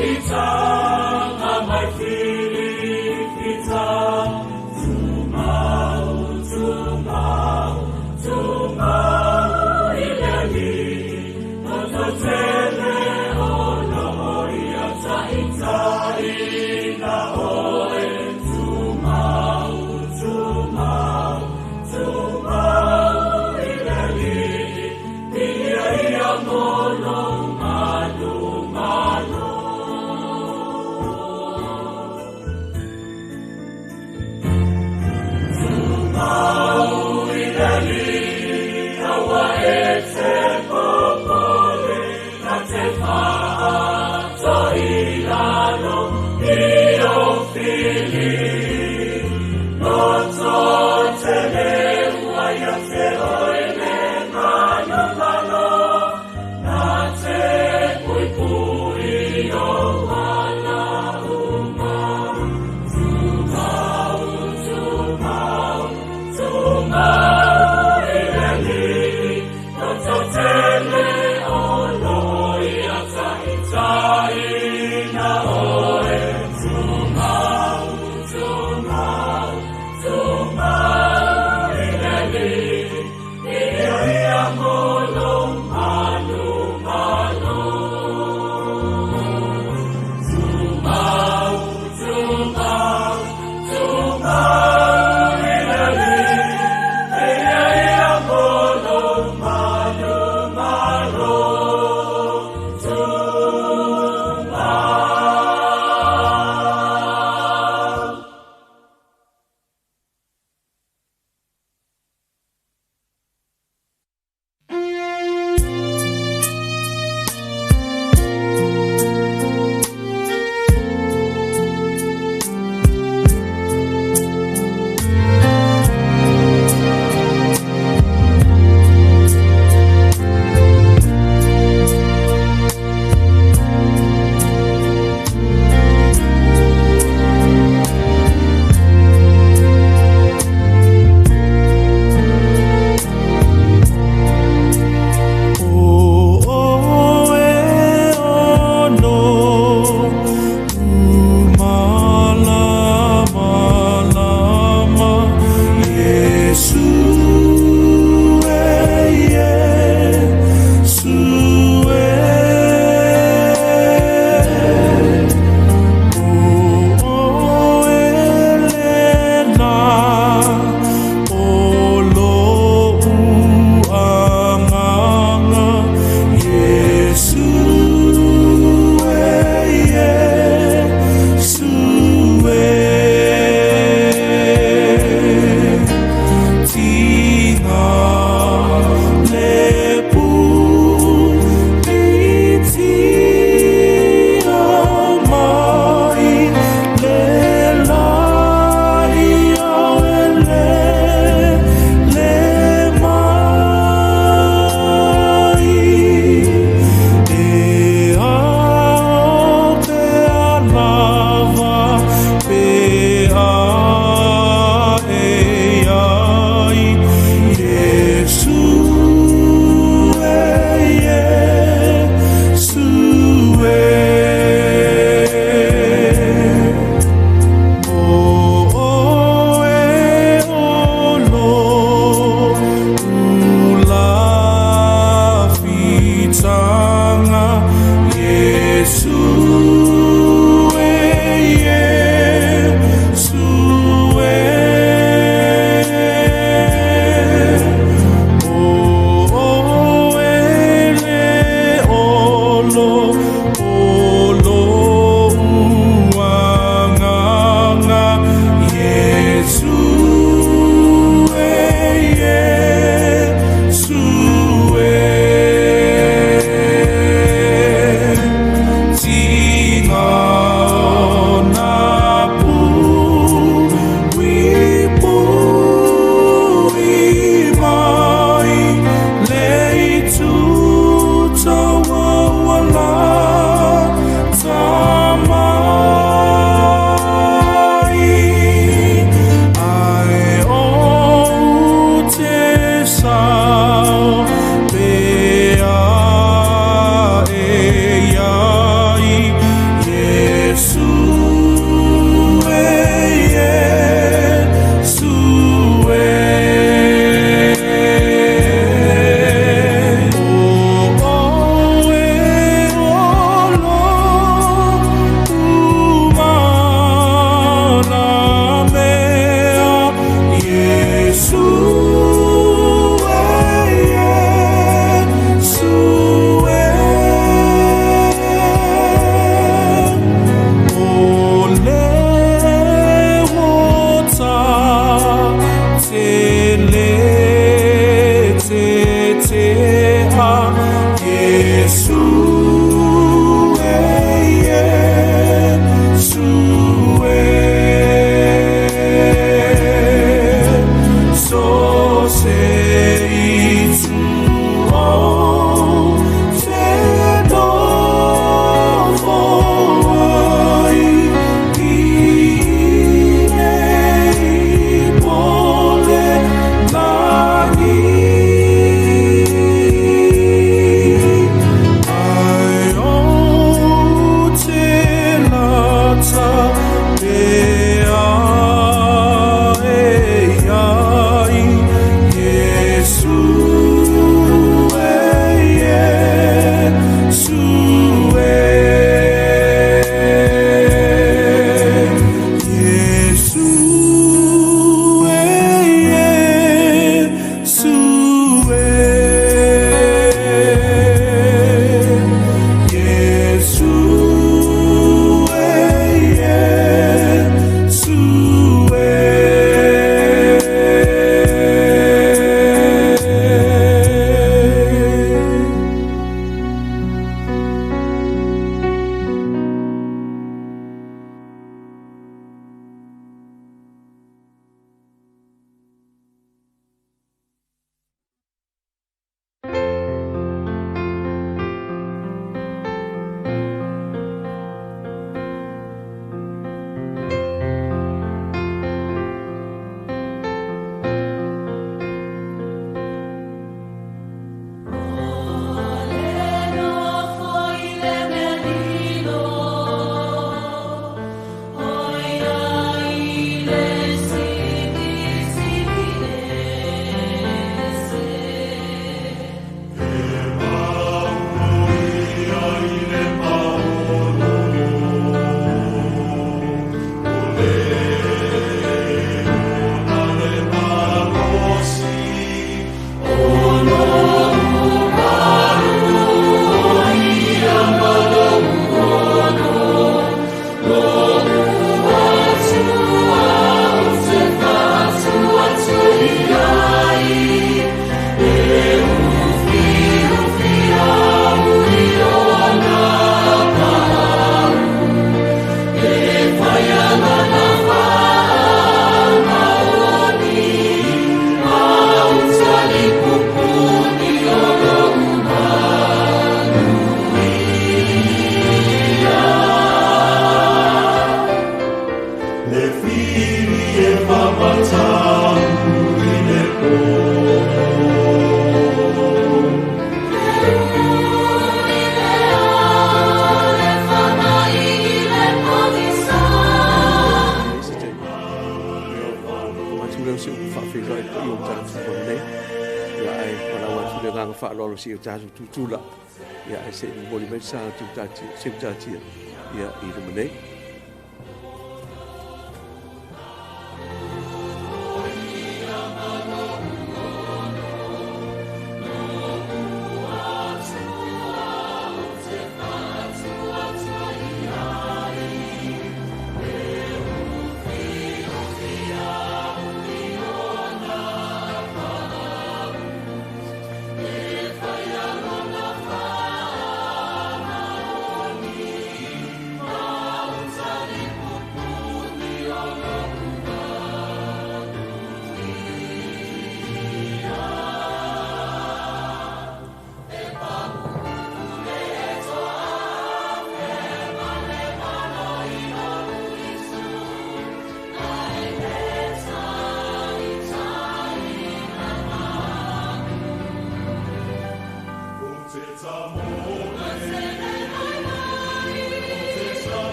Fitaga mai filifita, Tumau, tumau, tumau i le Alii, Lototele o lo o Ia taitaiina oe. Tumau, tumau, tumau i le Alii, Viia Ia mo lou malumalu.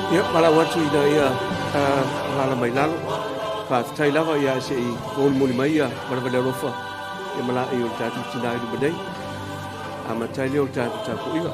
Ia, malau atu ina ia alaala mai lalo. Faafetai lava ia se i molimoli mai ia valevale alofa ia mala'i o le tatou tinā i luma nei. Amata ai lea o le tatou tapuaiga.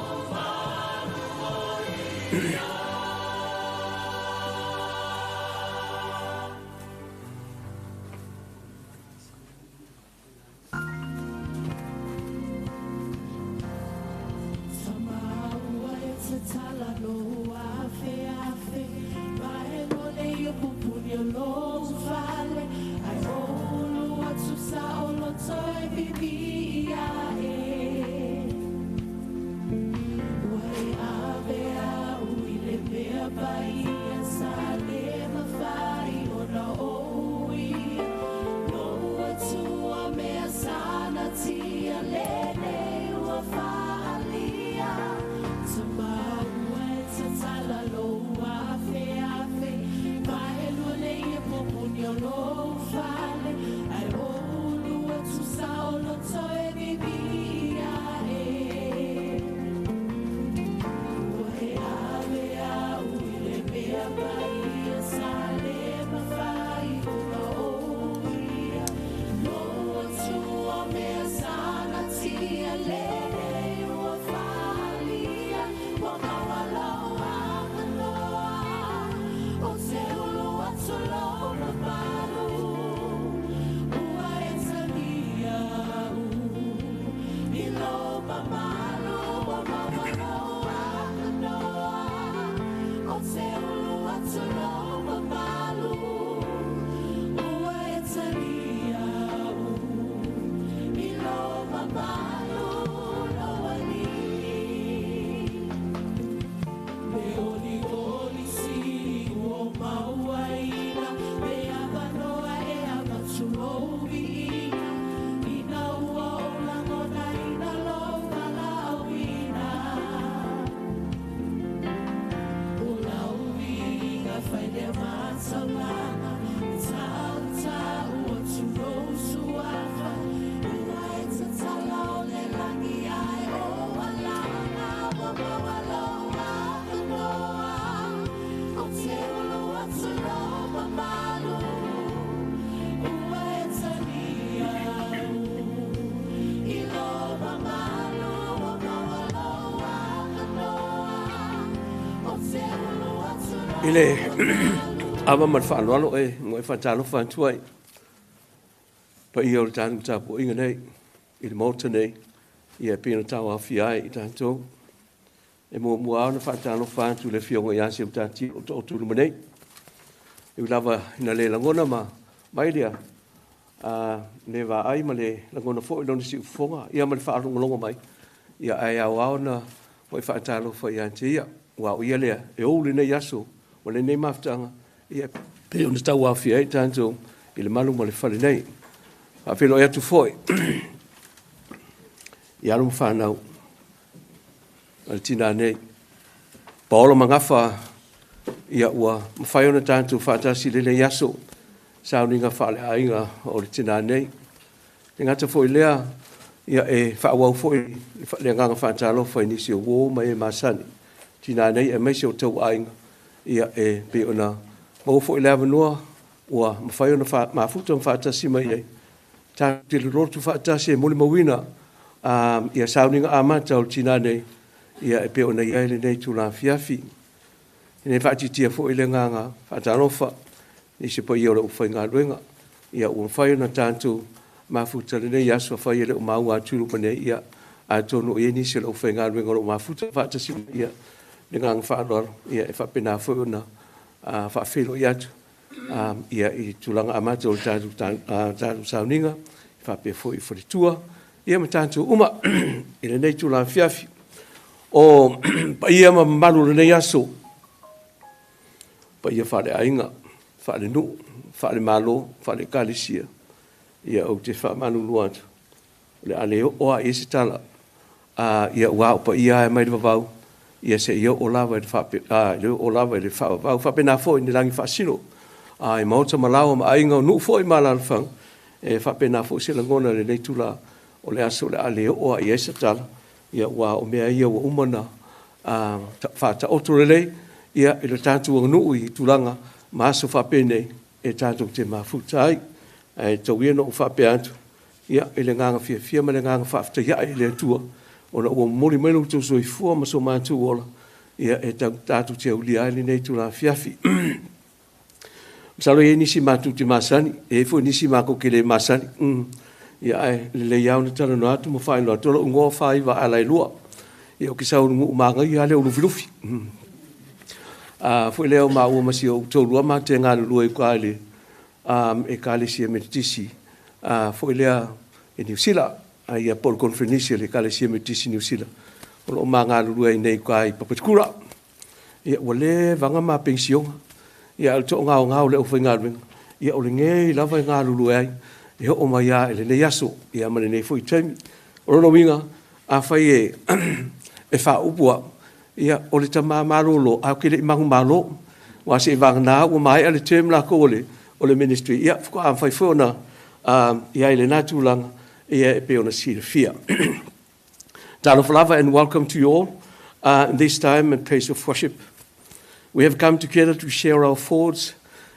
I le ava ma le faaaloalo e muai faatalofa atu ai paia o le tatou tapuaiga nei i le Maota nei, ia e pei ona tauaofia ai i tatou. E muamua ona faatalofa atu i le Afioga ia Seutati o taoto i luma nei. E ui lava ina le lagona ma mai lea le vaai ma le lagona foi lona siufofoga ia ma le faalogologo mai, ia ae aoao na muai faatalofa ia te ia, ua o ia lea e ou lenei aso ma lenei mafutaga, ia pei ona tauaofia ai tatou i le malu ma le fale nei. Faafeiloai atu foi i alo ma fanau a le tinā nei, Paolo Magafa, ia ua mafai ona tatou faatasi i lenei aso, sauniga faaleaiga o le tinā nei. E gata foi lea, ia e faaauau foi le agaga faatalofa i nisi o uo ma e masani, tinā nei aemaise o tauaiga, ia e pei ona maua foi le avanoa ua mafai ona mafuta ma faatasi mai ai. Tatou te lolotu faatasi e molimauina ia sauniga amata o le tinā nei, ia e pei ona i ai lenei itula afiafi. E le faatitia foi le agaga faatalofa i se paia o le aufaigaluega, ia ua mafai ona tatou mafuta lenei aso, afai e le o maua atu i luma nei, ia atonu o i ai nisi o le aufaigaluega o lo o mafuta faatasi mai, ia le agaga faaaloalo, ia e faapena foi ona faafeiloai atu ia i tulaga amata o le tatou sauniga, faapea foi i faletua, ia ma tatou uma i lenei itula afiafi. O paia ma mamalu o lenei aso, paia faaleaiga, faalenuu, faalemalo, faale-ekalesia, ia ou te faamalulu atu, o le a le oo lava i ai se tala, ia ua o paia lava mai le vavau, ia seia oo lava i le faavavau. Faapena foi i ni lagi faasino, i maota ma laoa ma aiga o nuu foi ma alaalafaga, e faapena foi se lagona i lenei itula o le aso o le a le oo lava i ai se tala, ia ua o mea ia ua uma ona faataoto lelei, ia, i le tatou aganuu i tulaga ma aso faapenei e tatou te mafuta ai. Ae tau ia ina ou faapea atu, ia, i le agaga fiafia ma le agaga faafetai ae i le Atua, ona ua momoli mai lo outou soifua ma so matou ola, ia, e tatou te aulia ai lenei itula afiafi. Masalo e i ai nisi matou te masani, e i ai foi nisi matou te le masani. Ia, ae lelei lava ona talanoa atu ma faailoa atu, o lou igoa o Faiva Alailua. Ia, ou te sau i le nuu manaia lava lea o Lufilufi. A foi lea o maua ma si ou toalua matou te galulue i uta i le Ekalesia Metotisi foi lea i Niu Sila, ia po o le Koneferenisi a le Ekalesia Metotisi i Niu Sila, o lo o ma galulue ai nei i uta i Papakura. Ia, ua leva ona ma penisione, ia ae o le toagaogao o le aufaigaluega, ia o lenei lava e galulue ai, e oo mai lava i lenei aso, ia ma lenei foi taimi. O lona uiga, afai e faaupu au, ia, o le tama malolo ae ou te le i manumalo, aua seiavagana ua maea le term latou o le Ministry, ia faatoa mafai foi ona i ai i lena tulaga, ia e pei ona silafia. Talofa lava and welcome to you all in this time and place of worship. We have come together to share our thoughts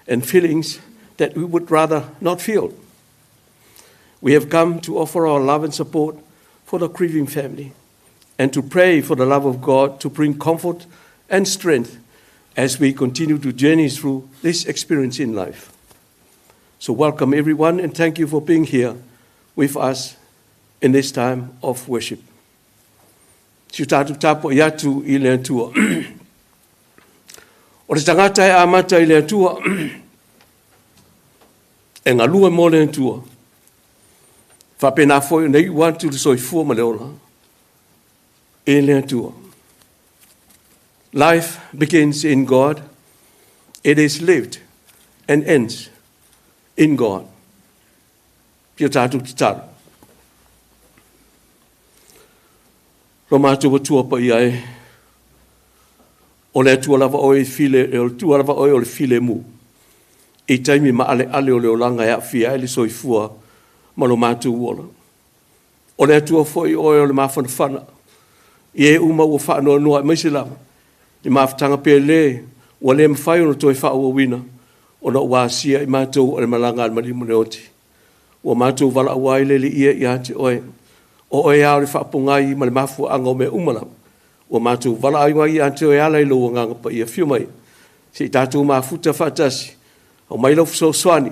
and feelings that we would rather not feel. We have come to offer our love and support for the grieving family and to pray for the love of God to bring comfort and strength as we continue to journey through this experience in life. So, welcome everyone, and thank you for being here with us in this time of worship. Si o tatou tapuai atu i le Atua. O le tagata e amata i le Atua, e galue mo le Atua. Faapena foi ona iu atu le soifua ma le ola i le Atua. Life begins in God. It is lived and ends in God. Pia tatou tatalo. Lo matou Atua paia e, o le Atua lava oe i file, o le Atua lava oe o le filemu. I taimi maaleale o le olaga e aafia ai le soifua ma lo matou ola. O le Atua foi oe o le mafanafana, i e uma ua faanoanoa aemaise lava i mafutaga pele ua le mafai ona toe faaauauina ona ua asia i matou o le malaga a le maliu ma le oti. Ua matou valaau ai le Alii e ia te oe, o oe lava o le faapogai ma le mafuaaga o mea uma lava. Ua matou valaau ai ia te oe e ala i lou Agaga Paia. Afio mai, se i tatou mafuta faatasi, aumai lau fesoasoani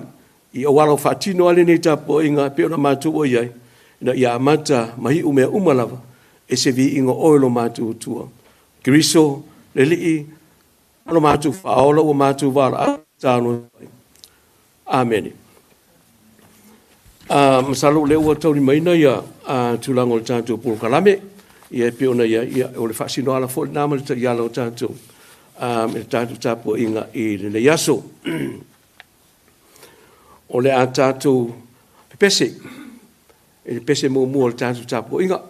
i auala o faatino ai lenei tapuaiga e pei ona matou ua i ai, ina ia amata ma iu mea uma lava e se viiga o oe lo matou Atua. Keriso, le Alii, ma lo matou Faaola ua matou valaau tatalo ai. Amene. Masalo o lea ua taulimaina ia tulaga o le tatou polokalame, ia e pei ona i ai, ia, o le faasinoala foi lena ma le taiala o tatou i le tatou tapuaiga i lenei aso. O le a tatou pepese i le pese muamua o le tatou tapuaiga.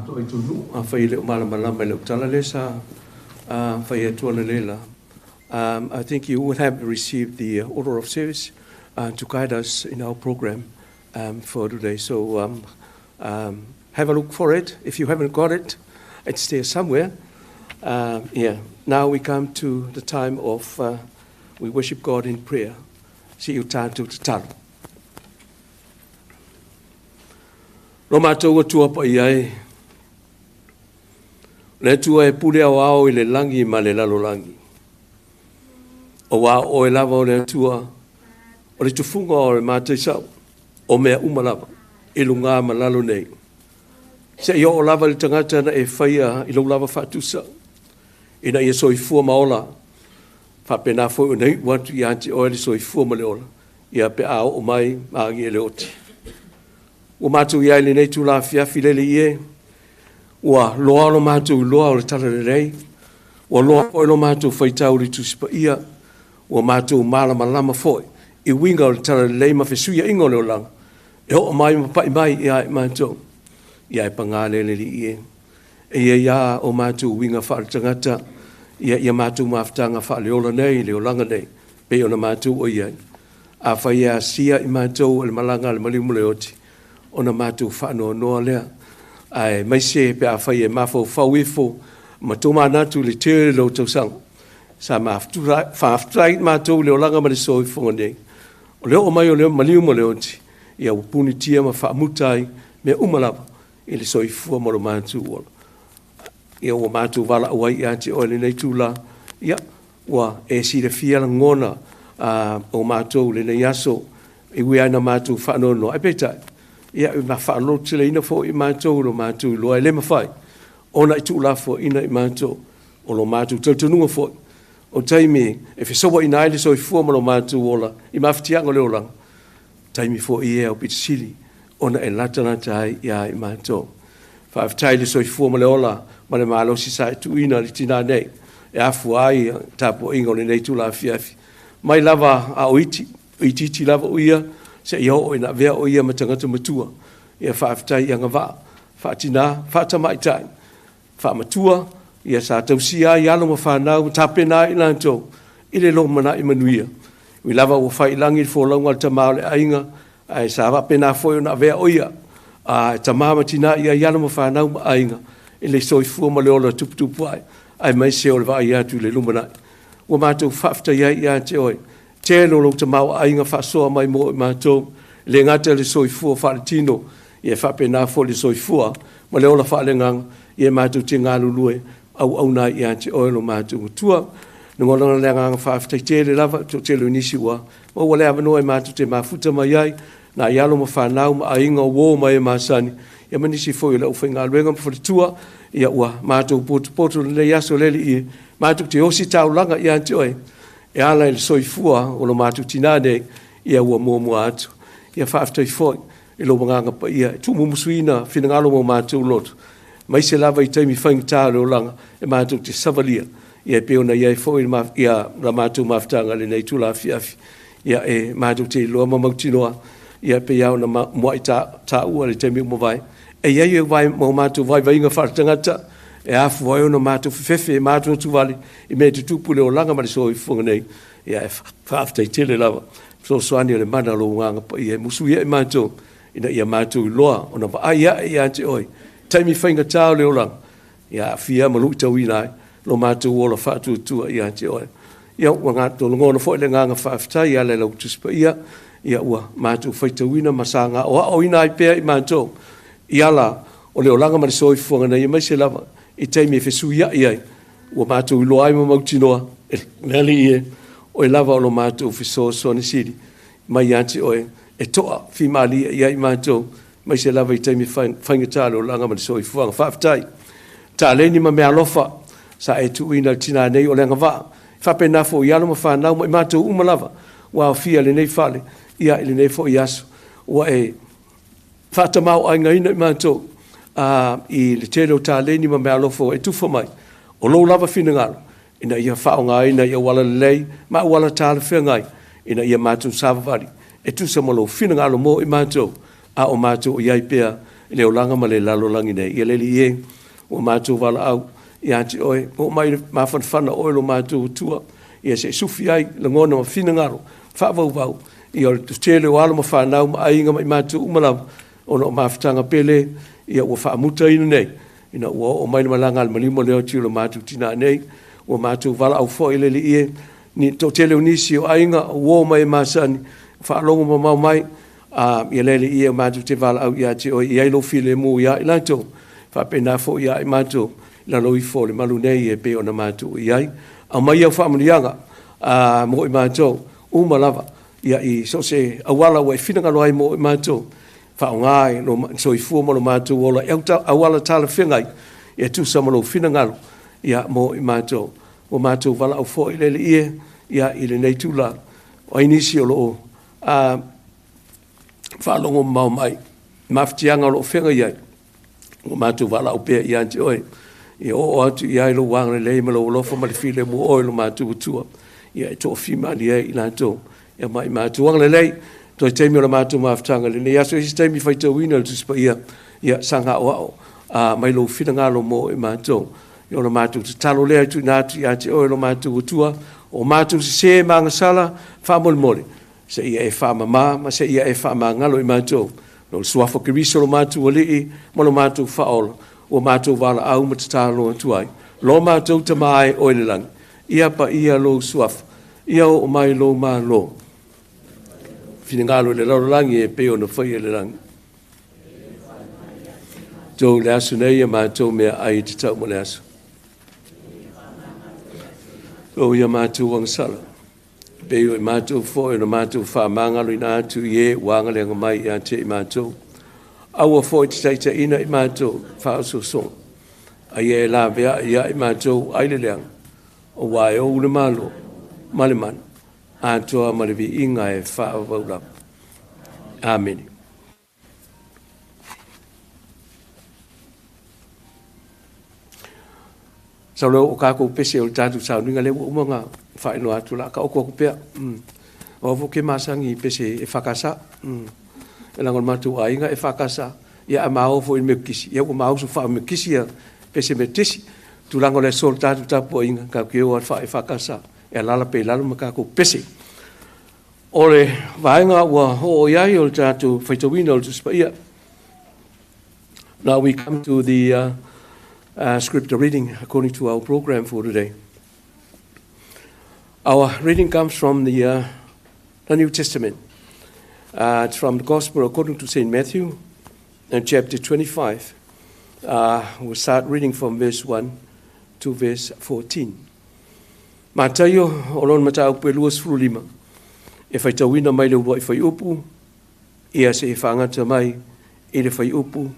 Toaitunu, afai e le o malamalama i lau tala lea sa fai atu analeila. I think you would have received the order of service to guide us in our program for today. So have a look for it. If you haven't got it, it's there somewhere. Yeah. Now we come to the time of we worship God in prayer. Se i tatou tatalo. Lo matou Atua paia e, le Atua e pule aoao i le lagi ma le lalolagi. Auā o oe lava o le Atua, o le tufuga o le mataisau, o mea uma lava, i luga ma lalo nei. Seia oo lava i le tagata na e faia i lou lava faatusa, ina ia soifua ma ola, faapena foi ona iu atu ia te oe le soifua ma le ola, ia pe a oo mai ma agi e le oti. Ua matou i ai i lenei itula afiafi le Alii e, ua loa lo matou iloa o le Talalelei, ua loa foi lo matou faitau i le Tusi Paia, ua matou malamalama foi i uiga o le Talalelei ma fesuiaiga o le olaga, e oo mai ma pa'i mai ia i matou. Ia ae paga lea le Alii e, e i ai lava o matou uiga faaletagata, ia matou mafutaga faaleola nei, le olaga nei, pei ona matou o i ai. Afai e asia i matou e le malaga a le maliu ma le oti, ona matou faanoanoa lea. Aemaise pe afai e mafaufau ifo ma tomanatu i le tele o tausaga sa faafetai matou i le olaga ma le soifuaga nei. O le oo mai o le maliu ma le oti, ia ua punitia ma faamuta ai mea uma lava i le soifua ma lo matou ola. Ia ua matou valaau ai ia te oe i lenei itula, ia ua e silafia lagona o matou i lenei aso, e ui lava ina matou faanoanoa, ae peitai, ia e faalototeleina foi i matou lo matou iloa e le mafai ona e tuulafoaiina i matou, o lo matou talitonuga foi, o taimi e fesouaina ai le soifua ma lo matou ola i mafatiaga o le olaga, taimi foi ia e aupito sili ona e latalata ai ia i matou. Faafetai i le soifua ma le ola ma le malosi sa e tuuina i le tinā nei e afua ai tapuaiga o lenei itula afiafi. Mai lava a o iti, itiiti lava o ia, seia oo ina avea o ia ma tagata matua. Ia faafetai i agavaa, faatinā, faatamaitai, faamatua, ia sa tausia ai alo ma fanau ma tapena ai i latou i le lumanai manuia. Ui lava ua fai i lagi le folauga a le tama o le aiga, ae sa faapena foi ona avea o ia a tama ma tinā i ai alo ma fanau ma aiga i le soifua ma le ola tuputupu ae, aemaise o le vaai atu i le lumanai. Ua matou faafetai ai ia te oe, tele o lou tamaoaiga faasoa mai mo i matou, le gata i le soifua faaletino, ia faapena foi le soifua ma le ola faaleagaga, ia matou te galulue auauna ai ia te oe lo matou Atua. Lagona le agaga faafetai tele lava, toatele o nisi ua maua le avanoa e matou te mafuta mai ai, nai alo ma fanau ma aiga o uo ma e masani, ia ma nisi foi o le aufaigaluega ma faletua, ia ua matou potopoto lenei aso le Alii e, matou te ositaulaga ia te oe, e ala i le soifua o lo matou tinā nei, ia ua muamua atu. Ia faafetai foi i lou agaga paia e tuumumusuina finagalo ma o matou loto, aemaise lava i taimi faigata o le olaga e matou te savalia, ia e pei ona i ai foi ia la matou mafutaga i lenei itula afiafi. Ia e matou te iloa ma mautinoa, ia pei lava ona muai taua i le taimi ua mavae, e i ai o matou vaivaiga faaletagata e afua ai ona matou fefefe e matou atuvale i mea e tutupu i le olaga ma le soifuaga nei. Ia e faafetai tele lava fesoasoani o le mana o lou agaga paia e musuia i matou, ina ia matou iloa ona vaai ae ia te oe taimi faigata o le olaga, ia aafia ma luitauina ai lo matou ola faatuatua ia te oe. Ia ua lagona foi le agaga faafetai e ala i lau Tusi Paia, ia ua matou faitauina ma saga aoaoina ai pea i matou i ala o le olaga ma le soifuaga nei, aemaise lava i taimi e fesuiai ai, ua matou iloa ai ma mautinoa e le Alii e, oe lava o lo matou fesoasoani sili mai ia te oe e toa fimalie i ai matou, aemaise lava i taimi faigata o le olaga ma le soifuaga. Faafetai taleni ma meaalofa sa e tuuina i le tinā nei o le agavaa, faapena foi i alo ma fanau ma i matou uma lava ua aofia i lenei fale, ia i lenei foi aso ua e faatamaoaigaina i matou i le tele o taleni ma meaalofa ua e tufa mai, o lou lava finagalo ina ia faaaogaina i auala lelei ma auala talafeagai, ina ia matou savavali e tusa ma lou finagalo mo i matou, a o matou i ai pea I le olaga ma le lalolagi nei. Ia le Alii e, ua matou valaau ia te oe, oo mai i le mafanafana o oe lo matou Atua, ia se i sufi ai lagona ma finagalo faavauvau, ia o le tele o alo ma fanau ma aiga ma i matou uma lava, ona o mafutaga pele, ia ua faamutaina nei, ina ua oo mai le malaga a le maliu ma le oti o lo matou tinā nei, ua matou valaau foi le Alii e, ni toatele o nisi o aiga, o uo ma e masani, faalogo mamao mai, ia le Alii e, matou te valaau ia te oe, i ai lou filemu ia i latou, faapena foi ia i matou, lalo ifo o le malu nei e pei ona matou i ai. Aumai au faamanuiaga mo i matou uma lava, ia i so o se auala ua e finagalo ai mo i matou, faaaoga i lo soifua ma lo matou ola i auala talafeagai, e tusa ma lou finagalo, ia mo i matou. Ua matou valaau foi le Alii e, ia i lenei tula, o ai nisi o lo o faalogo mamao mai, mafatiaga o lo o feagai ai, ua matou valaau pea ia te oe, ia oo atu i ai lou agalelei ma lou alofa ma le filemu o oe lo matou Atua, ia e toafimalie ai i latou, ia ma i matou agalelei, toe taimi o le matou mafutaga i lenei aso, isi taimi faitauina le Tusi Paia, ia saga aoao mai lou finagalo mo i matou. Ia o le matou tatalo lea e tuuina atu ia te oe lo matou Atua, o matou sesē ma agasala, faamolemole, seia e faamama ma seia e faamagalo i matou. No le suafa o Keriso lo matou Alii ma lo matou Faaola, ua matou valaau ma tatalo atu ai. Lo matou Tama e oe i le lagi, ia paia lou suafa, ia oo mai lou Malo. Finagalo i le lalolagi e pei ona faia i le lagi. Tou le aso nei ia matou meaai e tatau mo le aso. O ia matou agasala, pei o i matou foi ona matou faamagaloina atu i e ua agaleaga mai ia te i matou. Aua foi te taitaiina i matou faaosoosoga, a ia e laveai ia i matou ai le leaga, aua e ou le Malo, ma le mana, atoa ma le viiga e faavavau lava. Amene. Sau lea o kākou pese o le tatou sauniga lea ua uma ona faailoa atu la ka oko atu pea. O au foi ke masani i pese e EFKS. E leaga o le matou aiga e EFKS. Ia a ma o foi i le Metotisi, ia ua ma usu faa-Metotisi ia pese Metotisi. Tulaga o le aso o le tatou tapuaiga, tatou te o lava faa-EFKS e alaala pea i lalo ma tatou pese. O le vaega ua oo i ai o le tatou faitauina o le Tusi Paia. Now we come to the scripture reading according to our program for today. Our reading comes from the New Testament. It's from the Gospel according to St. Matthew and chapter 25. We'll start reading from verse 1 to verse 14. Mataio o lona mataupu e 25, e faitauina mai le uluai fuaiupu, ia seia faagata mai i le fuaiupu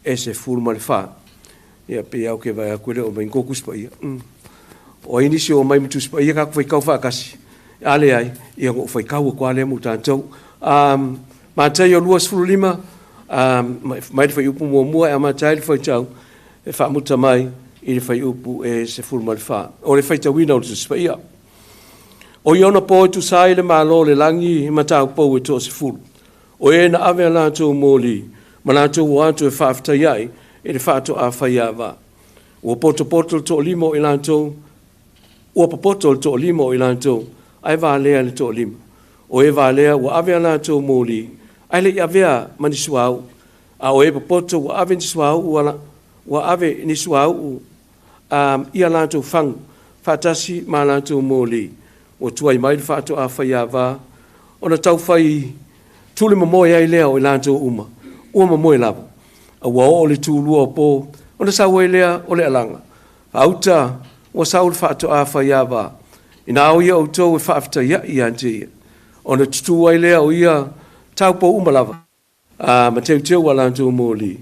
e 14. Ia pe au ke vai aku le o mai ko Tusi Paia. O ai nisi o mai ma Tusi Paia ka faikau faatasi. A leai, ia o faikau ko ale mo tātou. Mataio 25, mai le fuaiupu muamua e amata ai le faitau, e faamuta mai i le fuaiupu e 14. O le faitauina o le Tusi Paia. O ia ona po e tusa ai le Malo o le lagi ma taupou e 10. O e na ave a latou moli, ma latou o atu e faafetai ai i le faatoa faiava. Ua potopoto le toalima o i latou, ua popoto le toalima o i latou, ae valea le toalima. O e valea ua ave a latou moli, ae le i avea ma ni suauu. A o e popoto ua ave ni suauu, ua ave ni suauu ia latou fagu, faatasi ma latou moli. Ua tuai mai le faatoa faiava, ona taufai tuli mamoe ai lea o i latou uma, ua mamoe lava. A ua oo le tulua o po, ona sau ai lea o le alaga. Faauta ua sau le faatoa faiava, ina o ia outou e faafetai ia te ia. Ona tutū ai lea o ia taupou uma lava, ma teuteu a latou moli.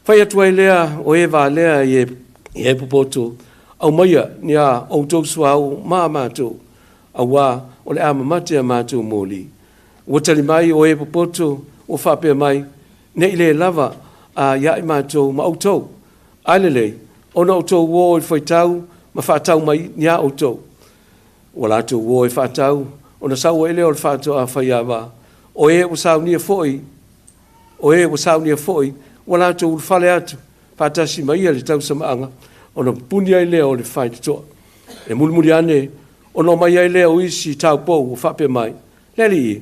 Fai atu ai lea o e valea i e popoto, aumaia ni a outou suauu ma matou, auā o le a mamate a matou moli. Ua tali mai o e popoto, ua faapea mai, ne i le lava a ia i matou ma outou. Ae lelei, ona outou o i le faitau ma faatau mai ni a outou. Ua latou o e faatau, ona sau ai lea o le faatoa faiava. O e ua saunia foi, o e ua saunia foi, ua latou ulufale atu faatasi ma ia i le tausamaaga, ona pupuni ai lea o le faitotoa. E mulimuli ane ona omai ai lea o isi taupou ua faapea mai, “Le Alii e,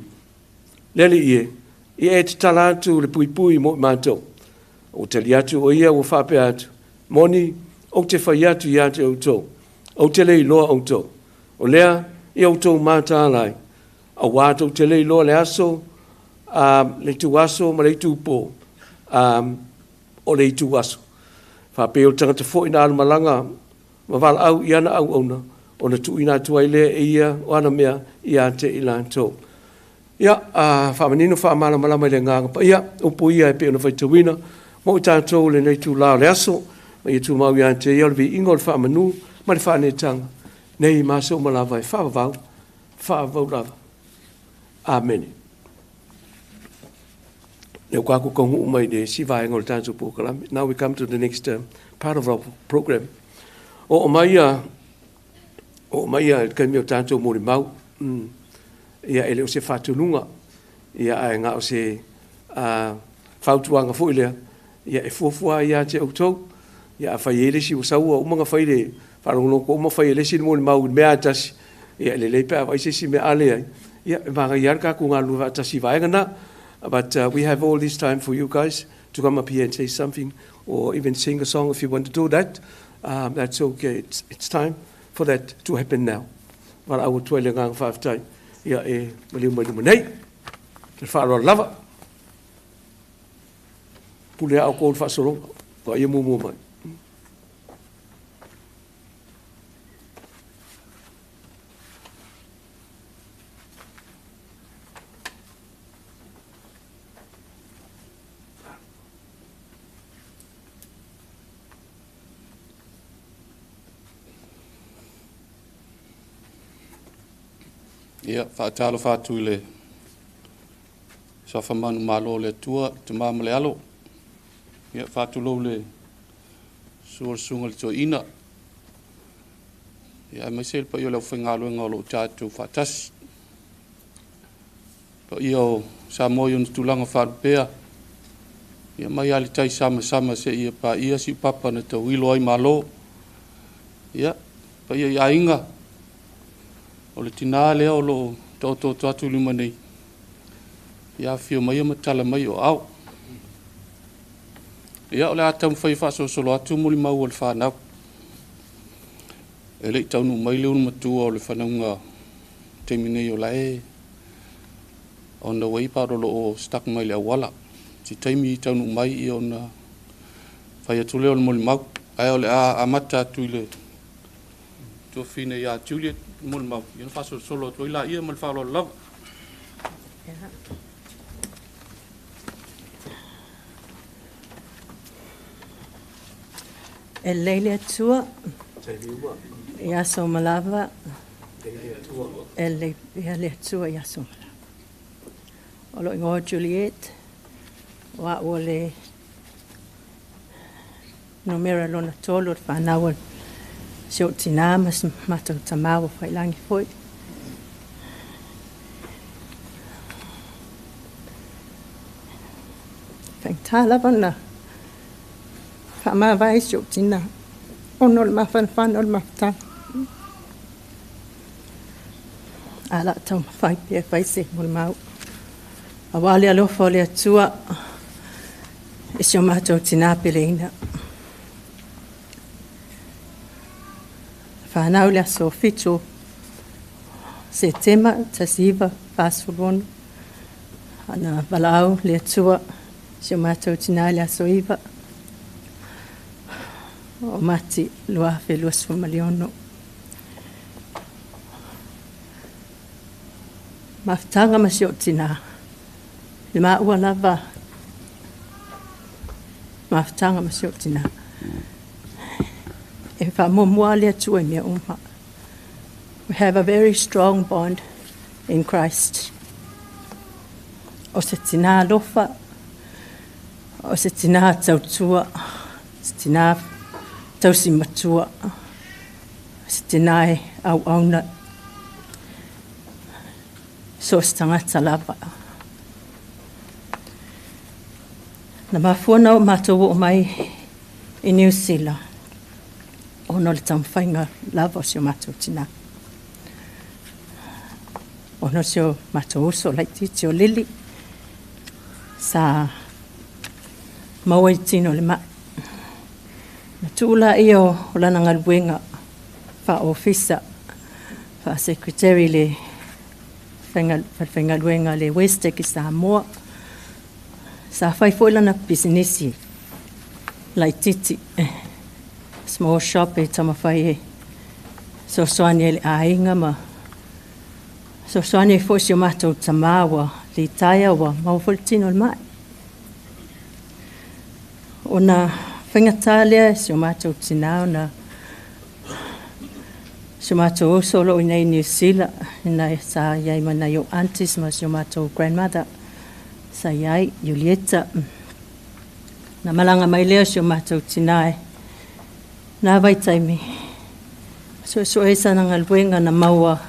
le Alii e, ia e tatala atu le puipui mo i matou.” Ua tali atu o ia ua faapea atu, “Moni, ou te fai atu ia te outou, ou te le iloa outou. O lea ia outou mataala ai, auā tou te le iloa le aso, le ituaso ma le itupō o le ituaso.” Faapei o le tagata foi na alumalaga ma valaau i ana auauna, ona tuuina atu ai lea e ia o ana mea ia te i latou. Ia, faamanino faamalamalama i le Agaga Paia, upu ia e pei ona faitauina, mo i tatou i lenei itula o le aso, ma ia tumau ia te ia le viiga o le faamanu ma le faaneetaga, nei ma aso uma lava e faavavau, faavavau lava. Amene. Lea ua tatou taunuu mai le isi vaega o le tatou polokalame. Now we come to the next part of our program. Oo mai ia le taimi o tatou molimau. Ia e le o se faatonuga. Ia ae na o se fautuaga foi lea, ia e fuafua ia te outou. Ia a fai ai le isi ua sau ua uma ona fai le faalogologo uma fai e le isi le molimau i le mea lava e tasi, ia e lelei pe a vaai se isi mea a leai, ia e manaia lava le tatou galulue faatasi i vaega na. But we have all this time for you guys to come up here and say something or even sing a song if you want to do that. That's okay. It's time for that to happen now. Valaau atu ai le agaga faafetai. Ia e maliu mai luma nei. Le faaaloalo lava. Pule a outou le faasologa. Ua ia muamua mai. Ia, faatalofa atu i le suafa manumalo o le Atua, le Tama ma le Alo. Ia, faatulou le susu o le susuga i le toeaina. Ia, aemaise le paia o le aufaigaluega o lo o tatou faatasi. Paia o Samoa i ona tulaga faalupea. Ia, mai lava le tai samasama seia paia siupapa na tauilo ai malo. Ia, paia i aiga, o le tinā lea o lo o taototo atu i luma nei, ia afio mai ma tala mai o ao. Ia, o le a taumafai e faasolosolo atu molimau o le fanau. E le i taunuu mai le ulumatua o le fanauga taimi nei o la e on the way pa o lo o stuck mai le auala. Si taimi i taunuu mai ia ona fai atu lea o le molimau. Ae o le a amata atu i le tuafine ia Juliet molimau. Ia na faasolosolo atu ai la ia ma le faaaloalo lava. E lelei le Atua i aso uma lava, e lelei pea le Atua i aso uma lava. O lou igoa Juliet, o au o le numera lona tolu o le fanau a si ou tinā ma si matou tamā ua faiilagi foi. Faigata lava na faamavae si ou tinā, ona o le mafanafana o le mafutaga. Ae o le a taumafai pea e fai se molimau. Auā le alofa o le Atua i si o matou tinā peleina. Fanau i le aso 7 Setema 1946. Ana valaau le Atua si o matou tinā i le aso 9 o Mati 2026. Mafutaga ma si ou tinā, le maua lava mafutaga ma si ou tinā. E faamuamua le Atua i mea uma. We have a very strong bond in Christ. O se tinā alofa, o se tinā tautua, se tinā tausi matua, se tinā e auauna, so o se tagata lava. Na mafua na o matou oo mai i Niu Sila ona o le taumafaiga lava o si o matou tinā, ona o si o matou uso laitiiti o Lili sa maua i tino o le mai. Na tuu laia o lana galuega faa-ofisa, faa-secretary i le falefaigaluega a le Westec i Samoa. Sa fai foi lana pisinisi laitiiti, small shop e taumafai e fesoasoani ai i le aiga ma fesoasoani ai foi si o matou tamā ua litaea ua maua foi le tino o le mai. Ona faigata lea si o matou tinā ona si o matou uso o lo o i inei i Niu Sila, sa i ai ma nai ou aunties ma si o matou grandmother sa i ai, Julieta. Na malaga mai lea o si o matou tinā i na vaitaimi, suesue ai sana galuega na maua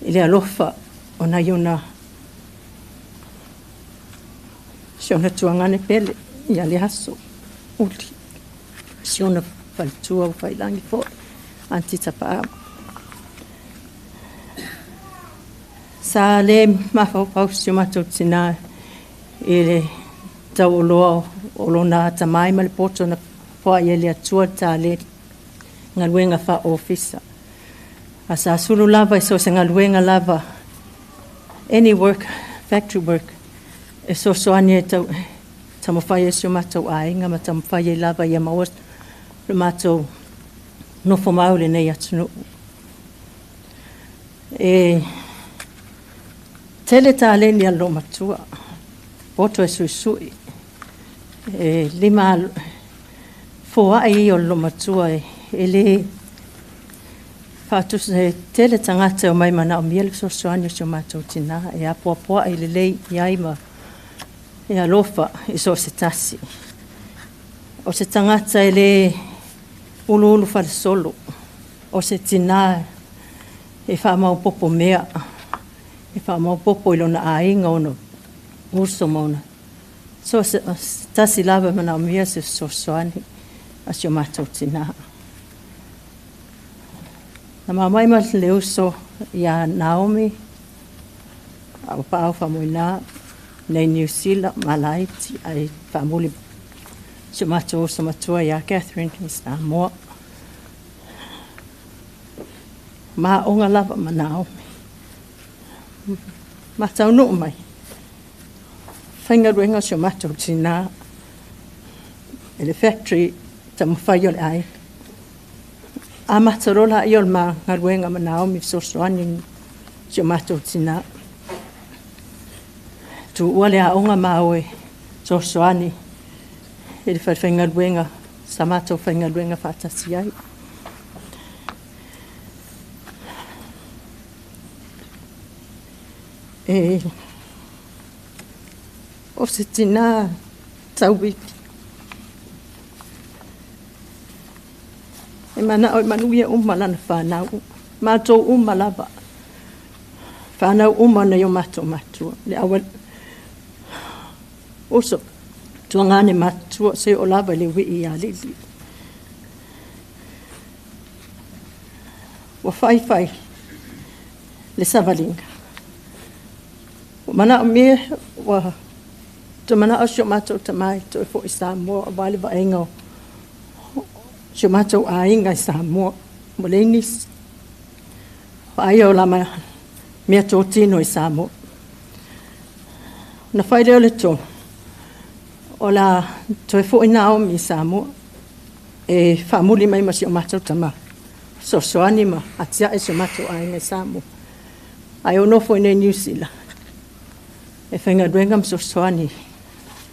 i le alofa o nai ona si ona tuagane pele ia le aso uli, si ona faletua ua faiilagi foi, Aunty Tapaau. Sa le mafaufau si o matou tinā i le taualoa o lona atamai ma le poto na foai ai e le Atua le taleni galuega faa-ofisa. A sa sulu lava i so o se galuega lava, any work, factory work, e fesoasoani ai e taumafai ai si o matou aiga ma taumafai ai lava ia maua lo matou nofomau i lenei atunuu. E tele taleni a le loomatua, poto e suisui, e lima foai ia o le loomatua e le faatusa, e tele tagata e omai manaomia le fesoasoani o si o matou tinā, e apoapoai lelei i ai ma e alofa i so o se tasi. O se tagata e le uluulu falesolo, o se tinā e faamaopoopo mea, e faamaopoopo i lona aiga, ona uso ma ona so se tasi lava e manaomia se fesoasoani a si o matou tinā. Na mamai ma le uso ia Naomi, a ua paau faamoina nei Niu Sila ma Laiti, ae faamuli si o matou uso matua ia Catherine i Samoa. Ma aoga lava ma Naomi. Ma taunuu mai, faigaluega si o matou tinā i le factory taumafai o le aiga. Amata loa laia o le ma galuega ma Naomi fesoasoani si o matou tinā. Tuua le aoga ma o e fesoasoani i le falefaigaluega sa matou faigaluega faatasi ai. E o se tinā tauivi. E manao e manuia uma lana whanau. Mātou uma lava. Whanau uma na i o matou matua. Le awa uso tuagane matua se o lava i le wii ia Lili. Ua faifai le savaliga. Ua manaomia ua toe manao si o matou tamā e toe fo'i i Samoa aua le vaaiga o si o matou aiga i Samoa. Ua leai nisi. Vaaia o lama meatotino i Samoa. Ona fai lea o le tonu, o le a toe fo'i Naomi i Samoa e faamuli mai ma si o matou tamā, fesoasoani ma atiae si o matou aiga i Samoa. Ae o nofo i inei i Niu Sila e faigaluega ma fesoasoani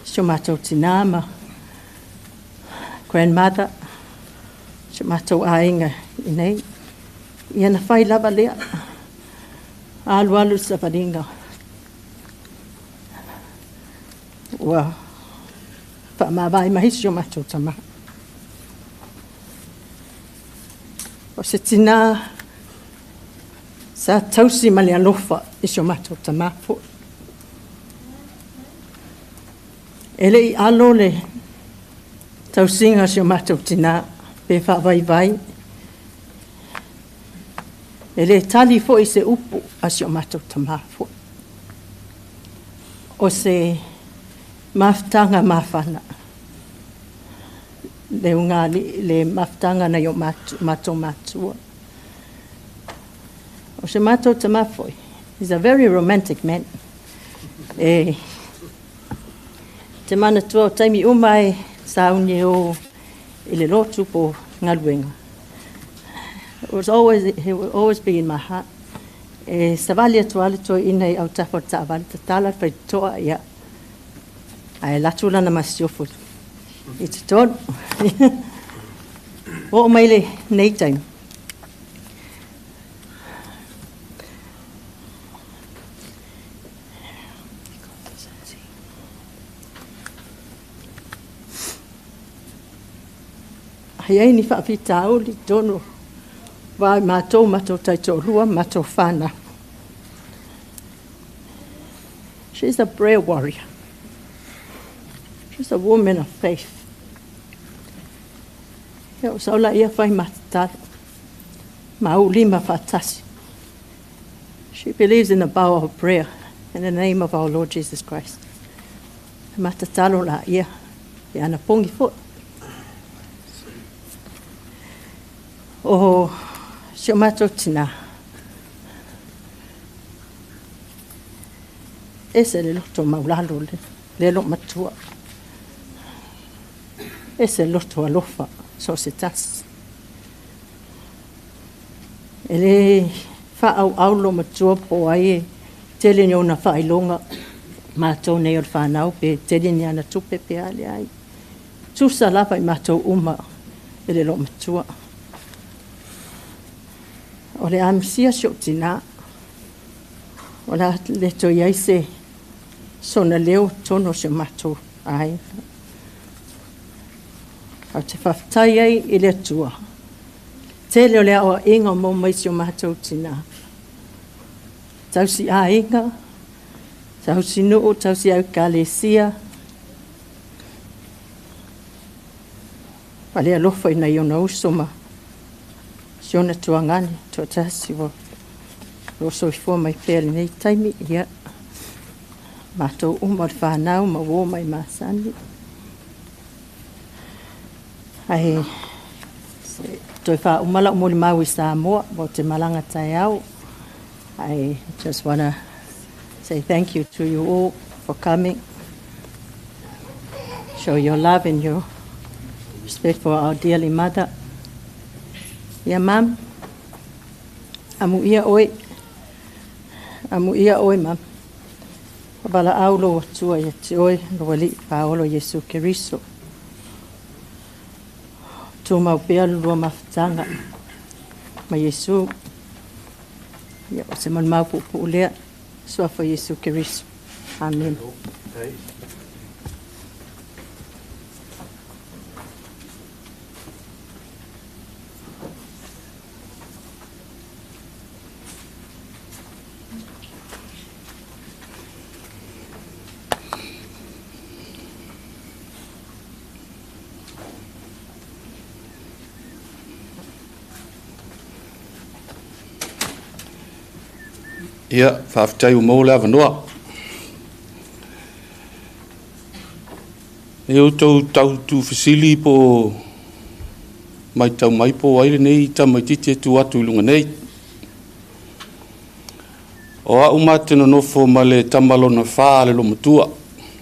si o matou tinā ma grandmother, si o matou aiga i inei. Ia na fai lava lea, alualu le savaliga ua faamavae mai si o matou tamā. O se tinā sa tausi ma le alofa i si o matou tamā foi. E le'i alo le tausiga a si o matou tinā pe faavaivai. E lē tali fo'i se upu a si o matou tamā fo'i. O se mafutaga mafana le ugali'i le mafutaga nai o matou matua. O se matou tamā fo'i, he's a very romantic man. E te manatua o taimi uma e sauni e o i le lotu po galuega. It was always, he will always be in my heart. E savali atu lava le toeaina i autafa o le taavale, tatala le faitotoa, ia. Ae alu atu lana masiofo i totonu. Oo mai lenei taimi. A i ai ni faafitauli i totonu o va o matou, matou taitoalua, matou fanau. She's a prayer warrior. She's a woman of faith. Ia, o sau laia fai matatalo, ma ou lima faatasi. She believes in the power of prayer in the name of our Lord Jesus Christ. Matatalo laia, ia anapogi foi. O si o matou tinā, ese le loto maulalo le, le loomatua. Ese le loto alofa, so o se tasi. E lē faaauau loomatua po o ai e tele ni ona faailoga matou nei o le fanau pe tele ni ana tupe pe a leai. Tusa lava i matou uma e le loomatua. O le a misia si ou tinā, o le a le toe i ai se sona leo i totonu o si o matou aiga. Ae ou te faafetai ai i le Atua, tele o le aoaiga o maua mai si o matou tinā. Tausi aiga, tausi nuu, tausi ekalesia, ma le alofa i nai ona uso ma si ona tuagane toatasi ua lo o soifua mai pea i lenei taimi. Ia, matou uma o le fanau ma uō mai masani. Ae se toe faauma lau molimau i Samoa, ua ou te malaga taeao. I just wanna say thank you to you all for coming. Show your love and your respect for our dearly mother. Ia mam, amuia oe, amuia oe mam. Valaau lou Atua ia te oe, lou Alii Paolo Iesu Keriso. Tumau pea le lua mafutaga ma Iesu. Ia, o se maumau puupuu lea, Suafa Iesu Keriso. Amene. Ia, faafetai ua maua le avanoa. E outou tau tuufesili po o matau mai po o ai lenei tamaitiiti e tu atu i luga nei. O au ma te nonofo ma le tama lona fa a le loomatua,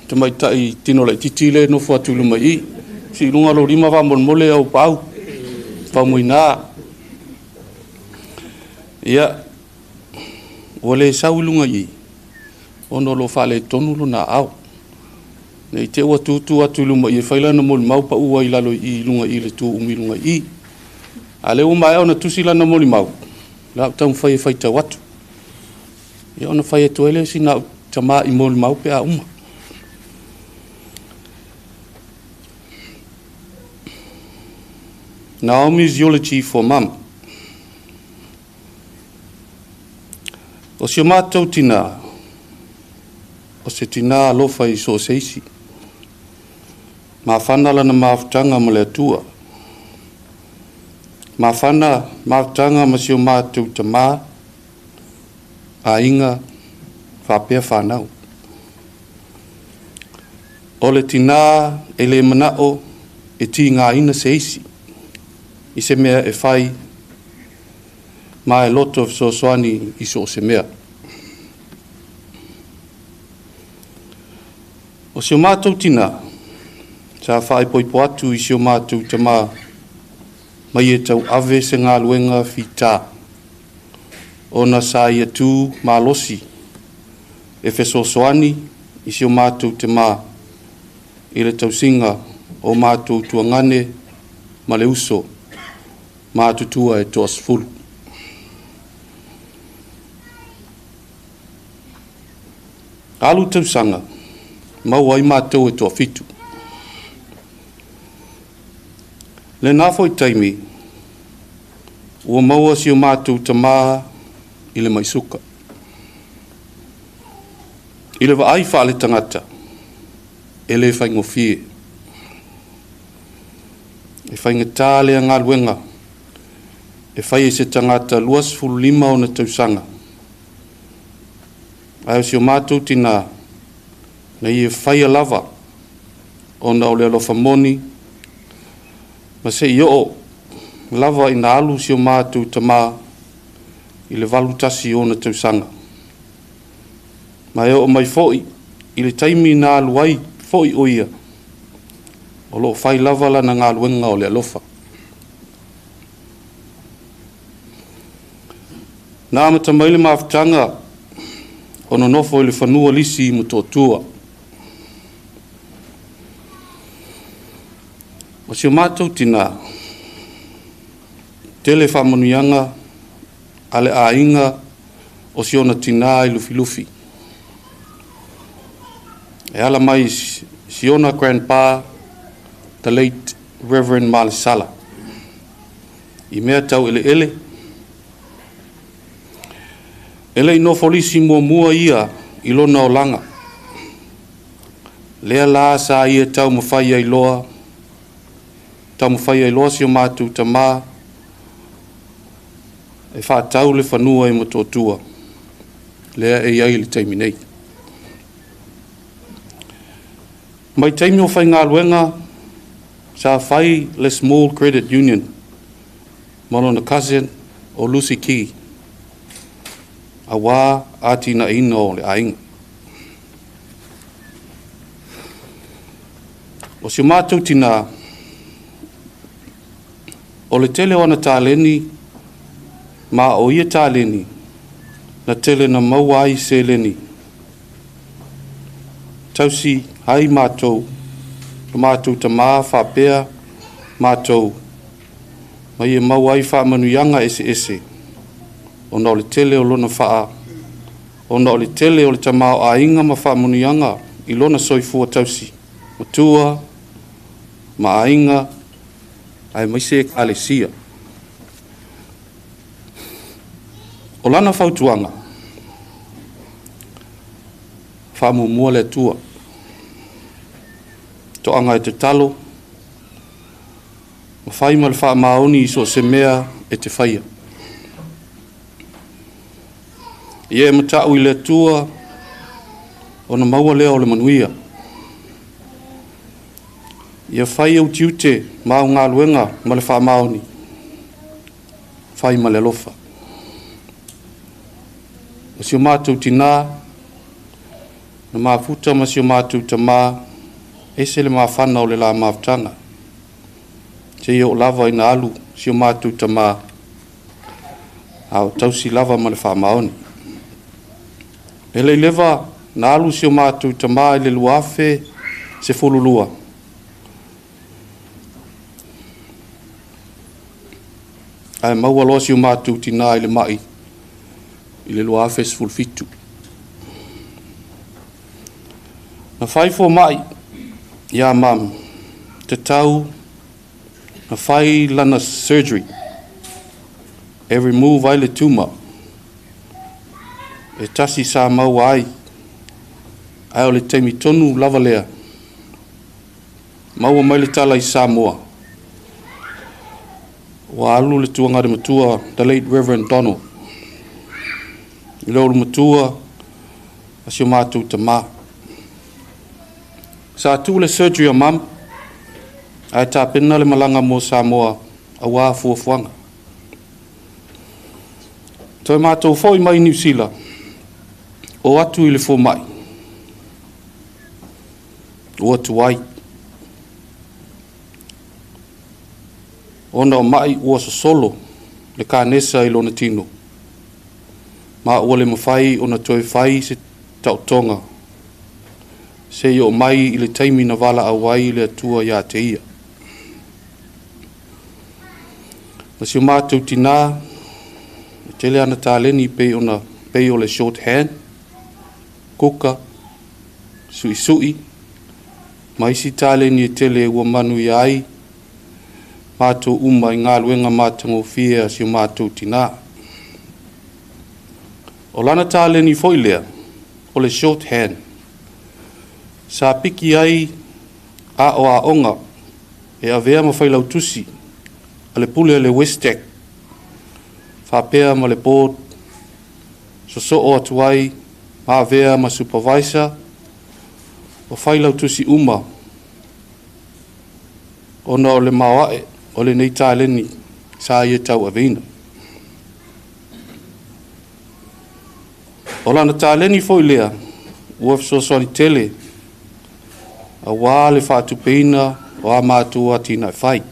tamaitai tino laitiiti lea e nofo atu i luma i i. Sii i luga lou lima faamolemole au paau, Faumuina. Ia, ua le sau i luga i i, ona o lo o faaletonu lona aao. Ne i te i ua tūtū atu i luma i e fai lana molimau pau ai i lalo i i luga i le tu umi i luga i i. A o lea ua maea ona tusi lana molimau, o le a ou taumafai e faitau atu. Ia ona fai atu ai lea o sina au tama i molimau pe a uma. Naomi's Eulogy for Mum. O si o matou tinā, o se tinā alofa i so o se isi. Mafana lana mafutaga ma le Atua. Mafana mafutaga ma si o matou tamā, aiga faapea fanau. O le tinā e le mana'o e tigāina se isi i se mea e fai ma e loto fesoasoani i so o se mea. O si o matou tinā, sa faaipoipo atu i si o matou tamā mai e tauave se galuega fitā ona sa ia tu malosi e fesoasoani i si o matou tamā i le tausiga o matou tuagane ma le uso matutua e toasefulu. Alu tausaga, maua ai matou e toafitu. Lenā foi taimi, ua maua si o matou tamā i le mai suka. I le vaai faaletagata, e le faigofie. E faigata lea galuega e fai e se tagata 25 ona tausaga. Ae o si o matou tinā, na ia faia lava ona o le alofa moni ma seia oo lava ina alu si o matou tamā i le 81 ona tausaga. Ma e oo mai foi i le taimi na alu ai foi o ia, o loo fai lava lana galuega o le alofa. Na amata mai le mafutaga o nonofo i le fanua lisi i Motootua. O si o matou tinā, tele faamanuiaga a le aiga o si ona tinā i Lufilufi. E ala mai si ona grandpa, the late Reverend Malesala. I mea tau eleele, e le i nofo lisi muamua ia i lona olaga. Lea la sa ia taumafai ai loa, taumafai ai loa si o matou tamā e faatau le fanua i Motootua, lea e i ai i le taimi nei. Mai taimi o faigaluega, sa fai le Small Credit Union ma lona cousin o Lucy Key, auā atinaeina o le aiga. O si o matou tinā, o le tele o ana taleni, ma o ia taleni, na tele na maua ai seleni. Tausi ai matou, lo matou tamā faapea matou, ma ia maua ai faamanuiaga eseese, ona o le tele o lona faa, ona o le tele o le tamaoaiga ma faamanuiaga i lona soifua tausi, matua ma aiga aemaise ekalesia. O lana fautuaga, faamuamua le Atua, toaga e tatalo, ma fai ma le faamaoni i so o se mea e te faia. Ia e matau i le Atua ona maua lea o le manuia. Ia fai ou tiute ma au galuega ma le faamaoni, fai ma le alofa. O si o matou tinā, na mafuta ma si o matou tamā, ese le mafana o le la mafutaga. Seia oo lava ina alu si o matou tamā, a o tausi lava ma le faamaoni. E le i leva na alu si o matou tamā i le 2012, ae maua loa si o matou tinā i le mai i le 2017. Na fai fomai iā mum, tatau na fai lana surgery e remove ai le tumor e tasi sa maua ai, ae o le taimi tonu lava lea Maua mai le tala i Samoa ua alu le tuagale matua, the late Reverend Donald, i le ulumatua a si o matou tamā. Sa tuu le surgery a Mum ae tapena le malaga mo Samoa auā fuafuaga. Toe matou foi mai Niu Sila, o atu i le fomai, ua tuai, ona o ma'i ua sosolo le kanesa i lona tino, ma ua le mafai ona toe fai se taotoga seia oo mai i le taimi na valaau ai le Atua ia te ia. Ma si o matou tinā, e tele ana taleni pei ona pei o le shorthand, kuka, suʻisuʻi, ma isi taleni e tele ua manuia ai matou uma i galuega matagofie a si o matou tinā. O lana taleni foi lea, o le shorthand, sa piki ai aoaoga e avea ma failautusi a le pule a le Westec faapea ma le board, sosoo atu ai ma avea ma supervisor o failautusi uma ona o le maoae o lenei taleni sa ia tauaveina. O lana taleni foi lea ua fesoasoani tele auā le faatupeina o a matou atinae fai.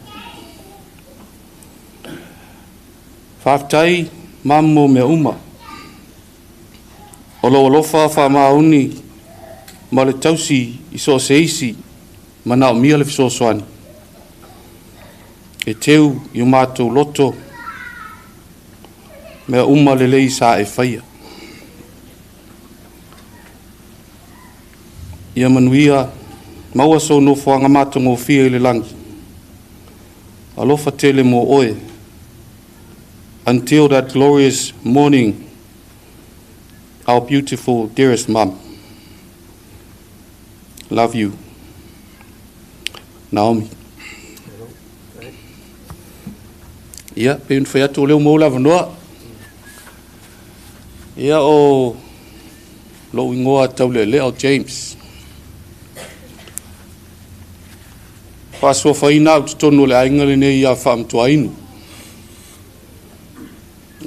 Faafetai Mum mo mea uma. O lou alofa faamaoni ma le tausi i so o se isi manaomia le fesoasoani e teu i o matou loto mea uma lelei sa e faia. Ia manuia, maua sou nofoaga matagofie i le lagi. Alofa tele mo oe. Until that glorious morning, our beautiful dearest mum. Love you. Naomi. Ia, pei ona fai atu o lea ua maua le avanoa. Ia, o lou igoa taulealea o James. Faasuafaina au totonu o le aiga lenei ia Faamatuainu.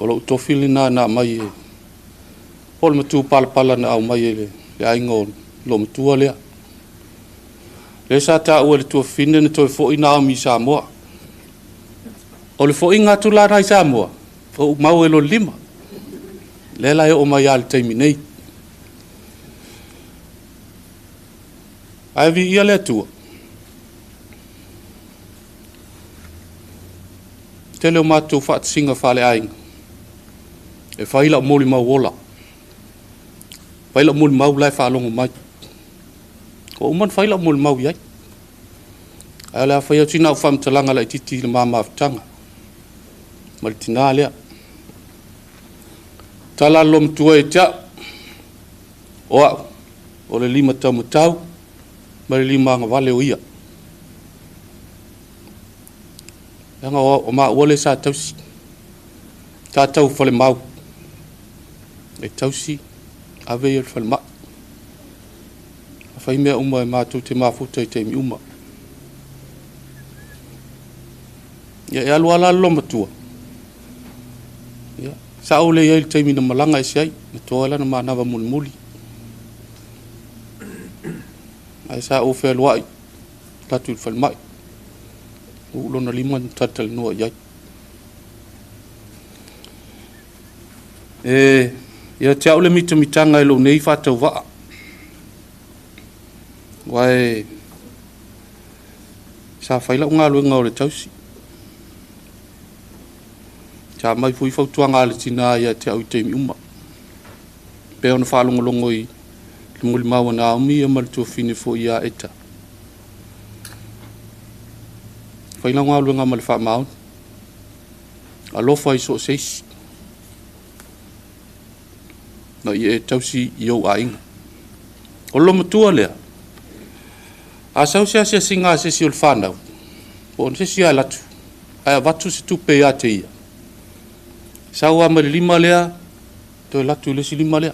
O lou tofi lena na aumai e po o le matupalapala na aumai e le aiga o lou matua lea. Lea sa taua e le tuafafine na toe foi Naomi i Samoa. O le foiga atu la na i Samoa, o ou mau e lona lima. Lea la e oo mai lava i le taimi nei. Ae viia le Atua. Tele o matou faatasiga faaleaiga e fai lau molimau ola. Fai lau molimau la e faalogo mai. Ua uma ona fai lau molimau i ai. Ae o le a fai atu sina au faamatalaga laitiiti i le ma mafutaga ma le tinā lea. Tala a le loomatua ia te au, o au, o le lima taumatau ma le lima agavale o ia. Leaga o maua lea sa tausi, sa tau falemau, e tausi, ave ia i le falemai. Fai mea uma e matou te mafuta i taimi uma. Ia, e alu lava la le loomatua, ia, sa ou le i ai i le taimi na malaga ese ai, na toa ai lana manava mulimuli. Ae sa ou fealuai atu i le falemai, uu lona lima na talatalanoa i ai. E ia te au le mitamitaga i lou nei faatauvaa, aua e sa fai lau galuega o le tausi. Sa aumai foi fautuaga a le tina ia te au i taimi uma. Pei ona faalogologo i le molimau a Naomi ma le tuafafine foi ia Eta. Fai lau galuega ma le faamaoni. Alofa i so o se isi. Na ia e tausi i ou aiga. O le matua lea, A sau se asiasiga a se isi o le fanau, po o se isi alu atu, ae avatu se tupe ia te ia, sau lava ma le lima lea, toe alu atu i le isi lima lea.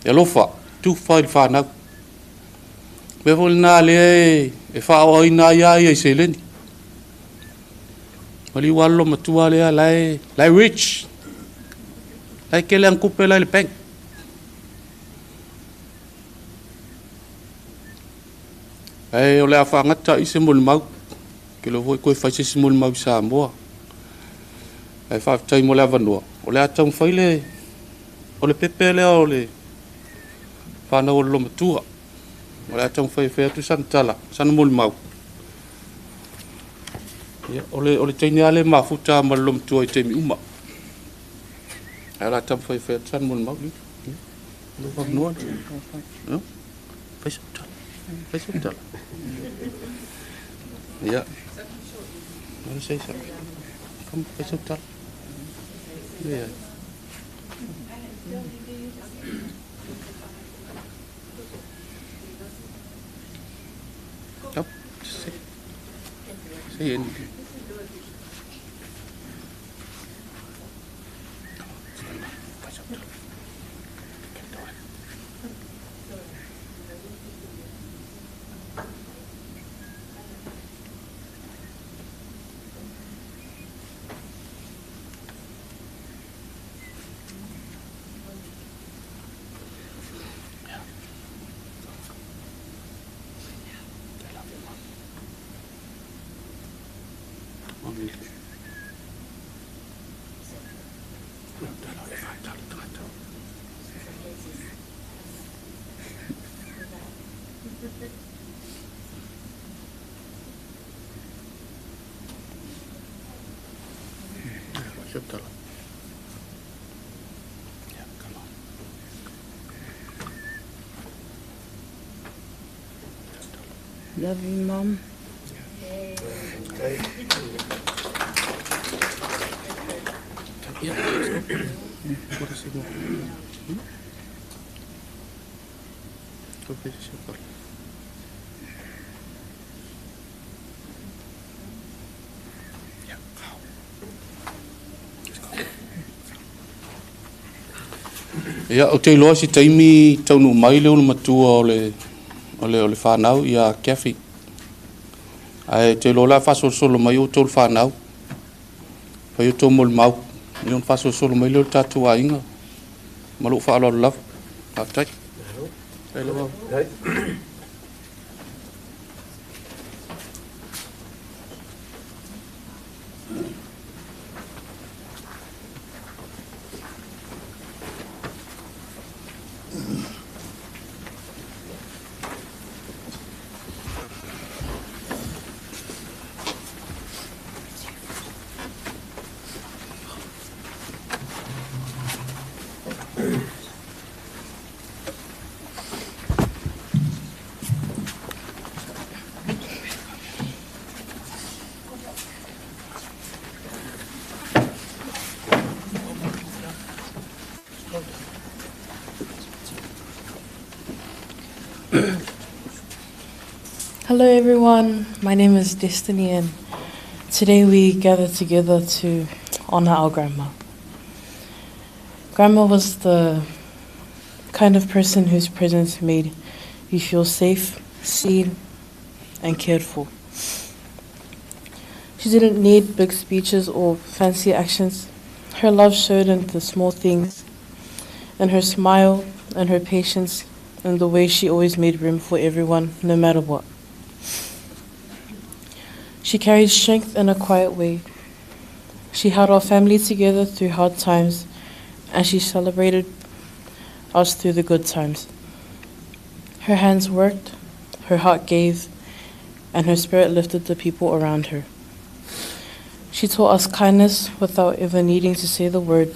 E alofa, tufa i le fanau. O le mea foi lena lea e faaoaina ai lava ia i seleni. Maliu lava le loomatua lea la e rich, la e tele ana tupe la e i le bank. Ae o le a faagata ai se molimau, ou te iloa foi toe fai se isi molimau i Samoa. Ae faafetai mo le avanoa, o le a taumafai le, o le pepe lea o le fanau o le loomatua. O le a taumafai e fai atu sana tala, sana molimau. Ia, o le teine lava lea e mafuta ma le loomatua i taimi uma. Ae o le a taumafai e fai atu sana molimau. Ia, lou avanoa. Fai sau tala. Fai sau tala. Ia. Want to say something? Come, fai sau tala. Yeah. Come, just say. Say anything. Fai sau tala. Yeah, come on. Love you, Mum. Yeah. What is it? Ia, o te iloa si taimi taunuu mai le ulumatua o le whanau ia Kathy. Ae te iloa la faasolosolo mai o tolu whanau. Fai o tō molimau. Ni ona faasolosolo mai le o le tātou aiga. Ma lou faaaloalo lava. Faafetai. Faafetai. Hello everyone, my name is Destiny and today we gather together to honor our grandma. Grandma was the kind of person whose presence made you feel safe, seen, and cared for. She didn't need big speeches or fancy actions. Her love showed in the small things, in her smile, and her patience, and the way she always made room for everyone, no matter what. She carried strength in a quiet way. She held our family together through hard times, and she celebrated us through the good times. Her hands worked, her heart gave, and her spirit lifted the people around her. She taught us kindness without ever needing to say the word.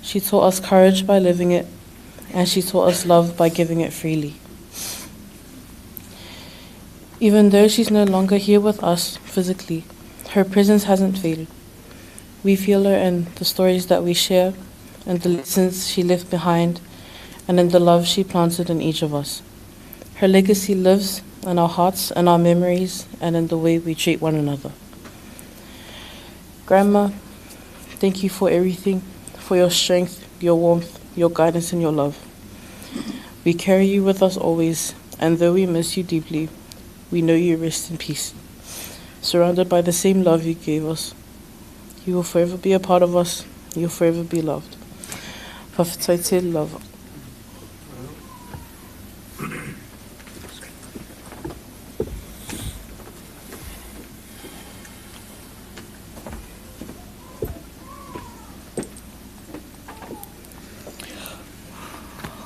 She taught us courage by living it, and she taught us love by giving it freely. Even though she's no longer here with us physically, her presence hasn't faded. We feel her in the stories that we share, and the lessons she left behind, and in the love she planted in each of us. Her legacy lives in our hearts, in our memories, and in the way we treat one another. Grandma, thank you for everything, for your strength, your warmth, your guidance, and your love. We carry you with us always, and though we miss you deeply, we know you rest in peace, surrounded by the same love you gave us. You will forever be a part of us. You will forever be loved. Fa'afetai love.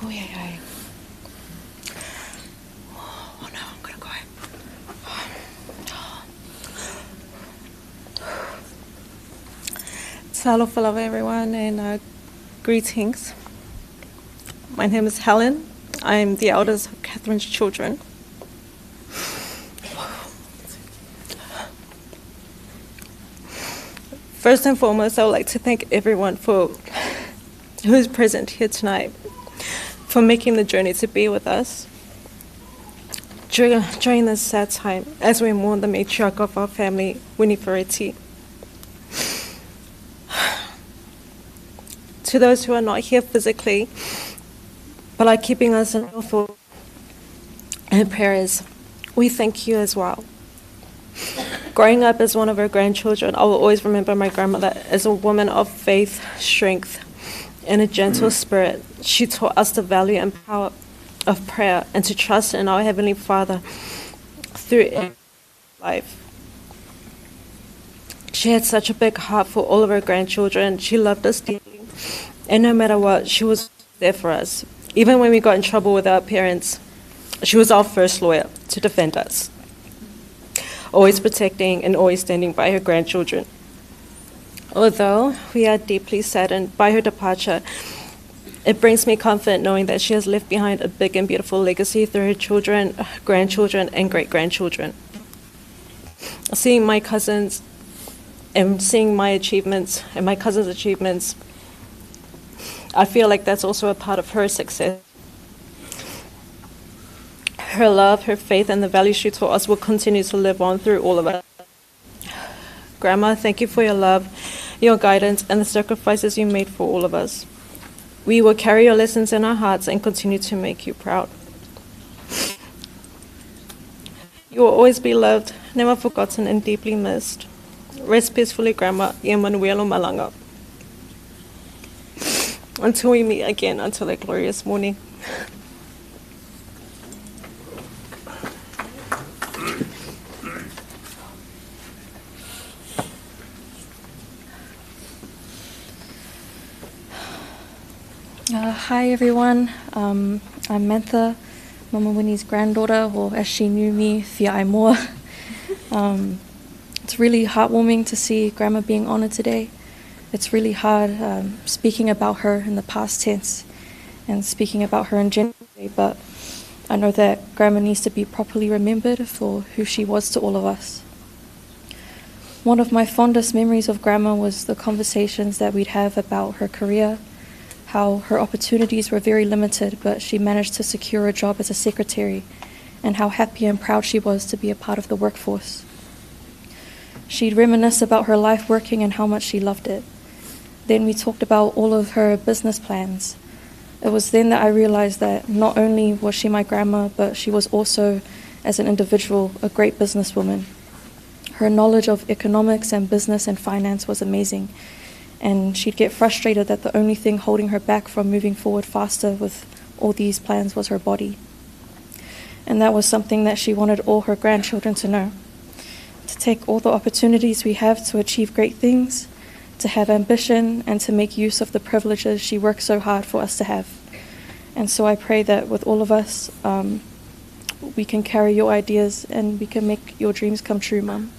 Oh, yeah, yeah. Oh no, I'm gonna cry. Talofa lava everyone and uh, greetings. My name is Helen. I'm the eldest of Catherine's children. First and foremost, I would like to thank everyone for who is present here tonight for making the journey to be with us during, during this sad time as we mourn the matriarch of our family, Winnie Ferretti. To those who are not here physically, but are keeping us in your thoughts and prayers, we thank you as well. Growing up as one of her grandchildren, I will always remember my grandmother as a woman of faith, strength, and a gentle spirit. She taught us the value and power of prayer and to trust in our Heavenly Father through life. She had such a big heart for all of her grandchildren. She loved us deeply. And no matter what, she was there for us. Even when we got in trouble with our parents, she was our first lawyer to defend us, always protecting and always standing by her grandchildren. Although we are deeply saddened by her departure, it brings me comfort knowing that she has left behind a big and beautiful legacy through her children, grandchildren, and great grandchildren. Seeing my cousins and seeing my achievements and my cousins' achievements, I feel like that's also a part of her success. Her love, her faith, and the values she taught us will continue to live on through all of us. Grandma, thank you for your love, your guidance, and the sacrifices you made for all of us. We will carry your lessons in our hearts and continue to make you proud. You will always be loved, never forgotten, and deeply missed. Rest peacefully, Grandma. Emanuelo Malanga. Until we meet again, until that glorious morning. Uh, hi everyone, um, I'm Mantha, Mama Winnie's granddaughter, or as she knew me, Fia Moa. Um, it's really heartwarming to see Grandma being honoured today. It's really hard um, speaking about her in the past tense and speaking about her in general, but I know that Grandma needs to be properly remembered for who she was to all of us. One of my fondest memories of Grandma was the conversations that we'd have about her career, how her opportunities were very limited, but she managed to secure a job as a secretary, and how happy and proud she was to be a part of the workforce. She'd reminisce about her life working and how much she loved it. Then we talked about all of her business plans. It was then that I realized that not only was she my grandma, but she was also, as an individual, a great businesswoman. Her knowledge of economics and business and finance was amazing, and she'd get frustrated that the only thing holding her back from moving forward faster with all these plans was her body. And that was something that she wanted all her grandchildren to know. To take all the opportunities we have to achieve great things, to have ambition, and to make use of the privileges she worked so hard for us to have. And so I pray that with all of us, um, we can carry your ideas and we can make your dreams come true, Mum.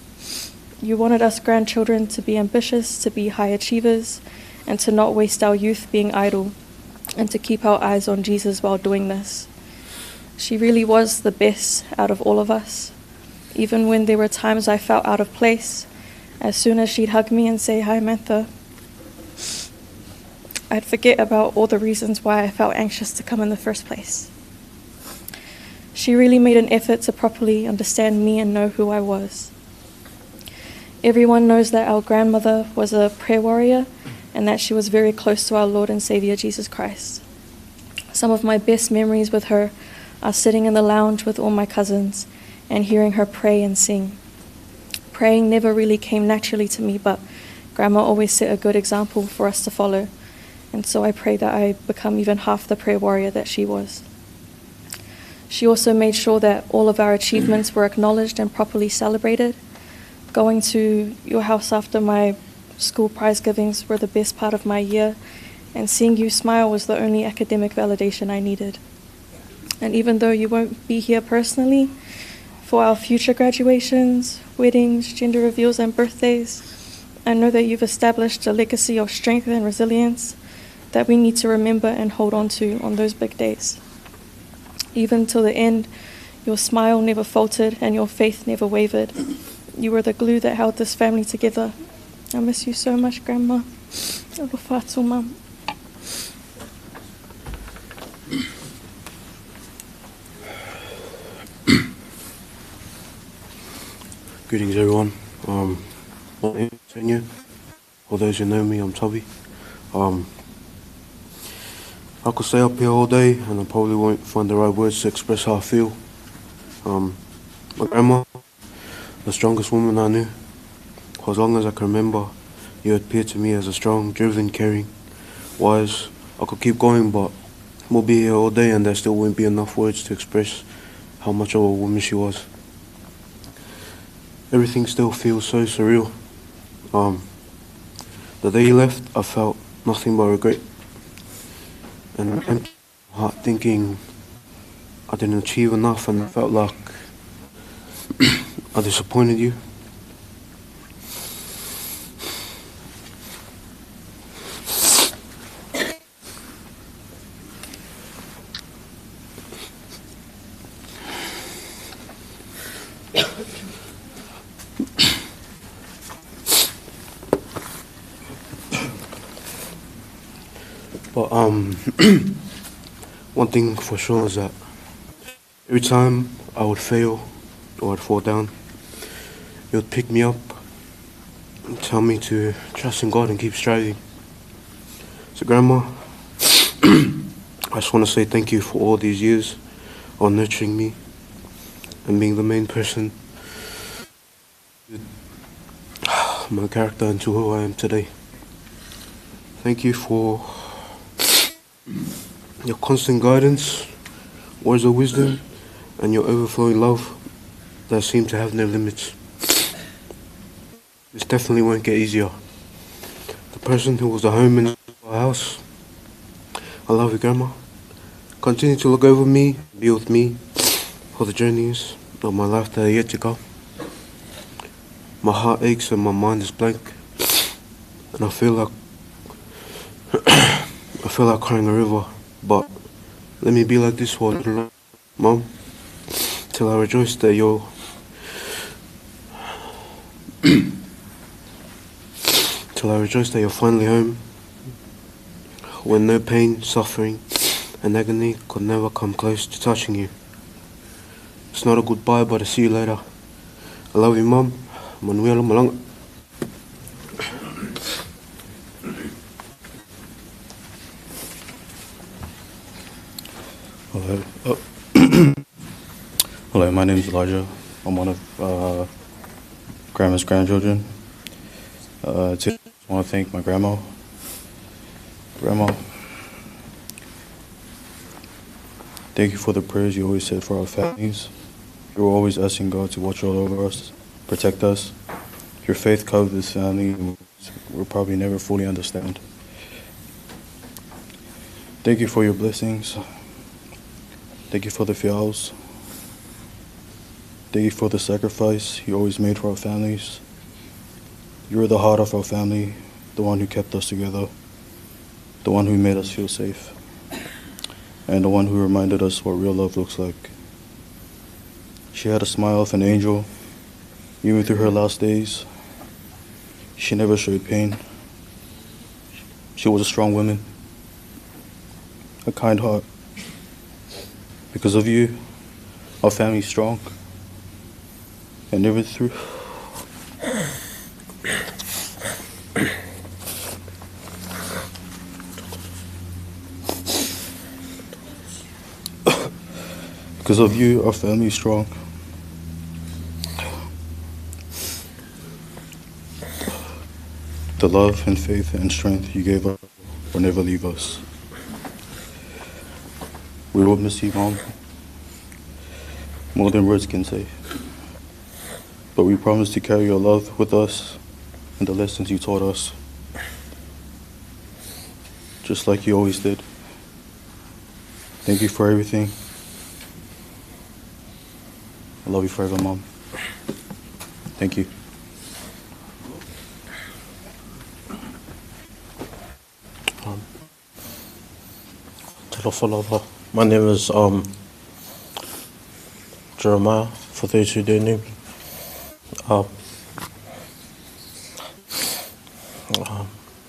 You wanted us grandchildren to be ambitious, to be high achievers, and to not waste our youth being idle, and to keep our eyes on Jesus while doing this. She really was the best out of all of us. Even when there were times I felt out of place, as soon as she'd hug me and say, Hi, Mantha, I'd forget about all the reasons why I felt anxious to come in the first place. She really made an effort to properly understand me and know who I was. Everyone knows that our grandmother was a prayer warrior and that she was very close to our Lord and Savior Jesus Christ. Some of my best memories with her are sitting in the lounge with all my cousins and hearing her pray and sing. Praying never really came naturally to me, but Grandma always set a good example for us to follow, and so I pray that I become even half the prayer warrior that she was. She also made sure that all of our achievements were acknowledged and properly celebrated. Going to your house after my school prize givings were the best part of my year, and seeing you smile was the only academic validation I needed. And even though you won't be here personally for our future graduations, weddings, gender reveals, and birthdays, I know that you've established a legacy of strength and resilience that we need to remember and hold on to on those big days. Even till the end, your smile never faltered and your faith never wavered. You were the glue that held this family together. I miss you so much, Grandma. Alofa atu, Mum. Greetings, everyone. My name is Tanya. For those who know me, I'm Toby. I could stay up here all day and I probably won't find the right words to express how I feel. My grandma, the strongest woman I knew. For as long as I can remember, you appeared to me as a strong, driven, caring, wise. I could keep going, but we'll be here all day and there still won't be enough words to express how much of a woman she was. Everything still feels so surreal. The day you left, I felt nothing but regret and empty heart, thinking I didn't achieve enough and I felt like I disappointed you. But one thing for sure is that every time I would fail or I'd fall down, you would pick me up and tell me to trust in God and keep striving. So Grandma, I just want to say thank you for all these years of nurturing me and being the main person, my character into who I am today. Thank you for your constant guidance, words of wisdom, and your overflowing love that seem to have no limits. This definitely won't get easier. The person who was the home in our house, I love you, Grandma. Continue to look over me, be with me for the journeys of my life that are yet to come. My heart aches and my mind is blank, and I feel like crying a river, but let me be like this for a little longer, Mom, till I rejoice that you're till I rejoice that you're finally home, when no pain, suffering, and agony could never come close to touching you. It's not a goodbye, but I see you later. I love you, Mom. Manuia lo malanga. Hello. Oh. Hello, my name is Elijah. I'm one of Grandma's grandchildren. I just want to thank my grandma. Grandma, thank you for the prayers you always said for our families. You were always asking God to watch all over us, protect us. Your faith covered this family, and we'll probably never fully understand. Thank you for your blessings. Thank you for the fiaus. Thank you for the sacrifice you always made for our families. You were the heart of our family, the one who kept us together, the one who made us feel safe, and the one who reminded us what real love looks like. She had a smile of an angel, even through her last days. She never showed pain. She was a strong woman, a kind heart. Because of you, our family strong. And even through Because of you, our family is strong. The love and faith and strength you gave us will never leave us. We will miss you, Mom, more than words can say. But we promise to carry your love with us and the lessons you taught us, just like you always did. Thank you for everything. I love you forever, Mom. Thank you. Talofa lava. My name is um, Jeremiah, for those who don't know me. Um,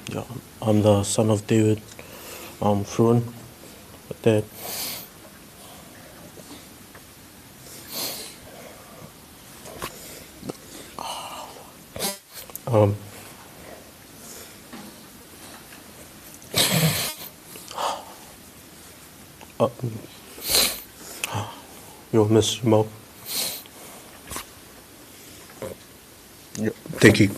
yeah, I'm the son of David um, Fruin, dad. Um, you'll miss your mom. Yeah, thank you.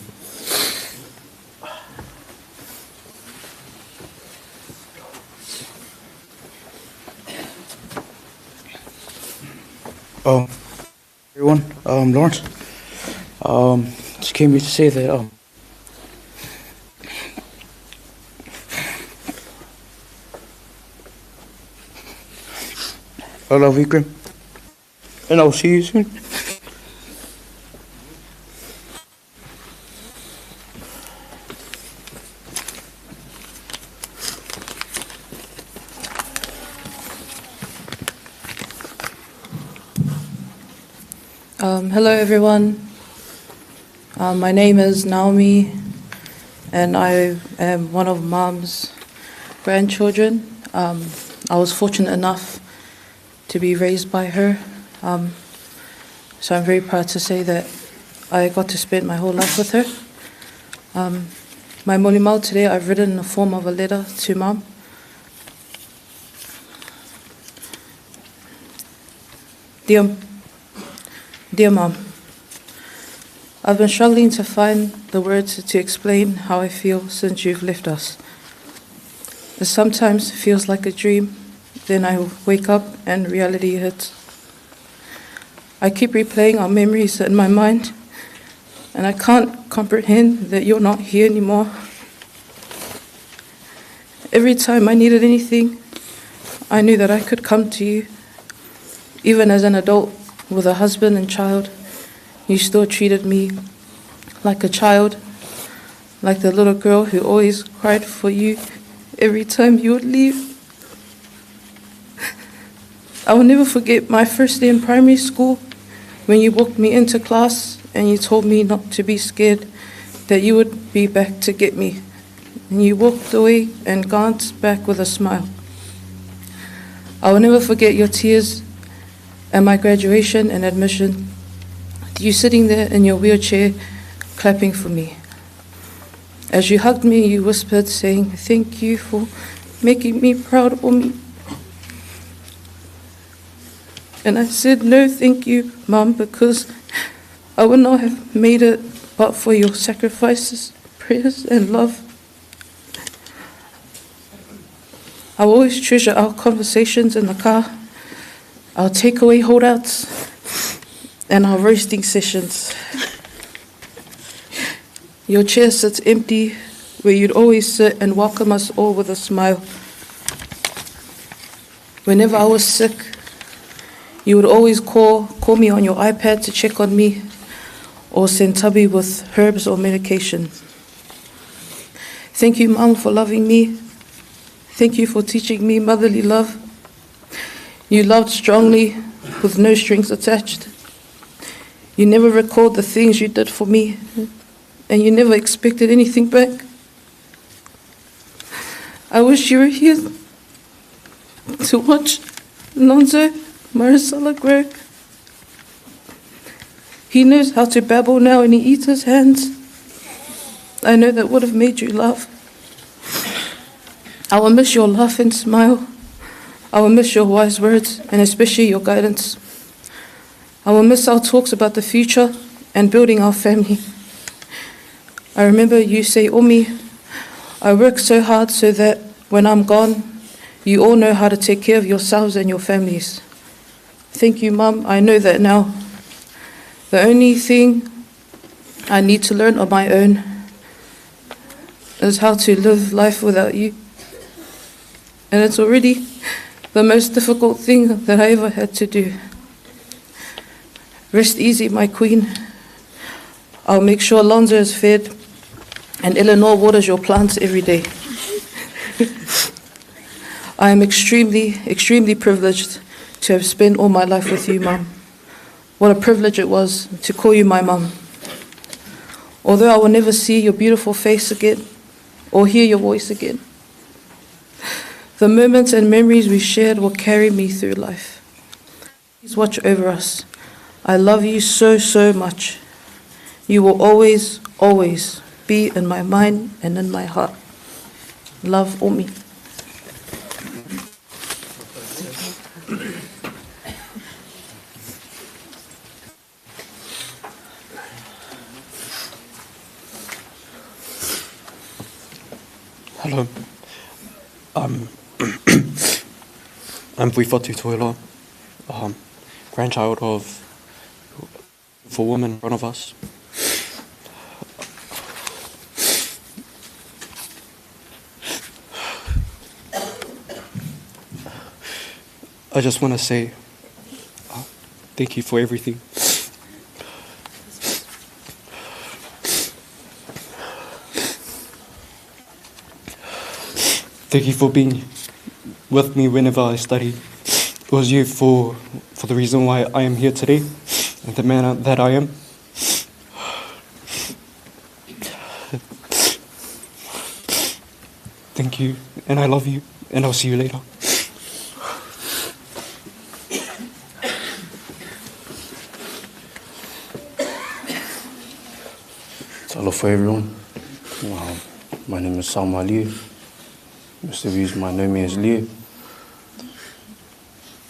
Everyone, Lawrence. Just came here to say that I love you, Grim, and I'll see you soon. Hello, everyone. My name is Naomi, and I am one of Mom's grandchildren. I was fortunate enough to be raised by her, so I'm very proud to say that I got to spend my whole life with her. My molimau today, I've written in the form of a letter to Mom. Dear Mom, I've been struggling to find the words to explain how I feel since you've left us. It sometimes feels like a dream, then I wake up and reality hits. I keep replaying our memories in my mind, and I can't comprehend that you're not here anymore. Every time I needed anything, I knew that I could come to you. Even as an adult with a husband and child, you still treated me like a child, like the little girl who always cried for you every time you would leave. I will never forget my first day in primary school when you walked me into class and you told me not to be scared, that you would be back to get me. And you walked away and glanced back with a smile. I will never forget your tears at my graduation and admission, you sitting there in your wheelchair clapping for me. As you hugged me, you whispered, saying, "Thank you for making me proud of me." And I said, "No, thank you, Mum, because I would not have made it but for your sacrifices, prayers, and love." I will always treasure our conversations in the car, our takeaway holdouts, and our roasting sessions. Your chair sits empty where you'd always sit and welcome us all with a smile. Whenever I was sick, you would always call me on your iPad to check on me or send Tubby with herbs or medication. Thank you, Mum, for loving me. Thank you for teaching me motherly love. You loved strongly with no strings attached. You never recalled the things you did for me, and you never expected anything back. I wish you were here to watch Lonzo Marisala grow. He knows how to babble now and he eats his hands. I know that would have made you laugh. I will miss your laugh and smile. I will miss your wise words and especially your guidance. I will miss our talks about the future and building our family. I remember you say, Omi, I work so hard so that when I'm gone, you all know how to take care of yourselves and your families. Thank you, Mum. I know that now. The only thing I need to learn on my own is how to live life without you. And it's already the most difficult thing that I ever had to do. Rest easy, my queen. I'll make sure Alonzo is fed and Eleanor waters your plants every day. I am extremely, extremely privileged to have spent all my life with you, Mum. What a privilege it was to call you my mum. Although I will never see your beautiful face again or hear your voice again, the moments and memories we shared will carry me through life. Please watch over us. I love you so, so much. You will always, always be in my mind and in my heart. Love, Omi. Hello. Um, I'm Vuifatu Toiloa, um, grandchild of the woman in front of us. I just want to say uh, thank you for everything. Thank you for being with me whenever I study. It was you for, for the reason why I am here today and the man that I am. Thank you, and I love you, and I'll see you later. Hello for everyone. Um, my name is Sam Ali. Mr. Views, my name is Lee.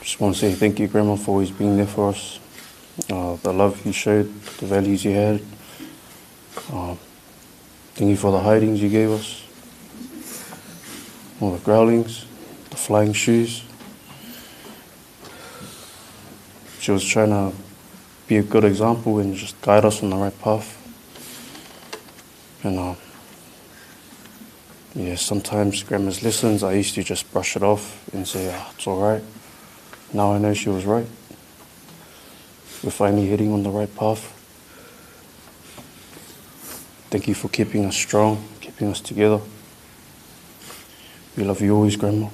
Just want to say thank you, Grandma, for always being there for us. Uh, the love you showed, the values you had. Uh, thank you for the hidings you gave us, all the growlings, the flying shoes. She was trying to be a good example and just guide us on the right path. And uh, yeah, sometimes grandma's lessons, I used to just brush it off and say, oh, it's all right. Now I know she was right. We're finally heading on the right path. Thank you for keeping us strong, keeping us together. We love you always, Grandma.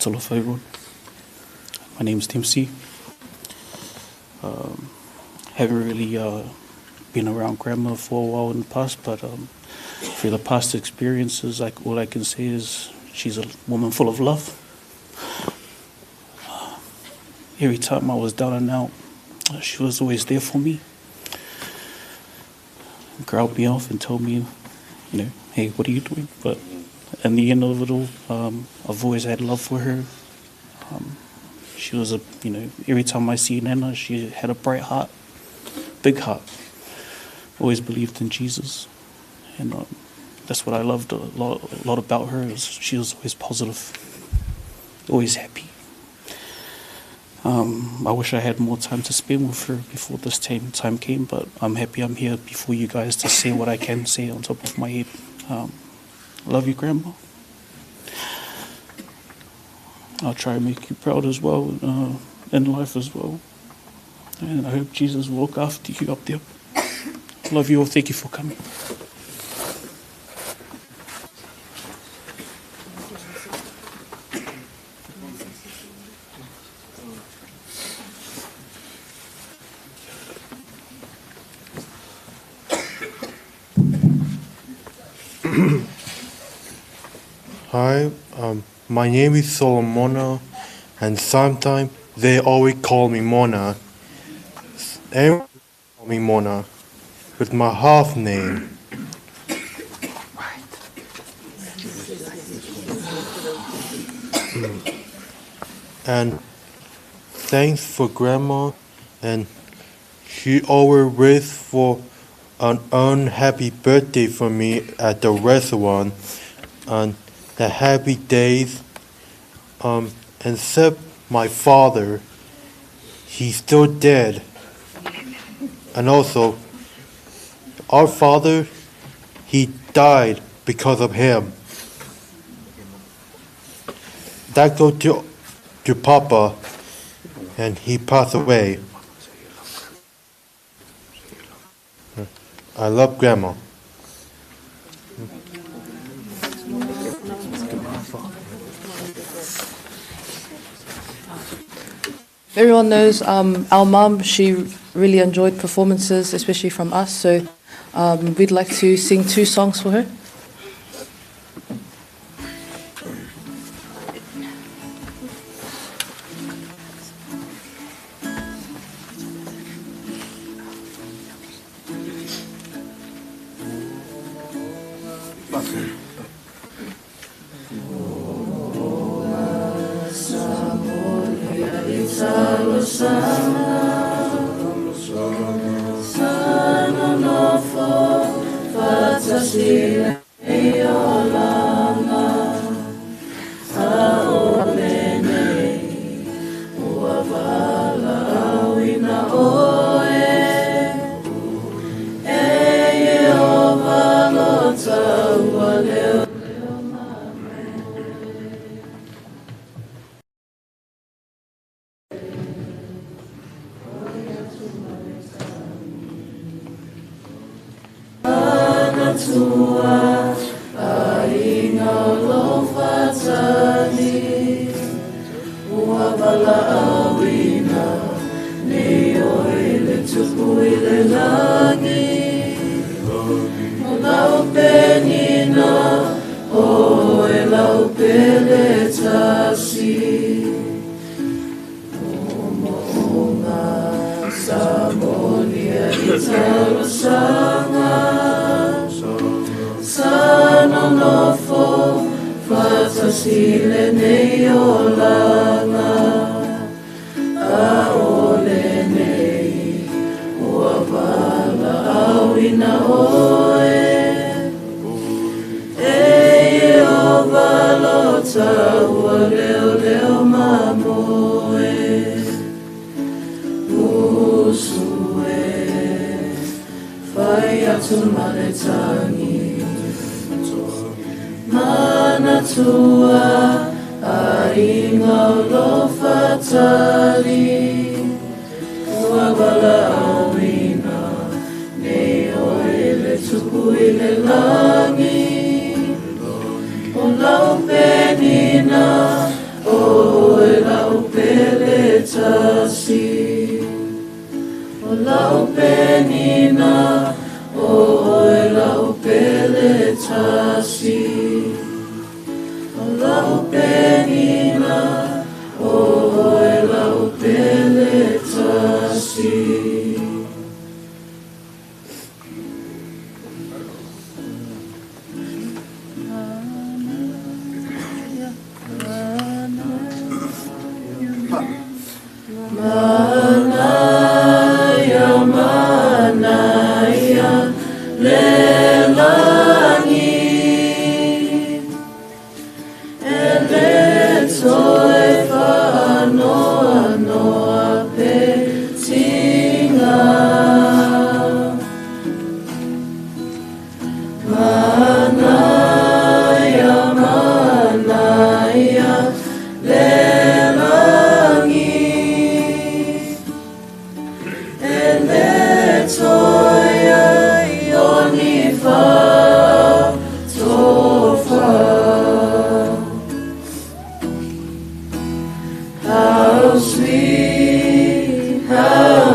Talofa everyone. My name is Tim C. Um, haven't really uh, been around grandma for a while in the past, but um, through the past experiences, like all I can say is she's a woman full of love. Uh, every time I was down and out, she was always there for me. Growled me off and told me, you know, hey, what are you doing? But in the end of it all, um, I've always had love for her. Um, she was a, you know, every time I see Nana, she had a bright heart, big heart. Always believed in Jesus. And um, that's what I loved a lot, a lot about her. Is she was always positive, always happy. Um, I wish I had more time to spend with her before this time, time came, but I'm happy I'm here before you guys to say what I can say on top of my head. Um, love you, Grandma. I'll try and make you proud as well uh, in life as well. And I hope Jesus will look after you up there. Love you all. Thank you for coming. Hi, my name is Solomona, and sometimes they always call me Mona. Everyone call me Mona, with my half name. And thanks for Grandma, and she always waits for an unhappy birthday for me at the restaurant, and the happy days, except my father, he's still dead. And also, our father, he died because of him. That go to Papa, and he passed away. I love Grandma. Everyone knows our mum, she really enjoyed performances, especially from us, so we'd like to sing 2 songs for her.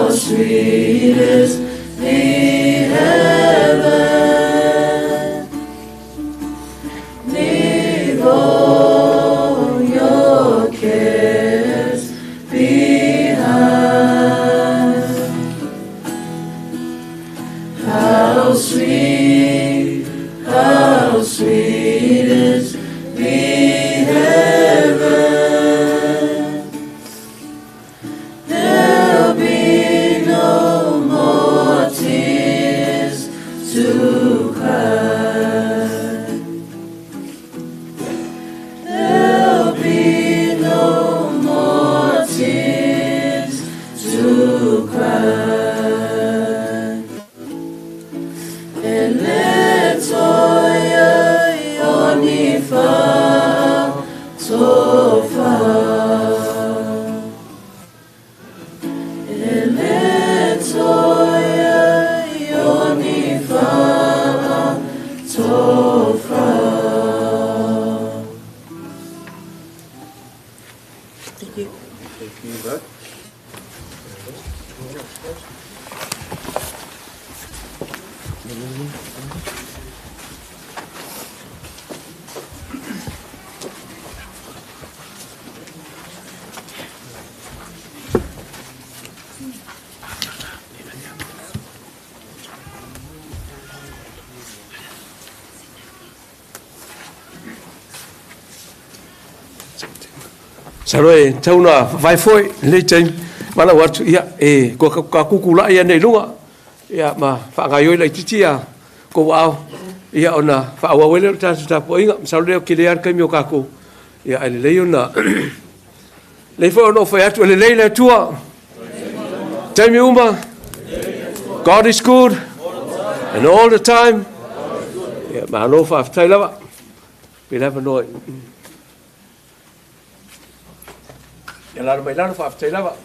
Sweet is the heaven. Masalo e tatau ona vavae foi i lenei taimi, valaau atu, ia, e ka kukula'i ane i luga, ia, ma faagaoioi laitiiti ia kou aao, ia, ona faaauau ai lea o le tatou tapuaiga. Masalo lea o tele lava le taimi o tatou, ia, ae lelei ona lelei foi ona ou fai atu, e lelei le Atua taimi uma. God is good and all the time. Ia, malo faafetai lava pe le avanoa ia lalo mai lalo, faafetai lava.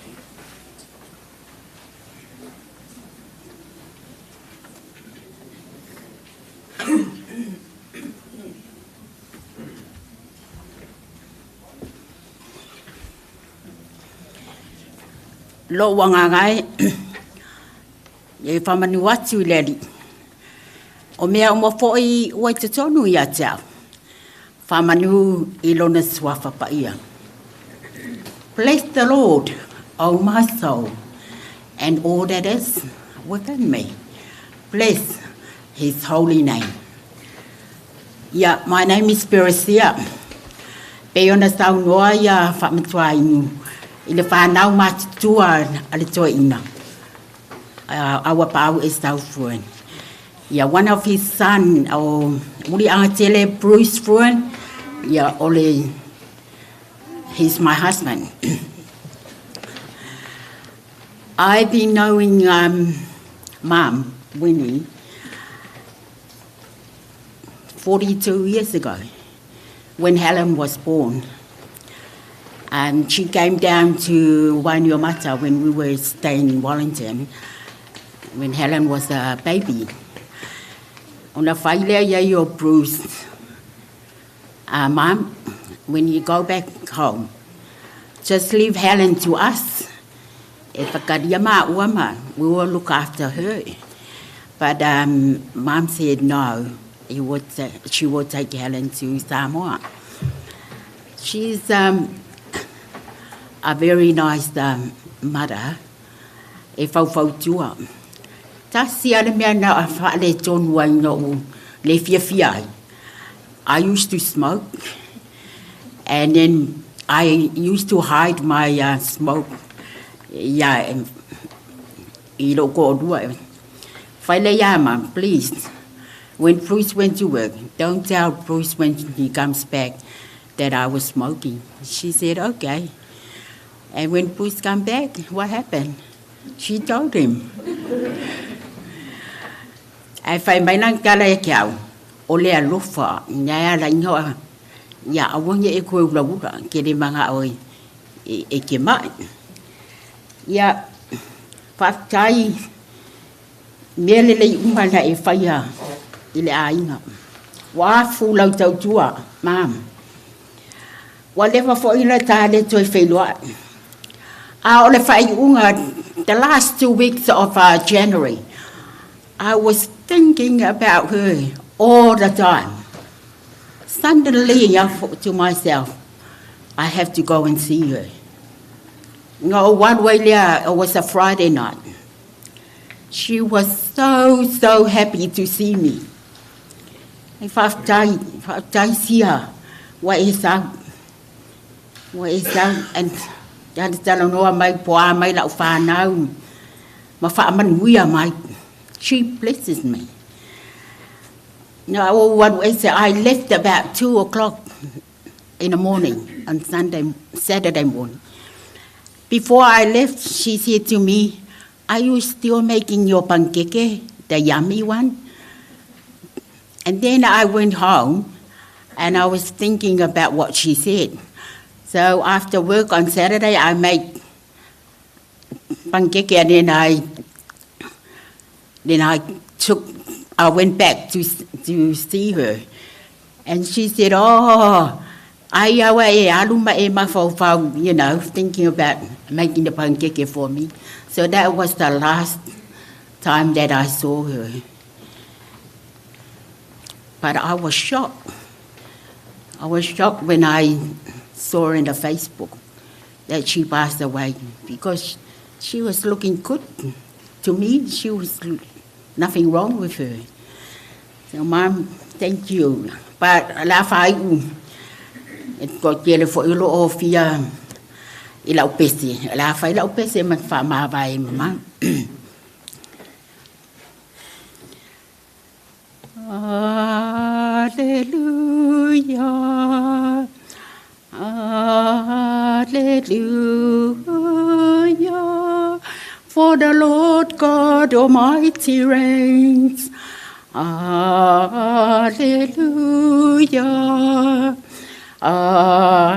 Lo'u agaga e, e faamanu atu i le Alii, o mea uma fo'i ua i totonu ia te au. Faamanu i lona suafa paia. Bless the Lord, O my soul, and all that is within me. Bless his holy name. Yeah, my name is Perasia. Pei ona saunoa ia faamatuainu i le fanau matutua a le toeaina. Our Pau is Fruin. Yeah, one of his son, o Muliagatele Bruce Fruin, yeah, ole, he's my husband. I've been knowing Mum, Winnie, 42 years ago when Helen was born. And she came down to Wainuiomata when we were staying in Wellington, when Helen was a baby. Ona fai lea ia o Bruce, "Mum, when you go back home, just leave Helen to us. E whakaria ma ua ma, we will look after her." But Mum said no, she would take Helen to Samoa. She's a very nice mother, e faufautua. Tasi a le mea na a whaale tonu ai no le fia fia ai. I used to smoke, and then I used to hide my smoke. Ia, i lo ko rua. Fai le ia, "Mum, please. When Bruce went to work, don't tell Bruce when he comes back that I was smoking." She said, "Okay." And when Bruce come back, what happened? She told him. Ai fai mai nang kala e ke au, o le alofa, nya ala ingoa, ia awangi e koe ula ula, ke le manga o e ke mai. Ia, faafetai, mea lelei uma na e faia i le aiga. Ua afu lau tautua, Mum. Ua leva fo'i la ta le toe feiloai. A o le faaiuga, the last 2 weeks of January, I was thinking about her all the time. Suddenly, I thought to myself, I have to go and see her. No, one way there, it was a Friday night. She was so, so happy to see me. E faafetai, faafetai sia, ua e sau. Ua e sau, and tala talanoa mai po a mai lau whānau, ma whaamanuia mai. She blesses me. No, one way say I left about 2 o'clock in the morning on Sunday, Saturday morning. Before I left, she said to me, "Are you still making your pankeke, the yummy one?" And then I went home and I was thinking about what she said. So after work on Saturday, I made pankeke and then I went back to see her. And she said, "Oh, ai awa e aluma e mafaufau," thinking about making the pankeke for me. So that was the last time that I saw her. But I was shocked. I was shocked when I saw in the Facebook that she passed away because she was looking good. To me, she was nothing wrong with her. So, Mom, thank you. But la fai u, e ko tele fo ilo o fia I lau pese, o le a fai lau pese ma te faamavae ma ma. Alleluia, Alleluia, for the Lord God Almighty reigns. Alleluia, Alleluia,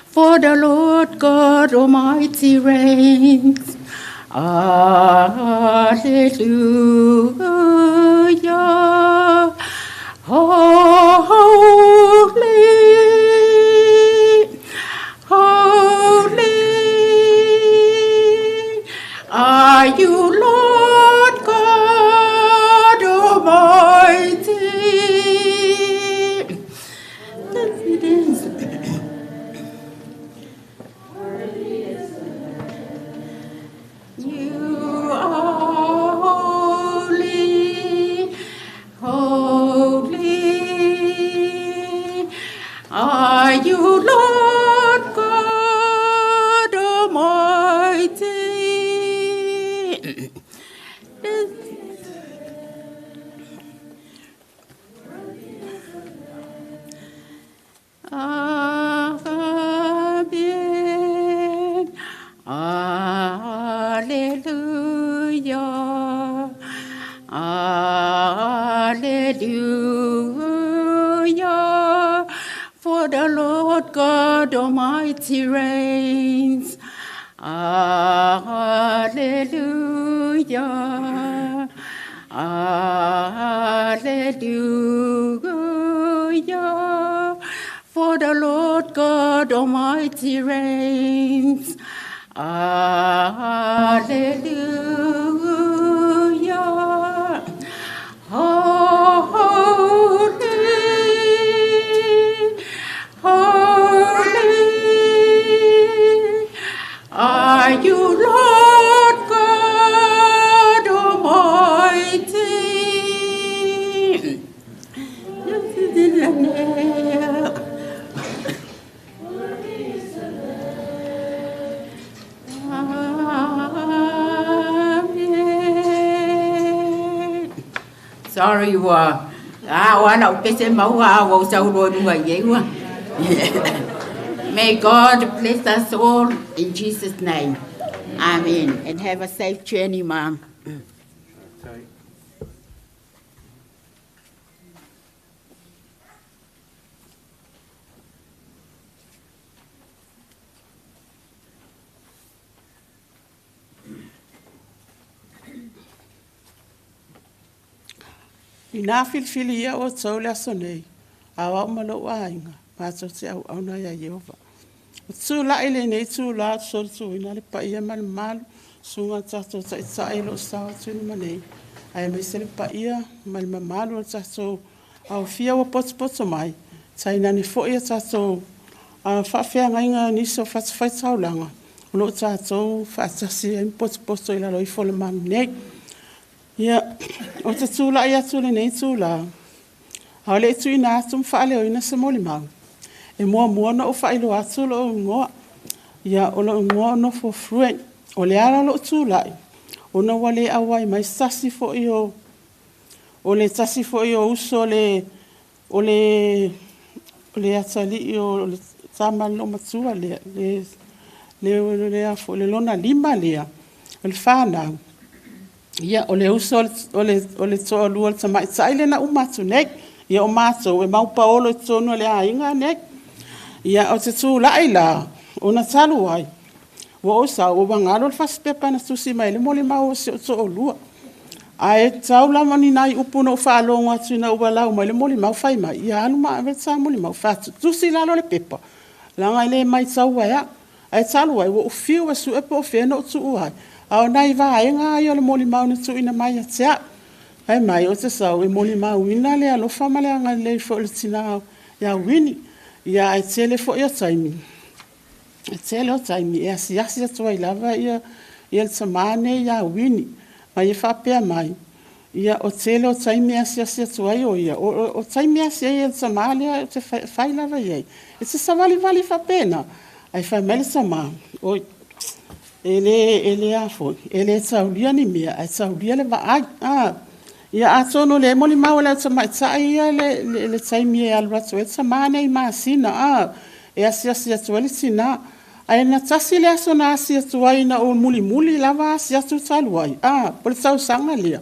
for the Lord God Almighty reigns. Alleluia. Holy, holy are you, Lord God Almighty. You are holy, holy are you, Lord God Almighty. Amen. Alleluia. Alleluia. For the Lord God Almighty reigns. Alleluia. Alleluia. For the Lord God Almighty reigns. Alleluia. Holy, holy are you, Lord God Almighty. Amen. Sorry, ua a lau pese maua a ua sau loa luga i ai ua. May God bless us all in Jesus' name. Amen. And have a safe journey, Mom. Inā filifili ia outou le aso nei, a o au ma lou aiga, matou te auauna iā Ieova. O te tula'i lenei itulā ou te solituina le paia ma le mamalu, susuga o tatou ta'ita'i o lo'o sao atu i luma nei, aemaise le paia ma le mamalu o le tatou aofia ua potopoto mai, tainane fo'i a tatou faafeagaiga nisi o fatafaitaulaga o loo tatou faatasi ai ma potopoto i lalo ifo o le malu nei. Ia, ou te tulai atu i lenei itulā, a o le i tuuina atu ma faaleoina se molimau, e muamua ona ou faailoa atu lou igoa. Ia, o lou igoa o Nofo Fruit. O le ala o lou tulai, ona ua le auai mai se tasi foi o o le tasi foi o uso le o le o le atalii o le tama le loomatua lea le le le a foi le lona lima lea o le fanau. Ia, o le uso o le toalua o le tamaitai lea na uma atu nei. Ia, o matou e mau paolo i totonu o le aiga nei. Ia, ou te tulai la, ona talu ai, ua ou sau, ua galo le fasipepa na tusi mai ai le molimau o si ou toalua. Ae tau lava ni nai upu na ou faalogo atu ina ua lau mai le molimau fai mai, ia alu ma ave le ta molimau fatu, tusi i lalo o le pepa, leaga e le maitaua e au. Ae talu ai, ua ou fiu e sue po o fea na ou tuu ai, a o nai vaega ia o le molimau na tuuina mai ia te au. Fai mai, ou te sau e molimauina le alofa ma le agalelei foi o le tinā ia Winnie. Ia, ae tele foi o taimi, e tele o taimi e asiasi atu ai lava ia, ia le tamā nei ia Winnie. Ma ia faapea mai, Ia, o tele o taimi e asiasi atu ai o ia, o taimi asi ai e le tamā lea ou te fai lava i ai. E te savalivali faapena, ae fai mai le tamā, oi, e le, e le a foi, e le taulia ni mea, ae taulia le vaai. Ia, atonu o lea e molimau e le au tamaitai ia le taimi e alu atu ai le tamā nei i masina, e asiasi atu ai le tinā. Ae na tasi le aso na asi atu ai na ou mulimuli lava asi atu talu ai, po o le tausaga lea.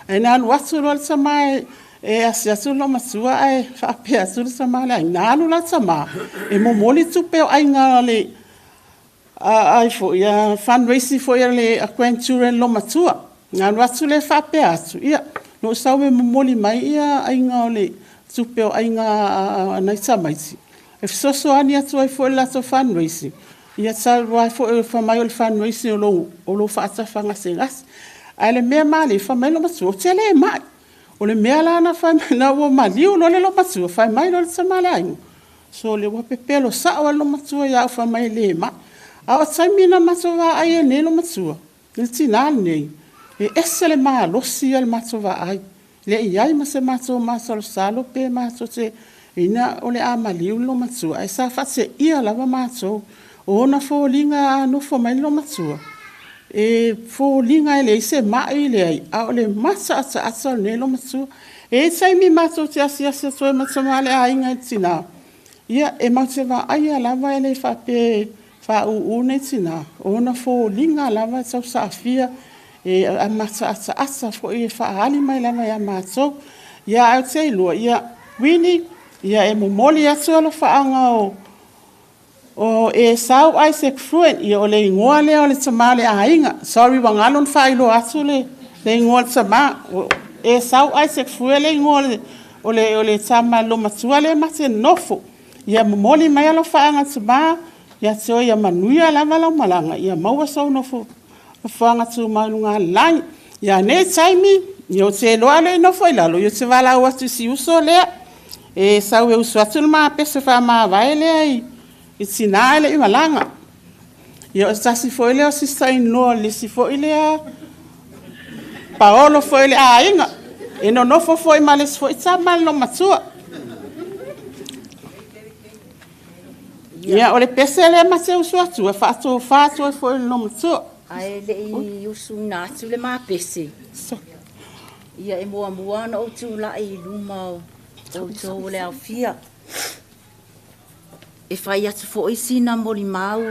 Ae na alu atu loa le tamā e asi atu le loomatua ae faapea atu le tamā le aiga. Na alu la le tamā e momoli tupe o aiga le ai foi a fundraising foi a le grandchildren loomatua. Na alu atu lea faapea atu, ia, na ou sau e momoli mai ia aiga o le tupe o aiga nai tamaiti e fesoasoani atu ai foi i le latou fundraising. Ia talu ai foi fai mai o le fundraising o lou faatafagasegase. Ae le mea malie, fai mai loomatua, ou te le mai. O le mea la na fai mai, na ua maliu loa le loomatua, fai mai loa le tama o le aiga, sole ua pepelo sao lava le loomatua ia au fai mai e le mai. A o taimi na matou vaai ai nei loomatua, i le tinā lenei, e ese le malosi ia o le matou vaai. E le i i ai ma se matou masalosalo pe matou te ina o le a maliu le loomatua, ae sa faateia lava matou. O ona foliga a nofo mai le loomatua, e foliga e leai se mai, leai, a o le mataataata o lenei loomatua. E i ai taimi matou te asiasi atu ai ma le tama o le aiga i le tinā, ia, e matou te vaaia lava e le faapea e faaūū lenei tinā, o ona foliga lava e tau saafia, e mataataata foi e faaali mai lava ia matou. Ia, ae ou te iloa, ia, Winnie, ia e momoli atu alofaaga o Esau Isaac Fruit, ia o le igoa lea o le tamā o le aiga. Sorry ua galo ona faailoa atu le igoa o le tamā. O Esau Isaac Fruit le igoa o le tama loomatua lea ma te nonofo. Ia momoli mai alofaaga tamā, ia te oe ia manuia lava lau malaga, ia maua sou nofoaga tumau i luga o le lagi. Ia nei taimi, ia ou te iloa a le i nofo i lalo, ia ou te valaau atu i si uso lea. E sau e usu atu le ma pese faamavae lea i tinā e le i malaga. Ia o se tasi foi lea o sister-in-law a le isi foi lea paolo foi o le aiga. E nonofo foi ma le isi foi tama a le loomatua. Ia o le pese lea ma te usu atu e faatofa atu ai foi i le loomatua. Ae le i usuina atu le ma pese. Ia e muamua ona ou tulai i luma o outou o le aofia. E fai atu foi sina molimau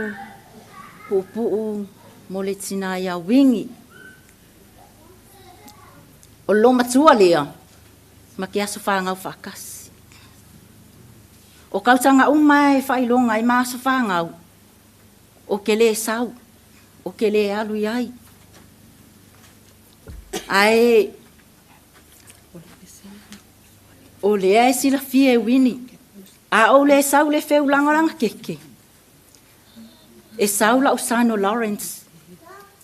puupuu mo le tinā ia Winnie. O le loomatua lea ma ke aso whāngau whakasi. O kautanga uma e whailoga i ma aso whāngau, o ke le sau, o ke le alu i ai. Ae, o lea e silafia e Winnie, a ou le sau le feulagalaga keke, e sau la'u son o Lawrence